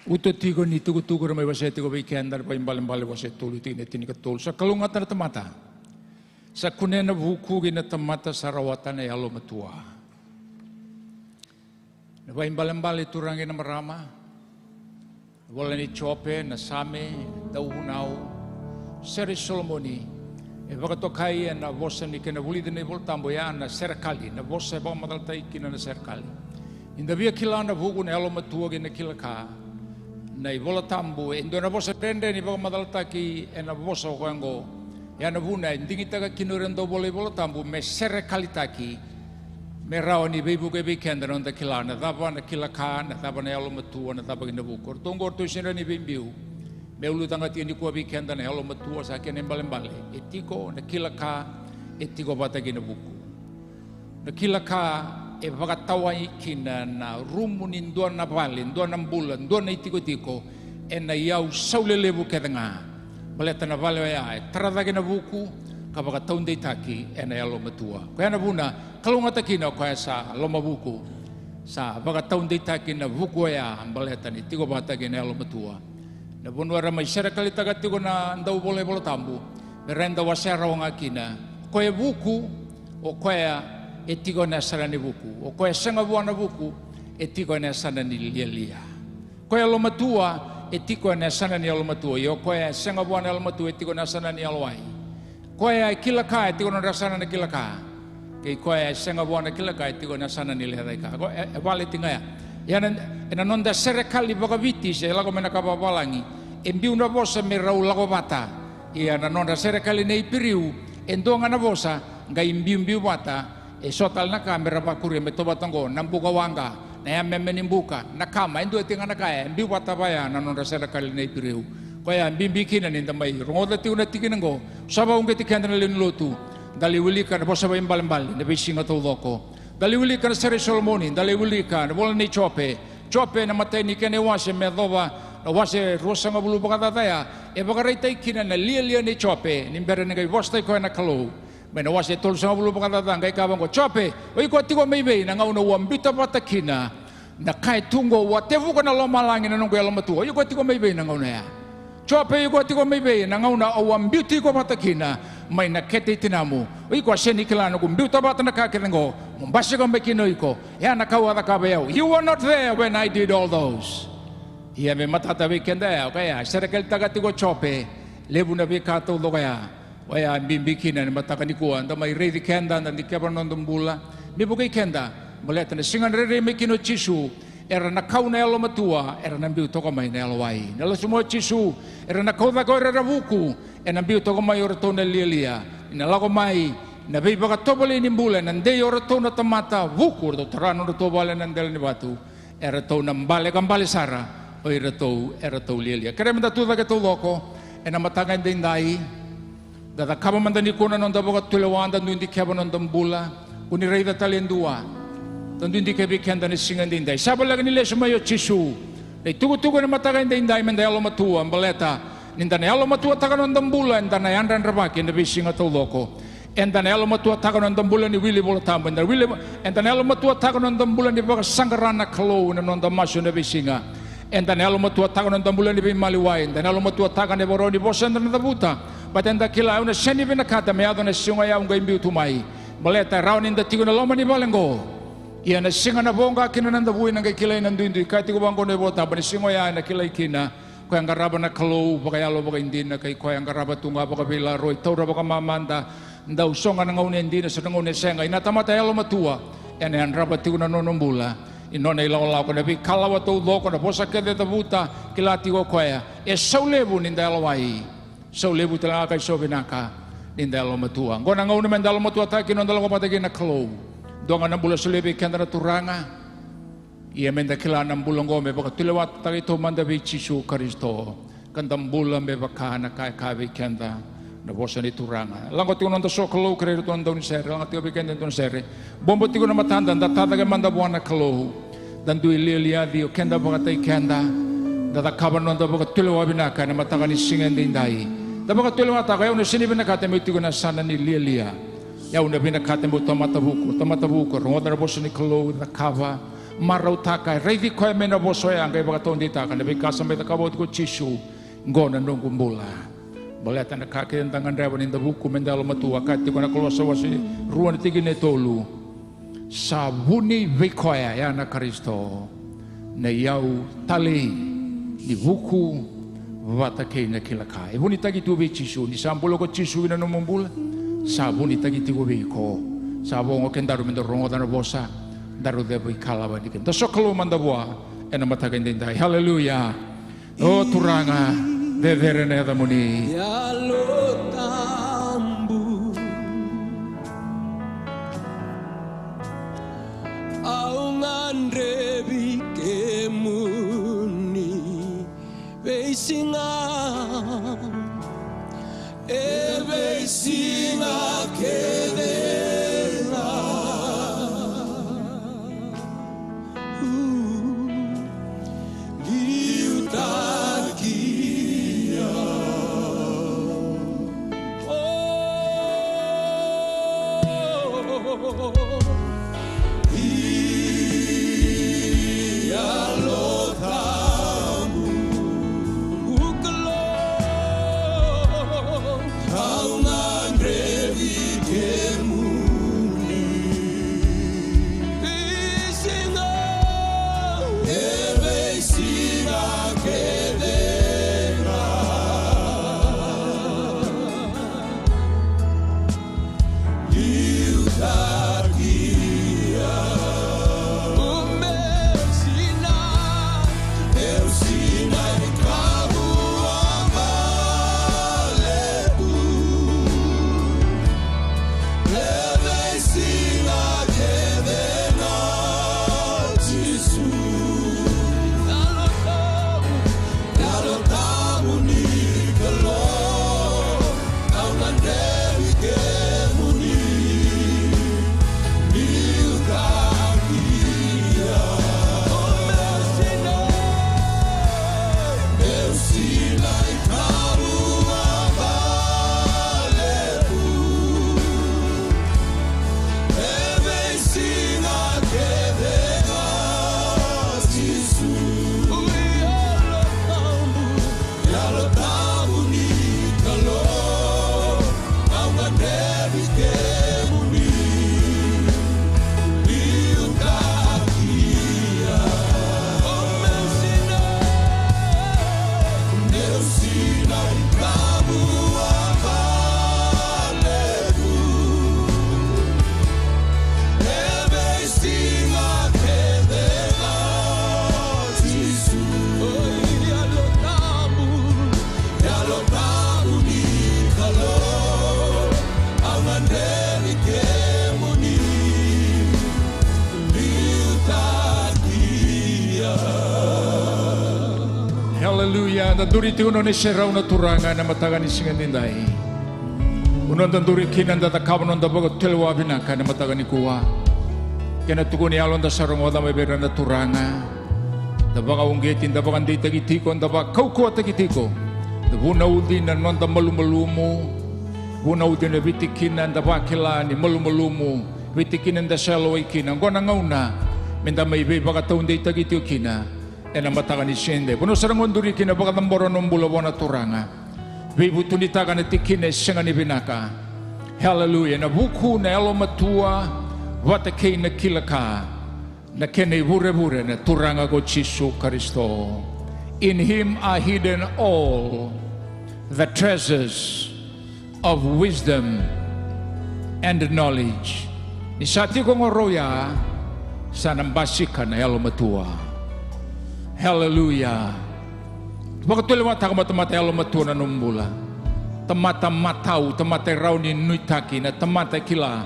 Uto tiko ni tukutuku era mai wasea tiko vei keda na Vakaibalebale wase tolu, tikina e tinikatolu. Sa kalougata na tamata sa kunea na vuku kei na tamata sa rawata na yalomatua. Na Vakaibalebale, turaga kei na marama, na ivola ni Jope, na Same, Dauvunau, Sere i Solomoni, e vakatokai ena vosa ni kena vulici na iVolatabu, oya na serekali, na vosa e vakamacalataki kina na serekali. Ni da via kila na vuku, na yalomatua kei na kila ka, na iVolatabu e dua na vosa dredre ni vakamacalataki ena vosa o koya oqo. Ia na vuna e digitaka kina o ira na dauvola iVolatabu me serekalitaki, me rawa ni veivuke vei keda na noda kila na cava na kila ka, na cava na yalomatua, na cava kina vuku. O ratou oqo o ratou sega ni veibiu. Me ulutaga tiko nikua vei keda na yalomatua sa kena ibalebale. E tiko na kila ka, e tiko vata kei na vuku. Na kila ka, e vakatawai kina na rumu ni dua na vale, dua na bula, dua na itikotiko, ena iyau saulelevu kece ga. Baleta na vale oya e tara cake na vuku ka vakataudeitaki ena yalomatua. Koya na vuna kalougata kina o koya sa lomavuku, sa vakataudeitaki na vuku oya, baleta ni tiko vata kei na yalomatua. Na vanua era mai serekalitaka tiko na dauvola iVolatabu, me ra dau wasea rawa ga kina. Koya e vuku, o koya e tiko ena yasana ni vuku. O koya e sega vua na vuku, e tiko ena yasana ni lialia. Koya e lomatua, e tiko ena yasana ni yalomatua. Ia o koya e sega vua na yalomatua, e tiko ena yasana ni yalowai. Koya e kila ka, e tiko ena nodra yasana na kila ka. Kei koya e sega vua na kila ka, e tiko ena yasana ni lecaika. Ko e, e vale tiko ga ya. Ia na, ena noda serekali vakaviti se lako mai na ka vavalagi, e biu na vosa me rau lako vata. Ia na nodra serekali na Iperiu, e dua ga na vosa, qai biubiu vata, e so tale na ka me ra vakuria me tovata oqo, na buka waqa, na yameyame ni buka, na kama, e dua tiko ga na ka e biu vata vaya na nodra serekali na Iperiu. Koya e bibi kina ni da mai rogoca tiko na tikina oqo, sa vakauqeti keda na lewe ni lotu. Da lai wilika na Vosa Vakaibalebale na veisiga taucoko. Da lai wilika na Sere i Solomoni, da lai wilika na ivola nei Jope. Jope na imatai ni kena iwase me yacova na wase ruasagavulu vakacaca ya, e vakaraitaki kina na lialia nei Jope ni bera ni qai vosataki koya na Kalou. Mai na wase tolusagavulu vakacaca qai kaya vaqo, Jope, o iko a tiko mai vei na gauna au a biuta vata kina na ka e tu oqo, au a tevuka na lomalagi ena noqu yalomatua? O iko a tiko mai vei na gauna ya? Jope, o iko a tiko mai vei na gauna au a biuti iko vata kina mai na kete i tinamu? O iko a sega ni kila noqu biuta vata na ka kece oqo mo basika mai kina o iko. Ya na ka au a cakava o au. You were not there when I did all those. Ia me matata vei keda ya, o koya e serekalitaka tiko o Jope, levu na veika taucoko ya. Oya e bibi kina ena mataka nikua, da mai raici keda, da dikeva na noda bula. Me vukei keda, baleta na siga ena rairai mai kina o Jisu, era na kau na yalomatua, era na biu toka mai na yalowai. Na lesu mai o Jisu, era na kau cake o ira era vuku, ena biu toka mai o iratou na lialia. Ena lako mai na veivakatovolei ni bula, ena dei o iratou na tamata vuku, o iratou tara na nodratou vale ena dela ni vatu. Eratou na bale ka bale sara o iratou eratou lialia. Kerea meda tucake taucoko ena mataka edaidai. Da cakava mada nikua na noda vakatulewa, da dui dikeva na noda bula. Kua ni raica tale e dua. Da dui dikevi keda ena siga edaidai. Sa voleka ni lesu mai o Jisu. Na itukutuku ena mataka edaidai meda yalomatua, baleta ni da na yalomatuataka na noda bula, eda na yadradravaki ena veisiga taucoko. Eda na yalomatuataka na noda bula ni wili iVolatabu. Eda wili, eda na yalomatuataka na noda bula ni vakasaqara na Kalou ena noda masu ena veisiga. Eda na yalomatuataka na noda bula ni veimaliwai. Eda na yalomatuataka na ivakarau ni vosa eda na cavuta. Baleta eda kila, au na sega ni vinakata me yaco na siga oya au qai biu tu mai. Baleta e rawa ni da tiko ena loma ni vale oqo. Ia na siga na voqa kina na davui na qai kilai na duidui. Kaya tiko vaqo na iVolatabu, na siga oya ena kilai kina koya e qarava na Kalou vakayalo vakaidina, kei koya e qarava tu ga vakaveilaroi, taura vakamamada, dau so ga na gauna e dina, so na gauna e sega. Ia na tamata yalomatua, ena yadrava tiko na nona bula, ni nona ilakolako, na veikalawa taucoko, na vosa kece e cavuta, kila tiko o koya. E sau levu ni da yalowai, sau levu tale ga ka e sau vinaka ni da yalomatua. Oqo na gauna meda yalomatuataka kina noda lako vata kei na Kalou. Dua ga na bula solia vei keda na Turaga. Ia meda kila na bula oqo me vakatulewataki taumada vei Jisu Karisito, ka da bula me vaka na ka e kaya vei keda na vosa ni Turaga. Lako tiko na noda sokalou, kerei iratou na daunisere, lako tiko vei keda na daunisere. Bobo tiko na matada, da tacake mada vua na Kalou. Da dui lialia, o keda vakataki keda. Da cakava na noda vakatulewa vinaka ena mataka ni siga edaidai. Da vakatulewataka, o yau na sega ni vinakata meu tiko ena yasana ni lialia. O yau na vinakata meu tamata vuku, tamata vuku, rogoca na vosa ni Kalou, cakava, marautaka, raici koya mai na vosa oya, qai vakataudeitaka na veika sa mai cakava oti ko Jisu. Oqo na noqu bula. Baleta na ka kece da gadreva ni da vuku meda yalomatua, ka tiko na Kolosa wase rua na tikina e tolu. Sa vuni vei koya, ya na Karisito, na iyau talei ni vuku vata kei na kila ka. E vunitaki tu vei Jisu. Ni sa bula ko Jisu ena nomu bula, sa vunitaki tiko vei iko. Sa vo oqo, kedaru meda rogoca na vosa, daru ceva ikalawa ni keda. Da sokalou mada vua ena mataka edaidai. Haleluya. O Turaga, cecere na yacamuni. Yalo Tabu, au gadrevi kemuni veisiga, e veisiga kece ga. Haleluya. Da duri tiko na nona iserau na Turaga ena mataka ni siga edaidai. Vanua da duri kina da cakava na noda vakatulewa vinaka ena mataka nikua. Kena tukuni yalo da sa rogoca mai vei ira na turaga. Da vakauqeti, da vakadeitaki tiko, da vakaukauwataki tiko. Da vunauci na noda malumalumu. Vunauci na veitikina da vakila ni malumalumu, veitikina da sa yalowai kina. Oqo na gauna me da mai veivakataudeitaki tiko kina ena mataka ni siga edaidai. Vanua sara ga o duri kina, vakacabora na nomu bula vua na Turaga. Veivutunitaka na tikina e sega ni vinaka. Haleluya. Ena vuku, na yalomatua vata kei na kila ka, na kena ivurevure na Turaga ko Jisu Karisito. In him are hidden all the treasures of wisdom and knowledge. Ni sa tiko oqo o ya, sa na basika na yalomatua. Haleluya. Vakatulewataka mo tamata yalomatua na nomu bula. Tamata matau, tamata e rawa ni nuitaki, na tamata e kila.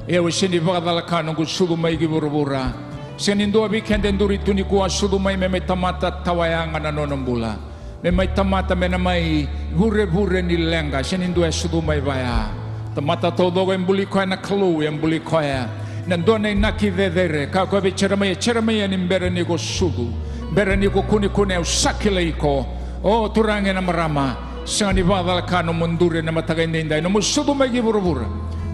E au e sega ni vakacalaka noqu sucu mai ki vuravura. Sega ni dua vei keda e duri tu nikua a sucu mai me mai tamata tawayaga na nona bula. Me mai tamata me na mai vurevure ni leqa, sega ni dua e sucu mai vaya. Tamata taucoko e buli koya na Kalou, e buli koya. Na dua na inaki cecere, kaya o koya vei Jeremaia, Jeremaia, ni bera ni ko sucu, bera ni ko kunekune, au sa kilai iko. O turaga kei na marama, sega ni vakacalaka nomu duri ena mataka edaidai, nomu sucu mai ki vuravura.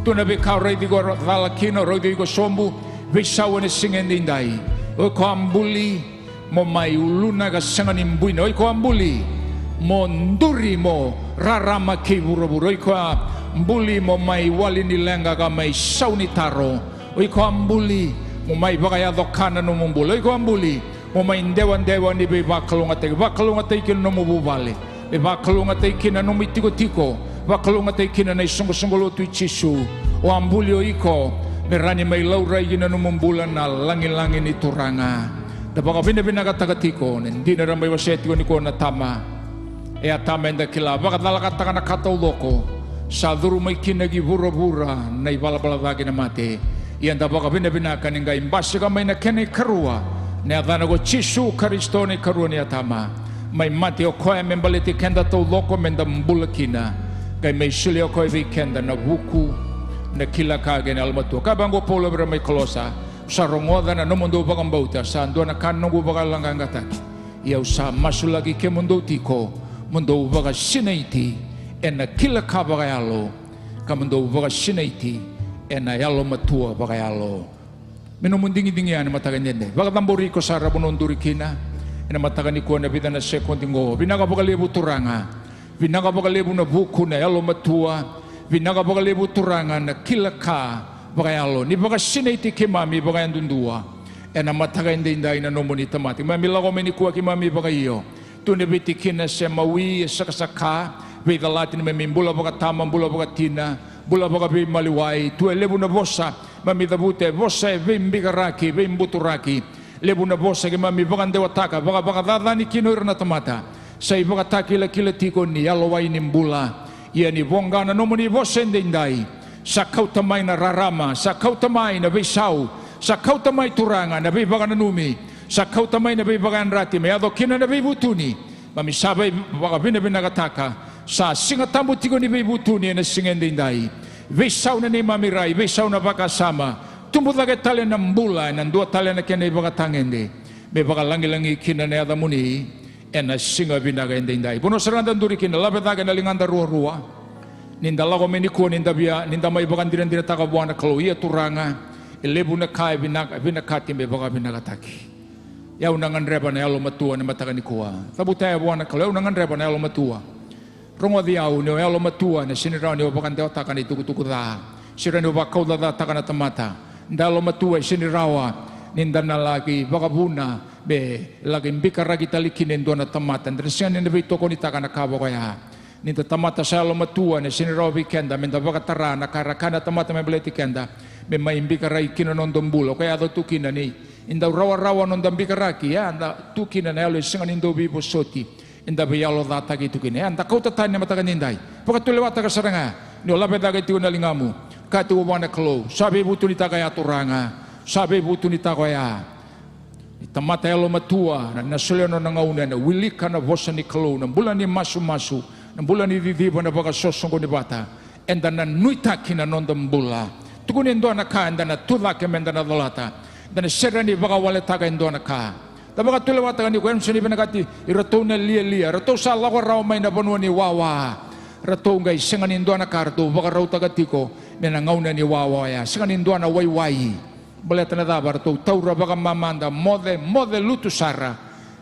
Tu na veika o raici iko cala kina, o raici iko sobu, veisau ena siga edaidai. O iko a buli mo mai uluna ka sega ni buina. O iko a buli mo duri mo rarama kei vuravura. O iko a buli mo mai wali ni leqa ka mai sau ni taro. O iko a buli mo mai vakayaco ka na nomu bula. O iko a buli mo mai dewadewa ni veivakalougatataki. Vakalougatataki kina na nomu vuvale. Me vakalougatataki kina na nomu itikotiko, vakalougatataki kina na isoqosoqo lotu i Jisu. O a buli o iko me rawa ni mai laurai kina na nomu bula na lagilagi ni Turaga. Da vakavinavinakataka tiko na dina era mai wasea tiko nikua na tama. E a tama, eda kila, vakacalakataka na ka taucoko sa curu mai kina ki vuravura, na ivalavala ca kei na mate. Ia da vakavinavinaka ni qai basika mai na kena ikarua, na yacana ko Jisu Karisito, na ikarua ni a tama. Mai mate o koya me baleti keda taucoko me da bula kina. Qai mai solia o koya vei keda na vuku, na kila ka kei na yalomatua. Kaya vaqo o Paula vei ira mai Kolosa, sa rogoca na nomudou vakabauta, sa dua na ka noqu vakayaloqaqataki. Ia au sa masulaki kemudou tiko, mo dou vakasinaiti ena kila ka vakayalo, ka mo dou vakasinaiti ena yalomatua vakayalo. Me nomu digidigi yani mataka edaidai. Vakacabori iko sara vanua o duri kina ena mataka nikua, ena vica na sekodi qo. Vinaka vakalevu Turaga. Vinaka vakalevu na vuku, na yalomatua. Vinaka vakalevu Turaga na kila ka vakayalo. Ni vakasinaiti keimami vakayadudua ena mataka edaidai na nomuni tamata. Keimami lako mai nikua keimami vakaio. Tu na veitikina se mawi, e sakasaka, veicalati, neimami bula vakatama, bula vakatina, bula vakaveimaliwai. Tu e levu na vosa keimami cavuta, e vosa e veibikaraki, veibuturaki. Levu na vosa keimami vakadewataka, vakavakacacani kina o ira na tamata. Sa ivakatakilakila tiko ni yalowai ni bula. Ia ni voqa na nomuni vosa edaidai, sa kauta mai na rarama, sa kauta mai na veisau, sa kauta mai Turaga na veivakananumi, sa kauta mai na veivakayadrati me yaco kina na veivutuni. Keimami sa vei-, vakavinavinakataka, sa Siga Tabu tiko ni veivutuni ena siga edaidai. Veisau na neimami rai, veisau na vakasama, tubu cake tale na bula ena dua tale na kena ivakatagede, me vakalagilagi kina na yacamuni ena siga vinaka edaidai. Vanua sara ga da duri kina, lave cake na ligada ruarua. Ni da lako mai nikua, ni da via, ni da mai vakadinadinataka vua na Kalou. Ia Turaga, e levu na ka e vinaka, e vinakati me vakavinakataki. Ia au na gadreva na yalomatua ena mataka nikua. Cavuta ya vua na Kalou, au na gadreva na yalomatua. Rogoci au, ni o yalomatua ena sega ni rawa ni o vakadewataka na itukutuku ca, sega ni rawa ni o vakaucacataka na tamata. Da yalomatua e sega ni rawa ni da na laki vakavuna me laki bikaraki tale kina e dua na tamata. Da sega ni na veitokonitaka na ka vaka oya. Ni da tamata sa yalomatua, ena sega ni rawa vei keda me da vakatara na ka era kaya na tamata me baleti keda, me mai bikaraki kina na noda bula. O koya e yaco tu kina ni, ni dau rawarawa na noda bikaraki, e a da tu kina na yalo e sega ni dau veivosoti. Eda veiyalocataki tu kina. Ia da kauta tani na mataka edaidai. Vakatulewataka sara ga, ni o lave cake tiko na ligamu. Kaya tiko vua na Kalou, sa veivutunitaka ya Turaga. Sa veivutunitaka oya. Ni tamata yalomatua, na, na solia na nona gauna, ena wilika na vosa ni Kalou, na bula ni masumasu, na bula ni ciciva, na vakasosoqoni vata. Eda na nuitaki na noda bula. Tukuni e dua na ka eda na tucake meda na colata. Eda na sega ni vakawaletaka e dua na ka. Da vakatulewataka ni ko Emerson Vinakati, iratou na lialia, ratou sa lako rawa mai na vanua ni wawa. Ratou qai sega ni dua na ka, ratou vakarautaka tiko me na gauna ni wawa oya. Sega ni dua na waiwai. Baleta na cava? Ratou taura vakamamada, moce, moce lutu sara.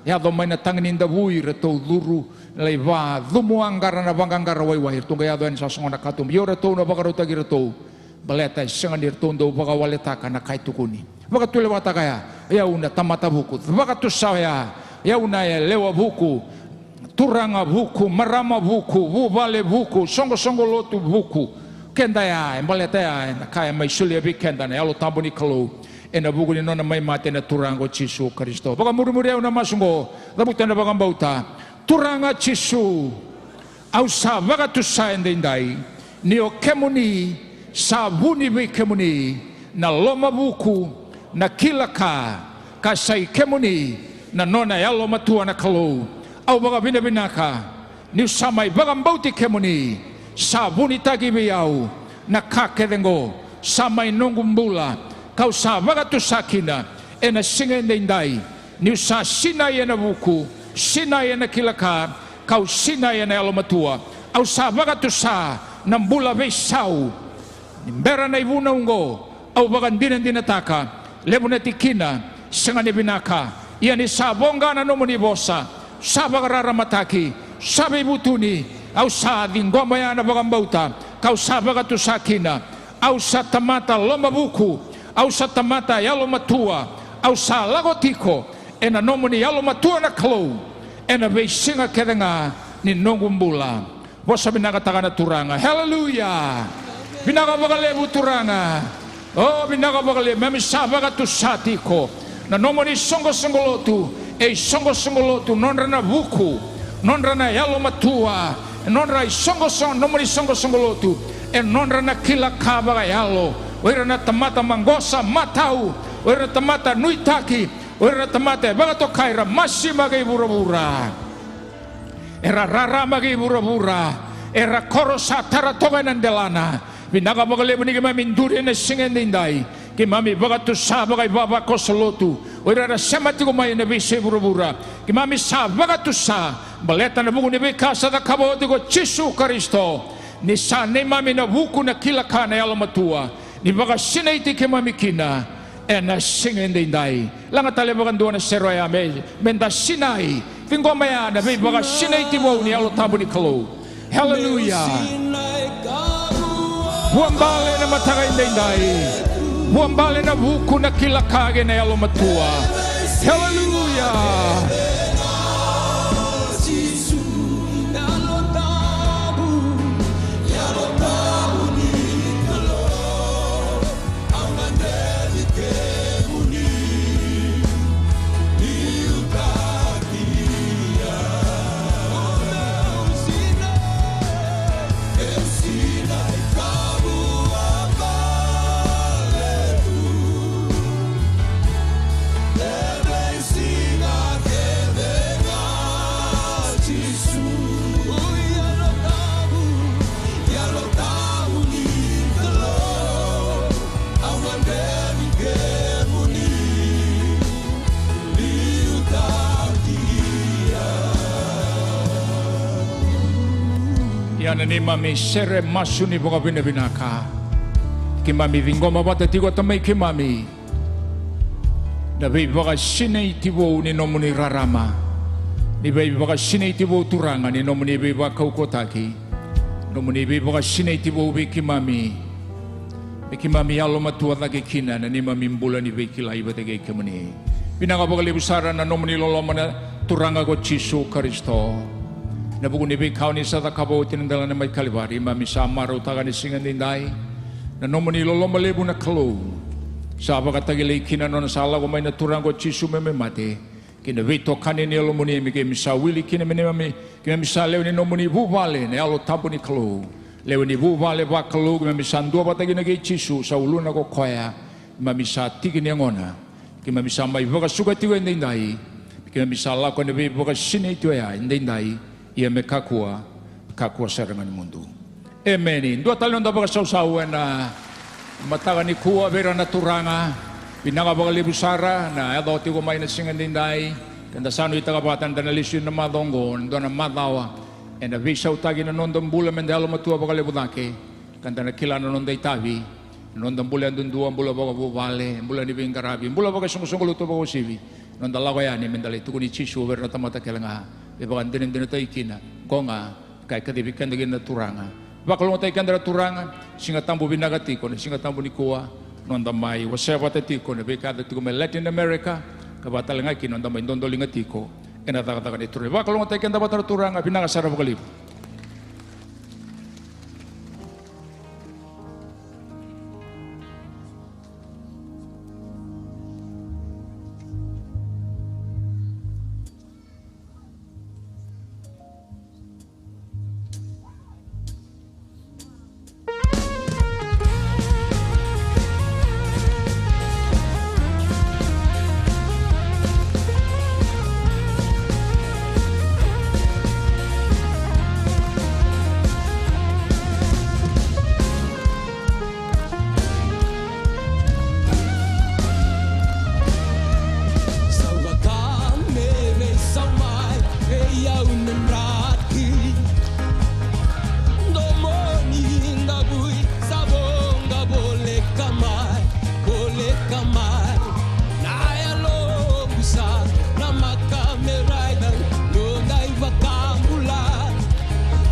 Yaco mai na tagi ni davui, ratou curu, lai vacumuaqara na vaqaqara waiwai, ratou qai yaco yani sa sogo na katuba. Io, ratou na vakarautaki iratou. Baleta e sega ni ratou dau vakawaletaka na ka e tukuni. Vakatulewataka ya, o yau na tamata vuku, vakatusa oya, o yau na yalewa vuku, turaga vuku, marama vuku, vuvale vuku, soqosoqo lotu vuku. Keda ya, e baleta ya, ena ka e mai solia vei keda na Yalo Tabu ni Kalou, ena vuku ni nona mai mate na Turaga o Jisu Karisito. Vakamurimuri au na masu oqo, cavuta na vakabauta. Turaga Jisu, au sa vakatusa edaidai, ni o kemuni sa vuni vei kemuni na lomavuku, na kila ka, ka sa i kemuni na nona yalomatua na Kalou. Au vakavinavinaka niu sa mai vakabauti kemuni, sa vunitaki vei au na ka kece oqo, sa mai noqu bula, kau sa vakatusa kina ena siga edaidai, niu sa sinai ena vuku, sinai ena kila ka, kau sinai ena yalomatua. Au sa vakatusa na bula veisau. Ni bera na ivunau oqo, au vakadinadinataka, levu na tikina sega ni vinaka. Ia ni sa voqa na nomuni vosa, sa vakararamataki, sa veivutuni, au sa ciqoma ya na vakabauta, kau sa vakatusa kina. Au sa tamata lomavuku, au sa tamata yalomatua, au sa lako tiko ena nomuni yalomatua na Kalou, ena veisiga kece ga ni noqu bula. Vosa vinakataka na Turaga. Haleluya. Vinaka vakalevu Turaga. O, vinaka vakalevu, keimami sa vakatusa tiko na nomuni soqosoqo lotu, e isoqosoqo lotu, nodra na vuku, nodra na yalomatua, nodra isoqosoqo, nomuni soqosoqo lotu, e nodra na kila ka vakayalo, o ira na tamata maqosa matau, o ira na tamata nuitaki, o ira na tamata e vakatokai ira masima kei vuravura. Era rarama kei vuravura, era koro sa tara toka ena delana. Vinaka vakalevu ni keimami duri ena siga edaidai. Keimami vakatusa vakaivavakoso lotu, o ira era sema tiko mai ena veiyasai vuravura. Keimami sa vakatusa baleta na vuku ni veika sa cakava oti ko Jisu Karisito. Ni sa neimami na vuku, na kila ka, na yalomatua. Ni vakasinaiti keimami kina ena siga edaidai. Laga tale vakadua na sere oya, me, meda sinai. Ciqoma ya na veivakasinaiti vou ni Yalo Tabu ni Kalou. Haleluya. Vuabale na mataka edaidai. Vuabale na vuku, na kila ka kei na yalomatua. Haleluya. Ia na neimami sere masu ni vakavinavinaka. Keimami ciqoma vata tiko, Tamai keimami, na veivakasinaiti vou ni nomuni rarama. Ni veivakasinaiti vou, Turaga, ni nomuni veivakaukauwataki. Nomuni veivakasinaiti vou vei keimami. Me keimami yalomatua cake kina na neimami bula ni veikilai vata kei kemuni. Vinaka vakalevu sara na nomuni loloma na Turaga ko Jisu Karisito. Na vuku ni veika oni sa cakava oti ena delana mai Kalivari, keimami sa marautaka ena siga edaidai. Na nomuni loloma levu na Kalou. Sa vakatakilai kina na nona sa lako mai na Turaga ko Jisu me mai mate. Kei na veitokani ni Yalomuni, me keimami sa wili kina me neimami, keimami sa lewe ni nomuni vuvale, na Yalo Tabu ni Kalou. Lewe ni vuvale vakalou, keimami sa duavata kina kei Jisu, sa uluna ko koya, keimami sa tiki ni yagona. Keimami sa mai vakasuka tiko edaidai. Keimami sa lako ena veivakasinai tiko oya edaidai. Ia me kakua, kakua sara ga ni mudu. Emeni. Dua tale na noda vakasausau ena mataka nikua vei ira na turaga. Vinaka vakalevu sara na yaco tiko mai na siga edaidai. Keda sa nuitaka vata eda na lesu ina macawa oqo, dua na macawa ena veisautaki na noda bula meda yalomatua vakalevu cake. Ka da na kila na noda itavi, na noda bula yadudua, bula vakavuvale, bula ni veiqaravi, bula vakaisoqosoqo lotu vakauasivi. Noda lako yani meda lai tukuni Jisu vei ira na tamata kece ga, me vakadinadinataki kina. Qo ga ka e kacivi keda kina na Turaga. Vakalougatataki keda na Turaga. Siga Tabu vinaka tiko na Siga Tabu nikua. Noda mai wasea vata tiko na veika yaco tiko mai Latin America, ka vaka tale ga kina noda mai dodoliga tiko ena cakacaka ni Turaga. Vakalougatataki keda vata na Turaga. Vinaka sara vakalevu. Sa vaka me veisau mai vei au na draki. Domoni da vui sa voqa voleka mai, voleka mai. Na yaloqu sa namaka me raica noda iVakabula.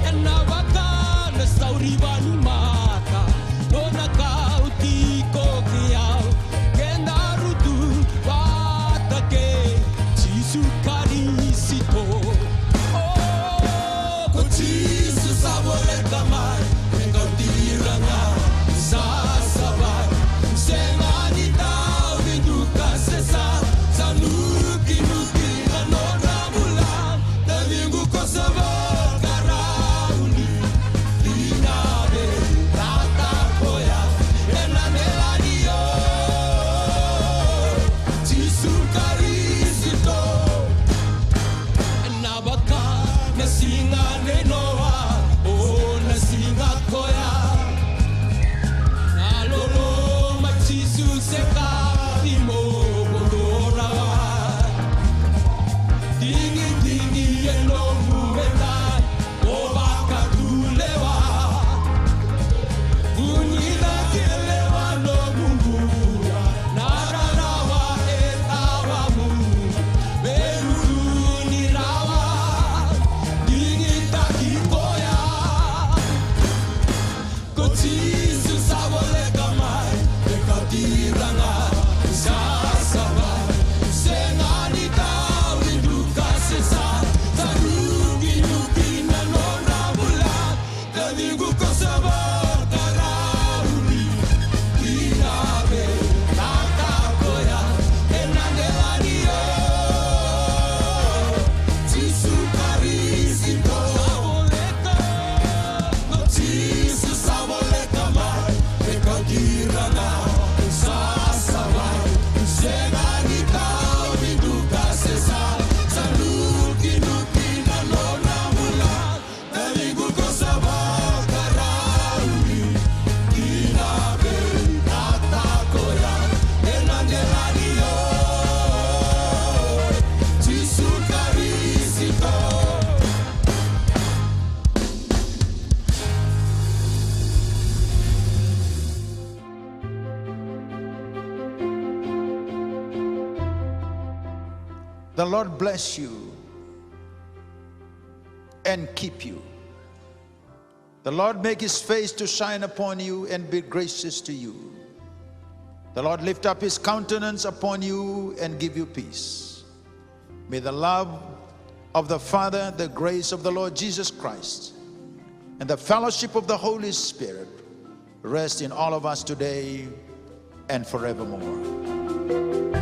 Ena vaka na sauri vanimata, nona kau tiko kei au. Kedaru tu vata kei Jisu Karisito. O, ko Jisu sa voleka mai me kauti ira ga sa savai. Sega ni tauvi duka se sa, sa nukinuki na nodra bula. Taciqu ko sa vakarau ni, ni na vei tata koya ena delaniu. Jisu Karisito. Ena vaka na siga nei Noa, o na siga koya. Na loloma Jisu se ka ni mo vodo rawa. Digidigi e nomu edai, o vakatulewa. Vunica kece vua nomu bula, na rarawa e tawamu. Veivutuni rawa, digitaki koya. Ko Jisu sa voleka mai me kauti ira ga sa savai. Sega ni tauvi duka se sa, sa nukinuki na nodra bula. Taciqu ko sa vakarau ni, ni na vei tata koya ena delaniu. Jisu Karisito. Jisu sa voleka mai me kauti ira ga sa savai. Sega ni tauvi duka se sa, sa nukinuki na nona bula. Taciqu ko sa vakarau ni, ni na vei tata koya ena delaniu. Jisu Karisito. The Lord bless you and keep you. The Lord make his face to shine upon you and be gracious to you. The Lord lift up his countenance upon you and give you peace. May the love of the Father, the grace of the Lord Jesus Christ, and the fellowship of the Holy Spirit rest in all of us today and forevermore.